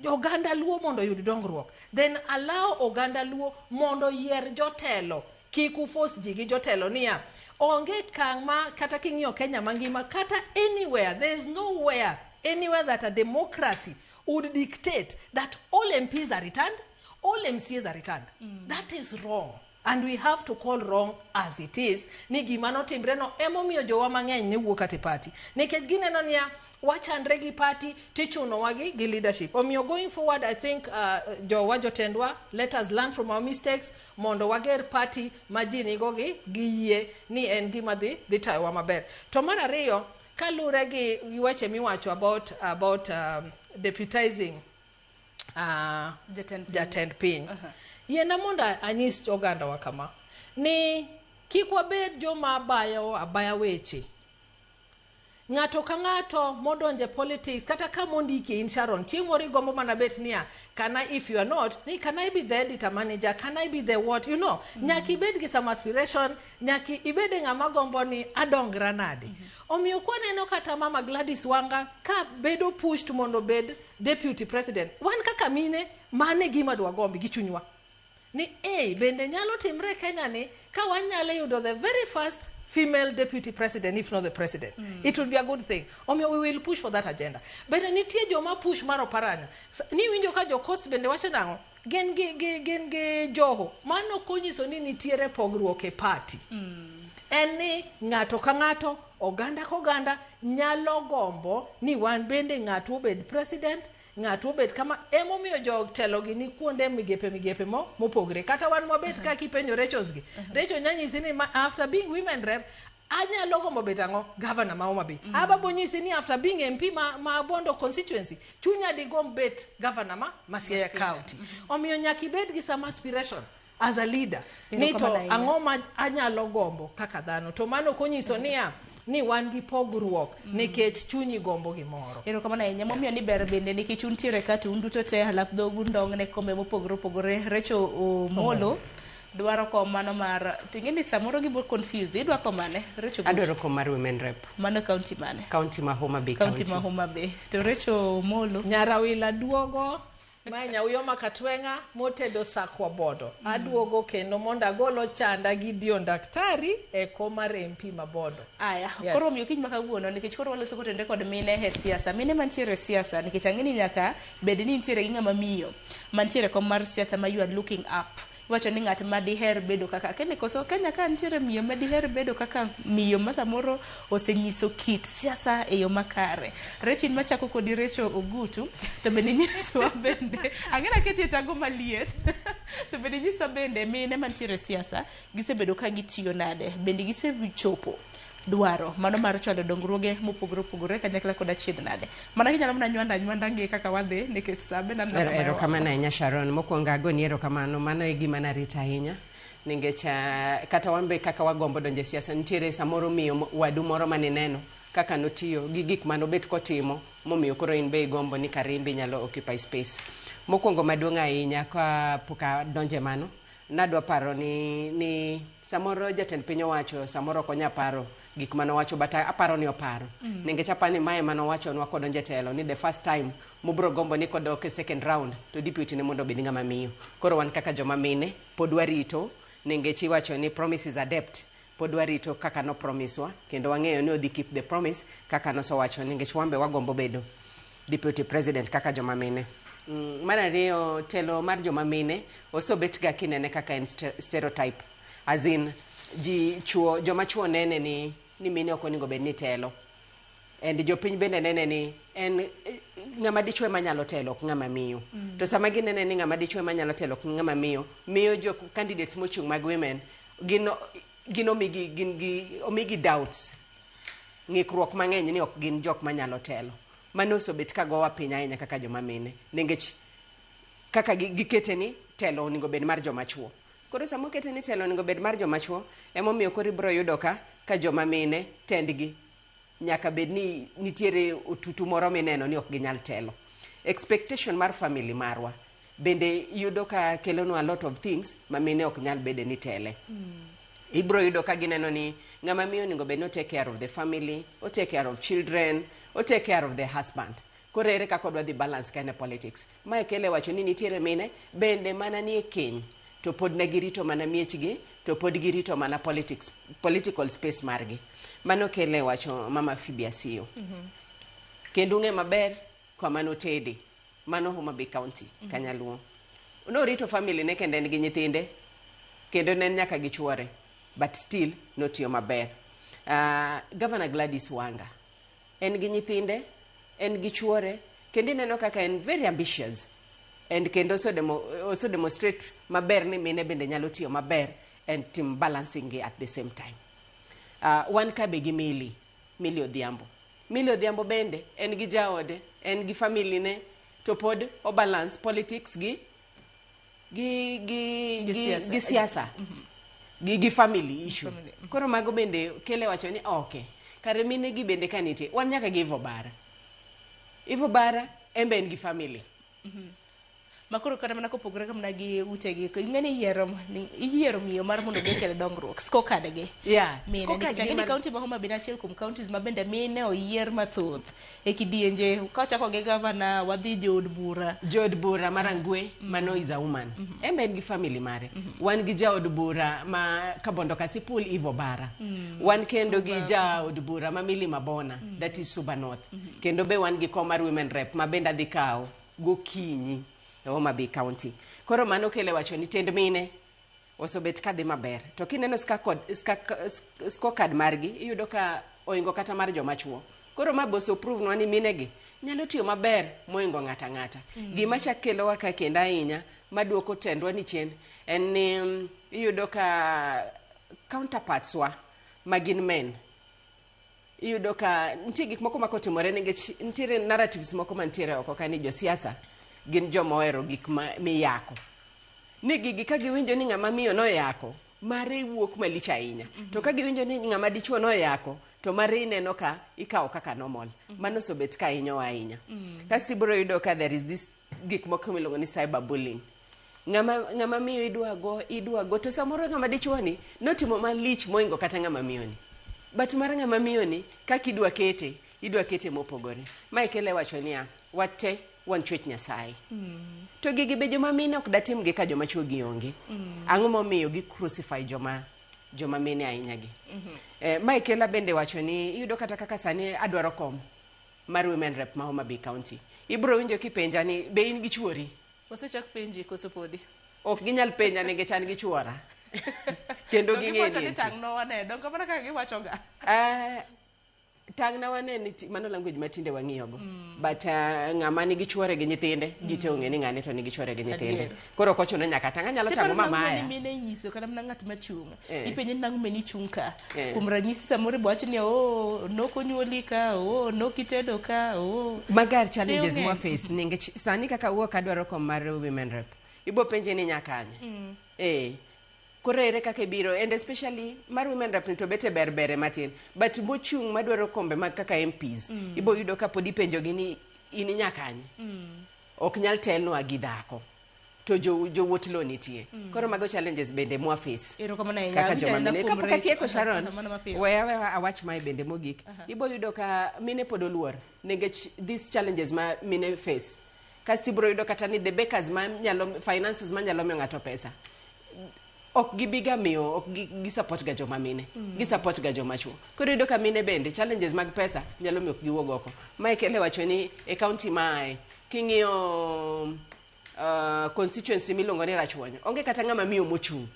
oganda Luo mondo oyud dongruok, then allow oganda Luo mondo oyier jotelo. Kik ufos ji gi jotelo niya onge kang' ma kata king'iyo Kenya mangima kata anywhere, there is nowhere anywhere that a democracy would dictate that all MPs are returned, all MCAs are returned. That is wrong. And we have to call wrong as it is. Ni gima notimre no emomiyo jowa mang'eny ne wuok kata e party. Nikech gineno niya wachandre gi party tichunowa gi leadership. Omiyo going forward I think jowa jotendwa, let us learn from our mistakes mondo wager party ma ji nigo gi yie ni en gima dhi tayowa maber. To mar ariyo, kalure gi weche miwacho about deputizing Jatend piny. Yiena mondo anyis oganda wa kama ni kik wabed joma bayo abaya weche. Ng'ato ka ng'ato modonje politics, kata ka mondiki in Sharon, chieng' moro igombo mana bet niya, can I, if you are not, ni can I be the editor manager, can I be the what, you know. Nyaka ibed gi some aspiration, nyaka ibed e ng'ama gombo ni adongra nade. Omiyo kwaneno kata Mama Gladys Wanga ka bedo pushed mondo obed deputy president, wan kaka mine, mano e gima dwagombi gi chunywa. Ni eh, bende nyalo timre Kenya ni ka wanyalo yudo the very first female deputy president, if not the president. It will be a good thing. Omiyo we will push for that agenda. Bende nitie joma push mar Oparanya. Ni winjo ka jo Coast bende wacho nang'o? Gin gi Joho. Mano ok onyiso ni nitiere pogruok e party. En ni ng'ato ka ng'ato, oganda ka oganda nyalo gombo ni wan bende ng'ato obed president, ng'ato obed kama. Emomiyo jotelo gi ni kuonde migepe migepe mo mopogre. Kata wan mwabet ka kipenjo Rachels gi. Rachel nyanyisi ni ma, after being women rep, anyalo gombo bet ang'o? Governor ma Homa Bay. Aba nyisi ni after being MP ma Bondo constituency, chunya digomb bet governor ma Siaya County. Omiyo nyaka ibed gi some aspiration as a leader. Ni to Erokamano ahinya. ang'o ma anyalo gombo kaka dhano. To mano ok onyiso niya ni wan gi pogruok nikech chunyi gombo gimoro. Erokamano ahinya. Momiyo ni ber bende nikech untiere ka to un duto te alap dhogu ndong' ne kombe mopogore opogore. Rachel Omolo dwaro kom mano mar ting'e ni samoro gibo confused. Idwa kom mane? Rachel Ogutu? Adwaro kom mar women rep. Mano county mane? County ma Homa Bay. County ma Homa Bay. To Rachel Omolo? Nyarawila duogo mae Nyauyo Makatweng'a motedo sakwa bodo. Aduogo kendo mondo agol ochanda gi Dion Daktari e kom mar MP ma Bondo. Aya, Yes. koro omiyo kiny ma kawuono nikech koro waloso kotenore kod mine e siasa. Mine mantiere e siasa nikech ang'e ni nyaka bed ni nitiere gi ng'ama miyo mantiere e kom mar siasa ma you are looking up. Iwacho ni ng'at ma diher bedo kaka Kenya koso Kenya ka nitiere miyo ma diher bedo kaka miyo ma samoro osenyiso kit siasa e yo makare. Rachel in machako kodi Rachel Ogutu to bende nyiswa bende ang'e naketi e tago maliet to bende nyiswa bende mine mantiere e siasa gisebedo ka gitiyo nade, bende gisechopo dwaro mano mar chwalo dongruoge mopogore opogore kanyakla kod achiedh nade. Mana kinyalo mana nywanda nywanda ng'i kaka wadhi nikech sa be naneno kama Erokamano ahinya, Sharon. Mokwongo agoni erokamano, mano e gima narito ahinya. Nikech kata wan be kaka wagombo donjo e siasa, nitiere samoro miyo wadu moro manineno kaka notiyo gi gik manobet kotimo momiyo koro in be igombo ni karimbi nyalo occupy space. Mokwongo maduong' ahinya ka pok adonjo e mano, nadwa paro ni samoro jatend piny owacho samoro ok onya paro gik manowacho, but aparo ni oparo. Nikech aparo ni mae manowachonwa kodonjo e telo ni the first time mobro gombo ni kodok e second round to deputy ne mondo obed ng'ama miyo. Koro wan kaka joma mine pod warito nikech iwacho ni promise is a debt. Pod warito kaka no promise wa kendo wang'eyo ni odhi keep the promise kaka nosewacho nikech wan be wagombo bedo deputy president kaka joma mine. Mar ariyo, telo mar joma mine osebet ga kinene kaka en stereotype, as in ji chuo joma chuo nene ni mine ok onego bed ni telo and jopiny bende nene ni en ng'ama dichuo ema nyalo telo, ok ng'ama miyo. To sama ginene ni ng'ama dichuo ema nyalo telo, ok ng'ama miyo, miyo jo candidates mochung' mag women gin omigi gin gi omigi doubts, ng'ikruok mang'eny ni ok gin jok manyalo telo. Mano osebet ka gowa piny ahinya kaka joma mine nikech kaka gikete ni telo onego bed mar joma chuo. Koro sama okete ni telo onego bed mar joma chuo, emomiyo koro ibiro yudo ka joma mine tendgi nyaka bed ni nitiere otutu moro mineno ni ok ginyal telo. Expectation mar family marwa bende yudo ka kelonwa a lot of things ma mine ok nyal bede ni tele. Ibro yudo ka gineno ni ng'ama miyo onego bed ni o take care of the family, o take care of children, o take care of the husband. Koro ere kaka odwa dhi balance ka en e politics? Mae kele wacho ni nitiere mine bende mana nie keny to pod ne girito mana miechgi, to pod girito mana politics, political space margi. Mano kele wacho Mama Phoebe Asiyo. Kendo ung'e maber kama notede, mano Homa Bay County, Kanyaluo. Norito family ne kendo en gi nyithinde, kendo ne en nyaka gi chuore, but still notiyo maber. Governor Gladys Wanga en gi nyithinde, en gi chuore, kendo ineno kaka en very ambitious and kendo ose demonstrate maber ni mine bende nyalo tiyo maber and tim balancing gi at the same time. Wan ka be gi Millie, Millie Odhiambo. Millie Odhiambo bende en gi jaode, en gi family ne. to pod o balance politics gi gi gi Gi gi, siasa. gi siasa gi, gi family issue. Koro mago bende kele wacho ni okay, kare mine gi bende ka nitie wan nyaka gi Ivo Bara. Ivo Bara en be en gi family. Makoro kata mana kopogore mana gi utegi, ing'e ni iyiero iyiero miyo mar mondo obi okel dongruok. Scorecard gi. Mine, Scorecard nikech ang'e gi ni mar- kaunti ma Homa Bay en achiel kuom counties ma bende mine oyier mathoth e kidienje. Kawachako gi gavana, wadhi jood bura. Jood bura mar Rangwe mano is a woman. En be en gi family mare. Wan gi jaod bura ma Kabondo Kasipul Ivo Bara. Wan kendo gi Suba. jaod bura ma Milima Bona, that is Suba North. Kendo be wan gi kom mar women rep ma bende adhi kawo gokinyi e Homa Bay County. Koro mano kele wacho ni tend mine osebet kadhi maber. To kineno scorecard margi, iyudo ka oingo kata mar joma chuo. Koro ma be oseprove nwa ni mine gi nyalo tiyo maber moingo ng'ata ng'ata. Gima chak kelowa ka kendo ahinya maduoko tendwa ni chien en ni iyudo ka counterparts wa ma gin men iyudo ka nitie gik moko ma kotimore nikech nitiere narratives moko mantiere oko ka ni josiasa gin joma ohero gik ma miyako ni gigi ka giwinjo ni ng'ama miyo noyako mare wuok malich ahinya to ka giwinjo ni ng'ama dichuo noyako to mare ineno ka ikawo kaka normal mano osebet ka hinyowa ahinya kasto ibiro yudo ka there is this gik moko miluongo ni cyber bullying ng'ama ng'ama miyo idwa go idwa go to samoro ng'ama dichuo ni notimo malich moingo kata ng'ama miyo ni but mar ng'ama miyo ni kaka idwa kete idwa kete mopogore mae kele wacho niya wate wan chwech nyasaye to gigi be joma mine ok datim gi ka joma chuo gi onge ang'o momiyo gi crucify joma joma mine ahinya gi mae kela bende wacho ni iyudo kata kaka sani adwaro kom mar women rep ma Homa Bay County ibro winjo kipenja ni be in gi chuori Osechak penji koso podi? ok ginyal penja nikech an gi chuora kendo To ging'e giwacho ni ni entie. tang' nowa ne, donge mana kaka giwachoga. Tang' na wane ni mano language ma tinde wang'iyogo but ng'ama nigi chuore gi nyithinde ji te ong'e ni ng'ane to nigi chuore gi nyithinde Adier. koro ok ochuno nyaka tang' anyalo Tiparo tang'o nang'o mamaya ni mine inyiso kata mana ng'at machung'. Eh. Ipenje ni nang'o mane ichung' ka. Eh. Kuom ranyisi samoro ibo wach ni oh, nokonyuoli ka, oh, nokitedo ka, oh. Magar challenges Seyo mwa ng'eny. face nikech sani kaka wuok adwaro kom mar women rep ibo penje ni nyakanye koro ere kaka ibiro and especially mar women rep ni to bete ber bere matin but mochung' madwaro kombe mag kaka MPs ibo yudo ka pod ipenjo gi ni in nyakanye ok nyal telnwa gi dhako to jo jowuoth lo nitie koro mago challenges bende mwa face Erokamano ahinya. kaka Awinjo joma ahinya mine kuom kapok Rachel. atieko Sharon Aha, mana mapiyo. weya weya awach mae bende mogik ibo yudo ka mine pod oluor nikech these challenges ma mine face kasto ibiro yudo kata ni the bakers ma nyalo finances manyalo miyo ng'ato pesa ok gibiga miyo ok gi, gi support ga joma mine gi support ga joma chuo koro iyudo ka mine bende challenges mag pesa nyalo miyo ok giwuog oko mae kele wacho ni e county mae king'iyo constituency miluongo ni Rachuonyo onge kata ng'ama miyo mochung'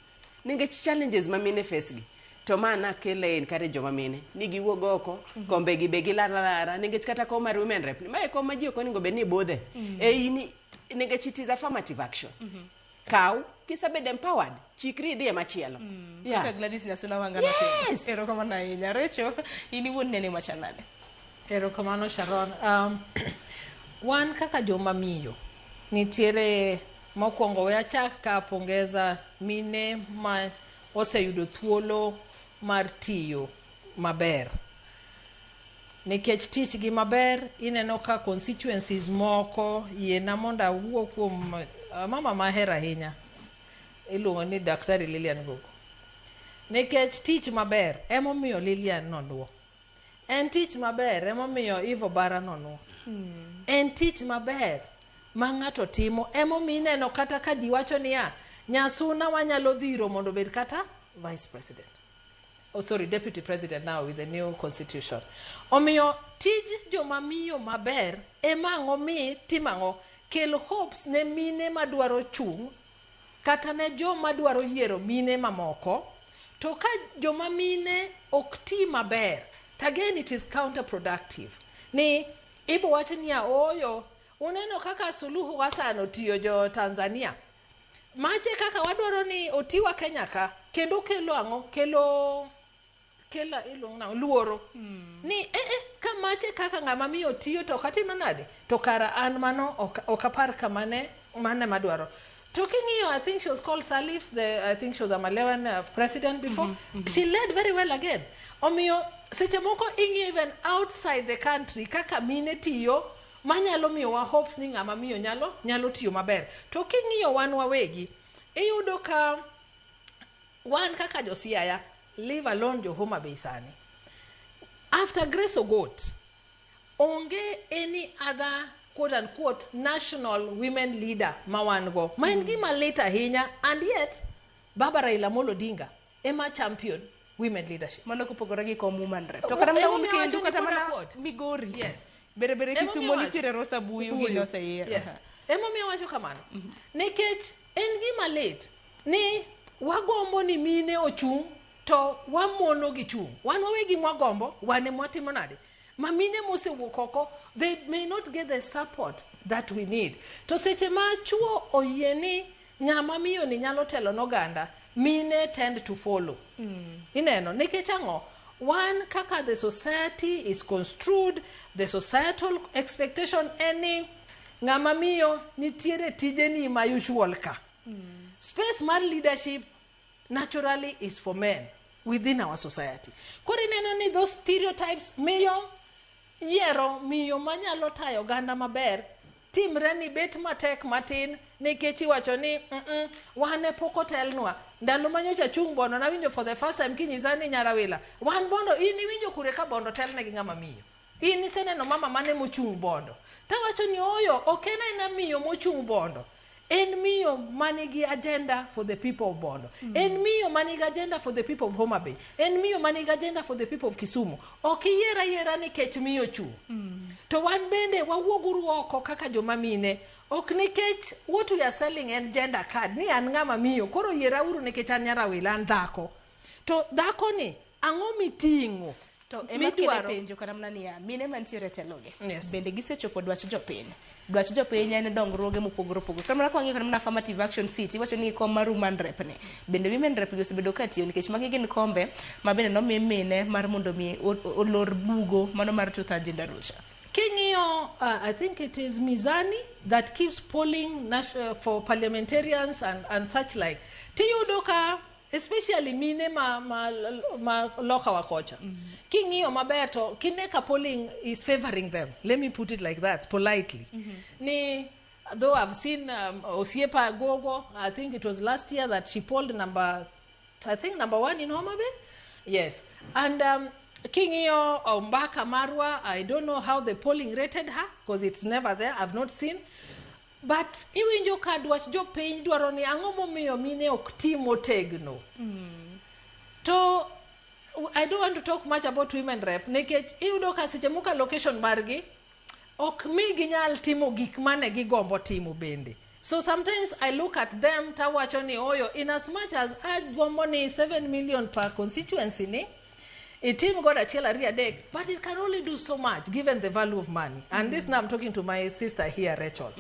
nikech challenges ma mine face gi to ma nakele encourage joma mine ni giwuog oko kombe gi be gilar alara nikech kata kom mar women rep mae kom ma ji ok onego bed ni budhe e in nikech it is affirmative action kaw kisebedo empowered chikri idhi e machielo Yeah. Kaka Gladys Nyasuna Wanga Yes. notimo. Erokamano ahinya. Rachel, in iwuon nene machal nade? Erokamano Sharon. Wan kaka joma miyo nitiere mokwongo we achak ka pongeza mine ma oseyudo thuolo mar tiyo maber nikech tich gi maber ineno ka constituencies moko yiena mondo awuo kuom mama mahero ahinya iluongo ni Daktari Lilian Gogo nikech tich maber emomiyo Lilian noluwo en tich maber emomiyo Ivo Bara noluwo en tich maber ma ng'ato timo emomiyo ineno kata ka ji wacho niya Nyasuna wanyalo dhiro mondo obed kata vice president oh sorry deputy president now with the new constitution omiyo tij joma miyo maber ema ang'o mi timo ang'o kel hopes ne mine madwaro chung' kata ne joma dwaro yiero mine mamoko to ka joma mine ok ti maber to again it is counterproductive ni ibo wach niya ooyo uneno kaka Suluhu Hassan otiyo jo Tanzania mache kaka wadwaro ni otiwa Kenya ka kendo kelo ang'o kelo kelo iluongo nang'o luoro ni eh, eh, Ka mache kaka ng'ama miyo tiyo to ok atim nade, to kara an mano ok apar kama ne mane madwaro. To king'iyo, I think she was called Salif, I think she was a Malawian president before. She led very well again. Omiyo, seche moko ing'iyo even outside the country kaka mine tiyo, manyalo miyowa hopes ni ng'ama miyo nyalo tiyo maber. To king'iyo wan wawegi, iyudo ka wan kaka jo Siaya, leave alone jo Homa Bay sani. After Grace Ogot, onge any other quote unquote national women leader ma wan go. Ma en gima lit ahinya, and yet Baba Raila Amolo Odinga ema champion women leadership. Mano kopogore gi kom woman rep. To kata mana un Emomiyo kendo awacho ni kata quote mana unquote. Migori. Yes. Bere bere Emomiyo Kisumo awacho- nitiere Rosa Buyu Buyu. gi noseyier. Yes. Emomiyo awacho kamano. Nikech en gima lit ni wagombo ni mine ochung' to wamono gi chung'. Wan wawegi mwagombo, wan ema watimo nade? Ma mine mosewuok oko, they may not get the support that we need. To seche ma chuo oyie ni ng'ama miyo ni nyalo telo n'oganda, mine tend to follow. Ineno, nikech ang'o? Wan kaka the society is construed, the societal expectation en ni ng'ama miyo nitiere tijeni ma usual ka. Space mar leadership naturally is for men within our society. Koro ineno ni those stereotypes miyo yiero miyo manyalo tayo oganda maber timre ni bet matek matin nikech iwacho ni wan e pok otelnwa. Ndalo manyocha chung' Bondo nawinjo for the first time kinyisa ni Nyarawila wan Bondo in iwinjo kure ka Bondo telne gi ng'ama miyo. In iseneno mama mane mochung' Bondo. Tawacho ni oyo ok en aena miyo mochung' Bondo. En miyo manigi agenda for the people of Bondo. En miyo manigi agenda for the people of Homa Bay. En miyo manigi agenda for the people of Kisumu. Ok iyier ayiera nikech miyo chung'. To wan bende wawuoguru oko kaka joma mine. Ok nikech what we are selling en gender card ni an ng'ama miyo koro yierauru nikech an Nyarawila an dhako. To dhako ni ang'o miting'o? To ema kele Midwaro. penjo kata mana niya, mine mantiere e telogi Yes. bende gisechopo dwach jopiny. Dwach jopiny en dongruoge mopogore opogore. Kata mana kwang'iyo kata mana affirmative action seat, iwacho ni kom mar woman rep ni. Bende women rep gi osebedo ka tiyo nikech magi gin kombe ma bende nomi mine mar mondo mi olor bugo mano mar two third gender rucha. King'iyo, I think it is Mizani that keeps polling for parliamentarians and such like. Tiyudo ka, especially mine ma loka wa kocha. King'iyo maber to kine ka polling is favoring them. Let me put it like that, politely. Ni, though I've seen Osiepa Gogo, I think it was last year that she polled number, I think number 1 in Homa Bay. Yes. And King'iyo Ombaka Marwa, I don't know how the polling rated her, because it's never there, I've not seen. But iwinjo ka dwach jopiny dwaro ni ang'o momiyo mine ok ti motegno. To I don't want to talk much about women rep, nikech iyudo ka seche moko allocation margi ok mi ginyal timo gik mane gigombo timo bende. So sometimes I look at them tawacho ni oyo, in as much as agombo ni 7 million per constituency ni, itim godo achiel ariyo adek, but it can only do so much given the value of money. And this now I'm talking to my sister here, Rachel.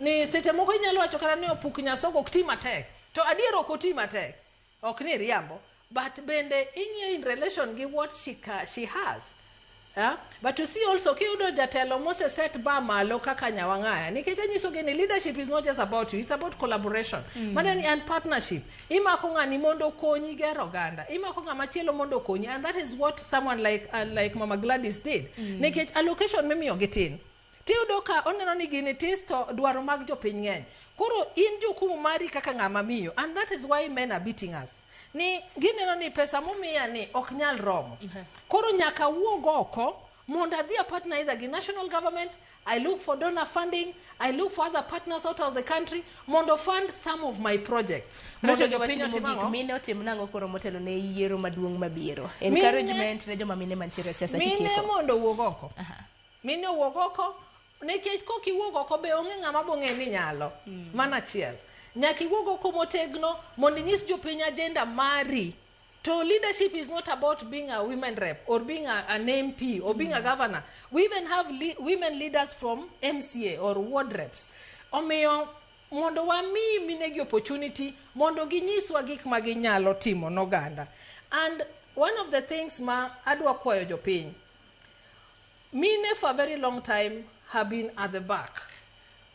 Ni seche moko inyalo wacho kata ni opuk nyasogo ok ti matek. To adier ok oti matek. Ok ni riambo. But bende ing'iyo in relation gi what she has. Yeah? But you see also, kiyudo jatelo mose set bar malo kaka Nyawang'aya, nikech anyiso gi ni leadership is not just about you, it's about collaboration. Mano ni and partnership. Imako ng'ani mondo okonyi gero oganda. Imako ng'ama chielo mondo okonyi, and that is what someone like Mama Gladys did. Nikech allocation mimiyo gi tin. Tiyudo ka oneno ni gini tis to dwaro mag jopiny ng'eny. Koro in jukumu mari kaka ng'ama miyo, and that is why men are beating us. Ni gineno ni pesa momiya ni ok nyal romo. Koro nyaka wuog oko mondo adhi a partner either gi national government, I look for donor funding, I look for other partners out of the country mondo fund some of my projects. Mondo Rachel, jopiny wachni otim mogik, ang'o? mine otim nang'o koro motelo ne yiero maduong' mabiro? Encouragement ne joma mine mantiere e siasa Mine kitieko. mondo owuog oko. Mine owuog oko, nikech kok iwuog oko be onge ng'ama bong'e ni nyalo. Mano achiel. Nyaka iwuog oko motegno mondo inyis jopiny agenda mari. To leadership is not about being a women rep or being an MP or being a governor. We even have women leaders from MCA or ward reps. Omiyo mondo wami minegi opportunity mondo ginyiswa gik ma ginyalo timo n'oganda. And one of the things ma adwa kwayo jopiny, Mine for a very long time have been at the back.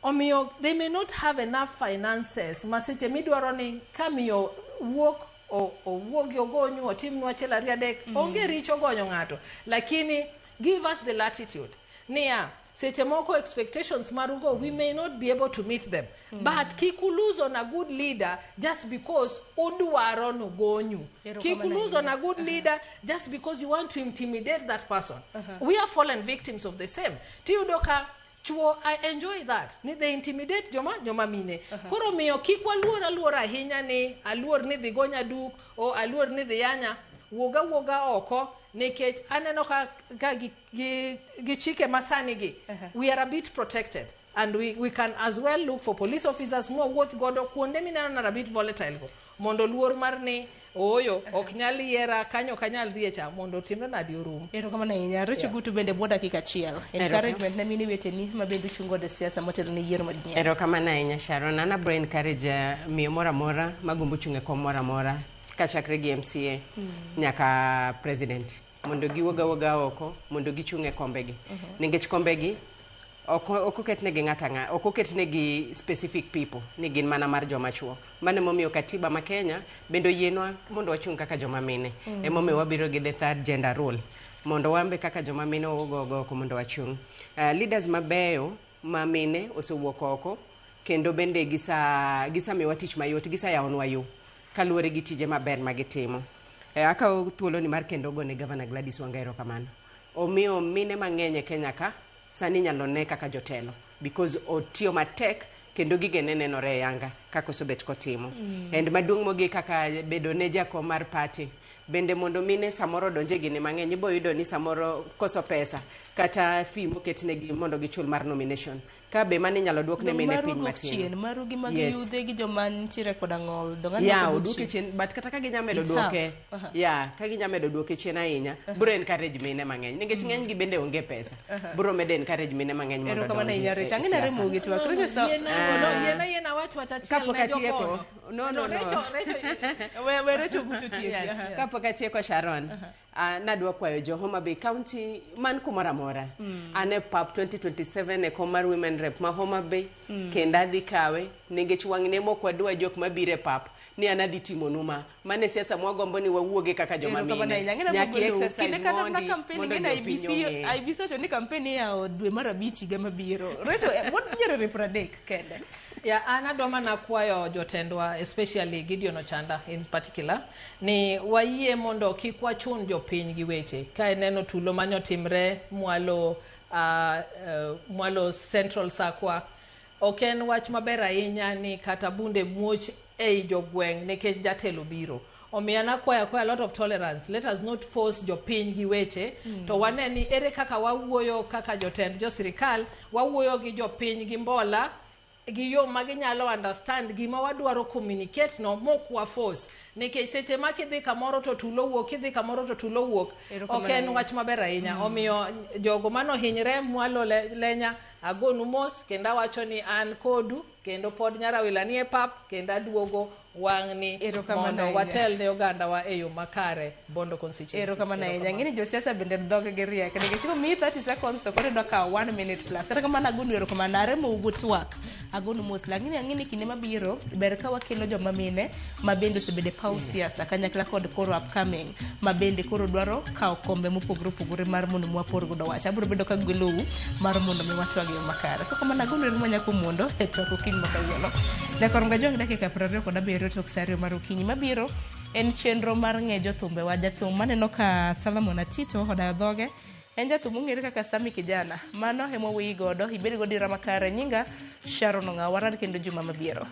Omiyo they may not have enough finances ma seche midwaro ni ka miyo wuok owuogi ogonyu otimnu achiel ariyo adek onge richo gonyo ng'ato lakini give us the latitude niya seche moko expectations marugo we may not be able to meet them but kik ulose on a good leader just because udwaro nogonyu. Kik ulose on a good leader just because you want to intimidate that person. We are fallen victims of the same. Tiyudo ka chuo I enjoy that ni they intimidate joma mine. Koro miyo kik waluor aluora ahinya ni aluor ni dhi gonya duk o aluor ni dhi yanya wuoga wuoga oko nikech aneno ka gi chike masani gi we are a bit protected and we can as well look for police officers mowuoth godo kuonde mineno na a bit volatile go mondo luor mar ni ooyo ok nyal yiera kanyo ok anyal dhi e cha mondo timre nadi orum. Erokamano ahinya. Recho Gutu bende bwo dakika achiel. Encouragement ne mine weteni ma bende ochung' godo e siasa motelo ne yiero manyien. Erokamano ahinya Sharon. An abro encourage miyo moro amora magombo chung' e kom moro amora kachakre gi MCA nyaka president mondo giwuog awuoga oko mondo gichung' e kombegi. Nikech kombegi ok oketnegi ng'ato ang'ata, ok oketnegi specific people ni gin mana mar joma chuo. Mano emomiyo katiba ma Kenya bende oyienwa mondo wachung' kaka joma mine. Emomiyo wabiro gi the third gender rule mondo wan be kaka joma mine wawuog oko mondo wachung'. Leaders mabeyo ma mine osewuok oko kendo bende gisamiyowa tich mayot, giseyawonwa yo kaluwore gi tije maber ma gitimo. Akawo thuolo ni mar kendo gone Governor Gladys Wanga erokamano. Omiyo mine mang'eny e Kenya ka sani inyalo ne kaka jotelo because otiyo matek kendo gigene nenore e yanga kaka osebet kotimo. And maduong' mogik kaka bedo ne jakom mar party bende mondo mine samoro odonje gini mang'eny ibo yudo ni samoro koso pesa kata fee moketnegi mondo gichul mar nomination ka be mano inyalo duok ne mine piny matin. Chien maru gi mag yudhe gi joma nitiere koda ng'ol donge ya oduoke chien but kata ka ginya medo duoke ya ka ginya medo duoke chien ahinya bro encourage mine mang'eny nikech ng'eny gi bende onge pesa bro medo encourage mine mang'eny mondo erokamano ahinya Recho ang'e remo gi twak Recho sa yiena yiena wach wach achiel ne jokono no Recho we Recho Gutu tieki kapok atieko Sharon. Nadwa kwayo jo Homa Bay County man kumoro amora. An e pap 2027 e kom mar Women Rep ma Homa Bay kendo adhi kawe nikech wang'ne mok wadwa jok mabiro e pap ni an adhi timonu ma mane siasa mwagombo ni wawuoge kaka joma mine nyaka exercise mondi mondo jopiny ong'e. IEBC wacho ni campaign iyawo dwe mar abich higa mabiro. Recho wuod Nyerere 30 kende. Ya an adwa mana kwayo jotendwa especially Gideon Ochanda in particular ni wayie mondo kik wachun jopiny gi weche. Ka ineno tulo manyotimre mwalo mwalo Central Sakwa ok en wach maber ahinya ni kata bunde muoch ei jogweng' nikech jatelo biro. Omiyo an akwayo a lot of tolerance. Let us not force jopiny gi weche to wane ni ere kaka wawuoyo kaka jotend jo sirikal wawuoyo gi jopiny gi mbola gi yo ma ginyalo understand gima wadwaro communicate no mok wa force nikech seche ma kidhi kamoro to tulo wuok kidhi kamoro to tulo wuok ok en wach maber ahinya. Omiyo jogo manohinyre mwalo lenya agonu mos kendo awacho ni an kodu kendo pod Nyarawila nie pap kendo aduogo wang'ni mondo watel ne ogandawa e yo makare Bondo constituency. Erokamano ahinya. Ng'eni josiasa bende dhoge gi riek nikech komiyi 30 seconds to koro idwa kawo 1 minute plus. Kata kamano agonu erokamano aremo ugo twak agonu mos lakini ang'e ni kinde mabiro ber ka wakelo joma mine ma bende osebedo e paw siasa kanyakla kod koro upcoming ma bende koro dwaro kawo kombe mopogore opogore mar mondo mi wapor godo wach. Abiro bedo ka gwelou mar mondo mi watwag e yo makare. Kokamano agonu ero manyako mondo e twak okinyi ma kawuono. Nyakor Mgajwang' dakika 27 tok sa 2 mar okinyi mabiro en chenro mar ng'e jothumbewa. Jathum maneno ka Solomon Atito odayo dhoge en jathum mong'ere kaka Sami Kijana. Mano ema waweyi godo ibed godo ira makare. Nyinga Sharon Ong'aw. Warar kendo juma mabiro.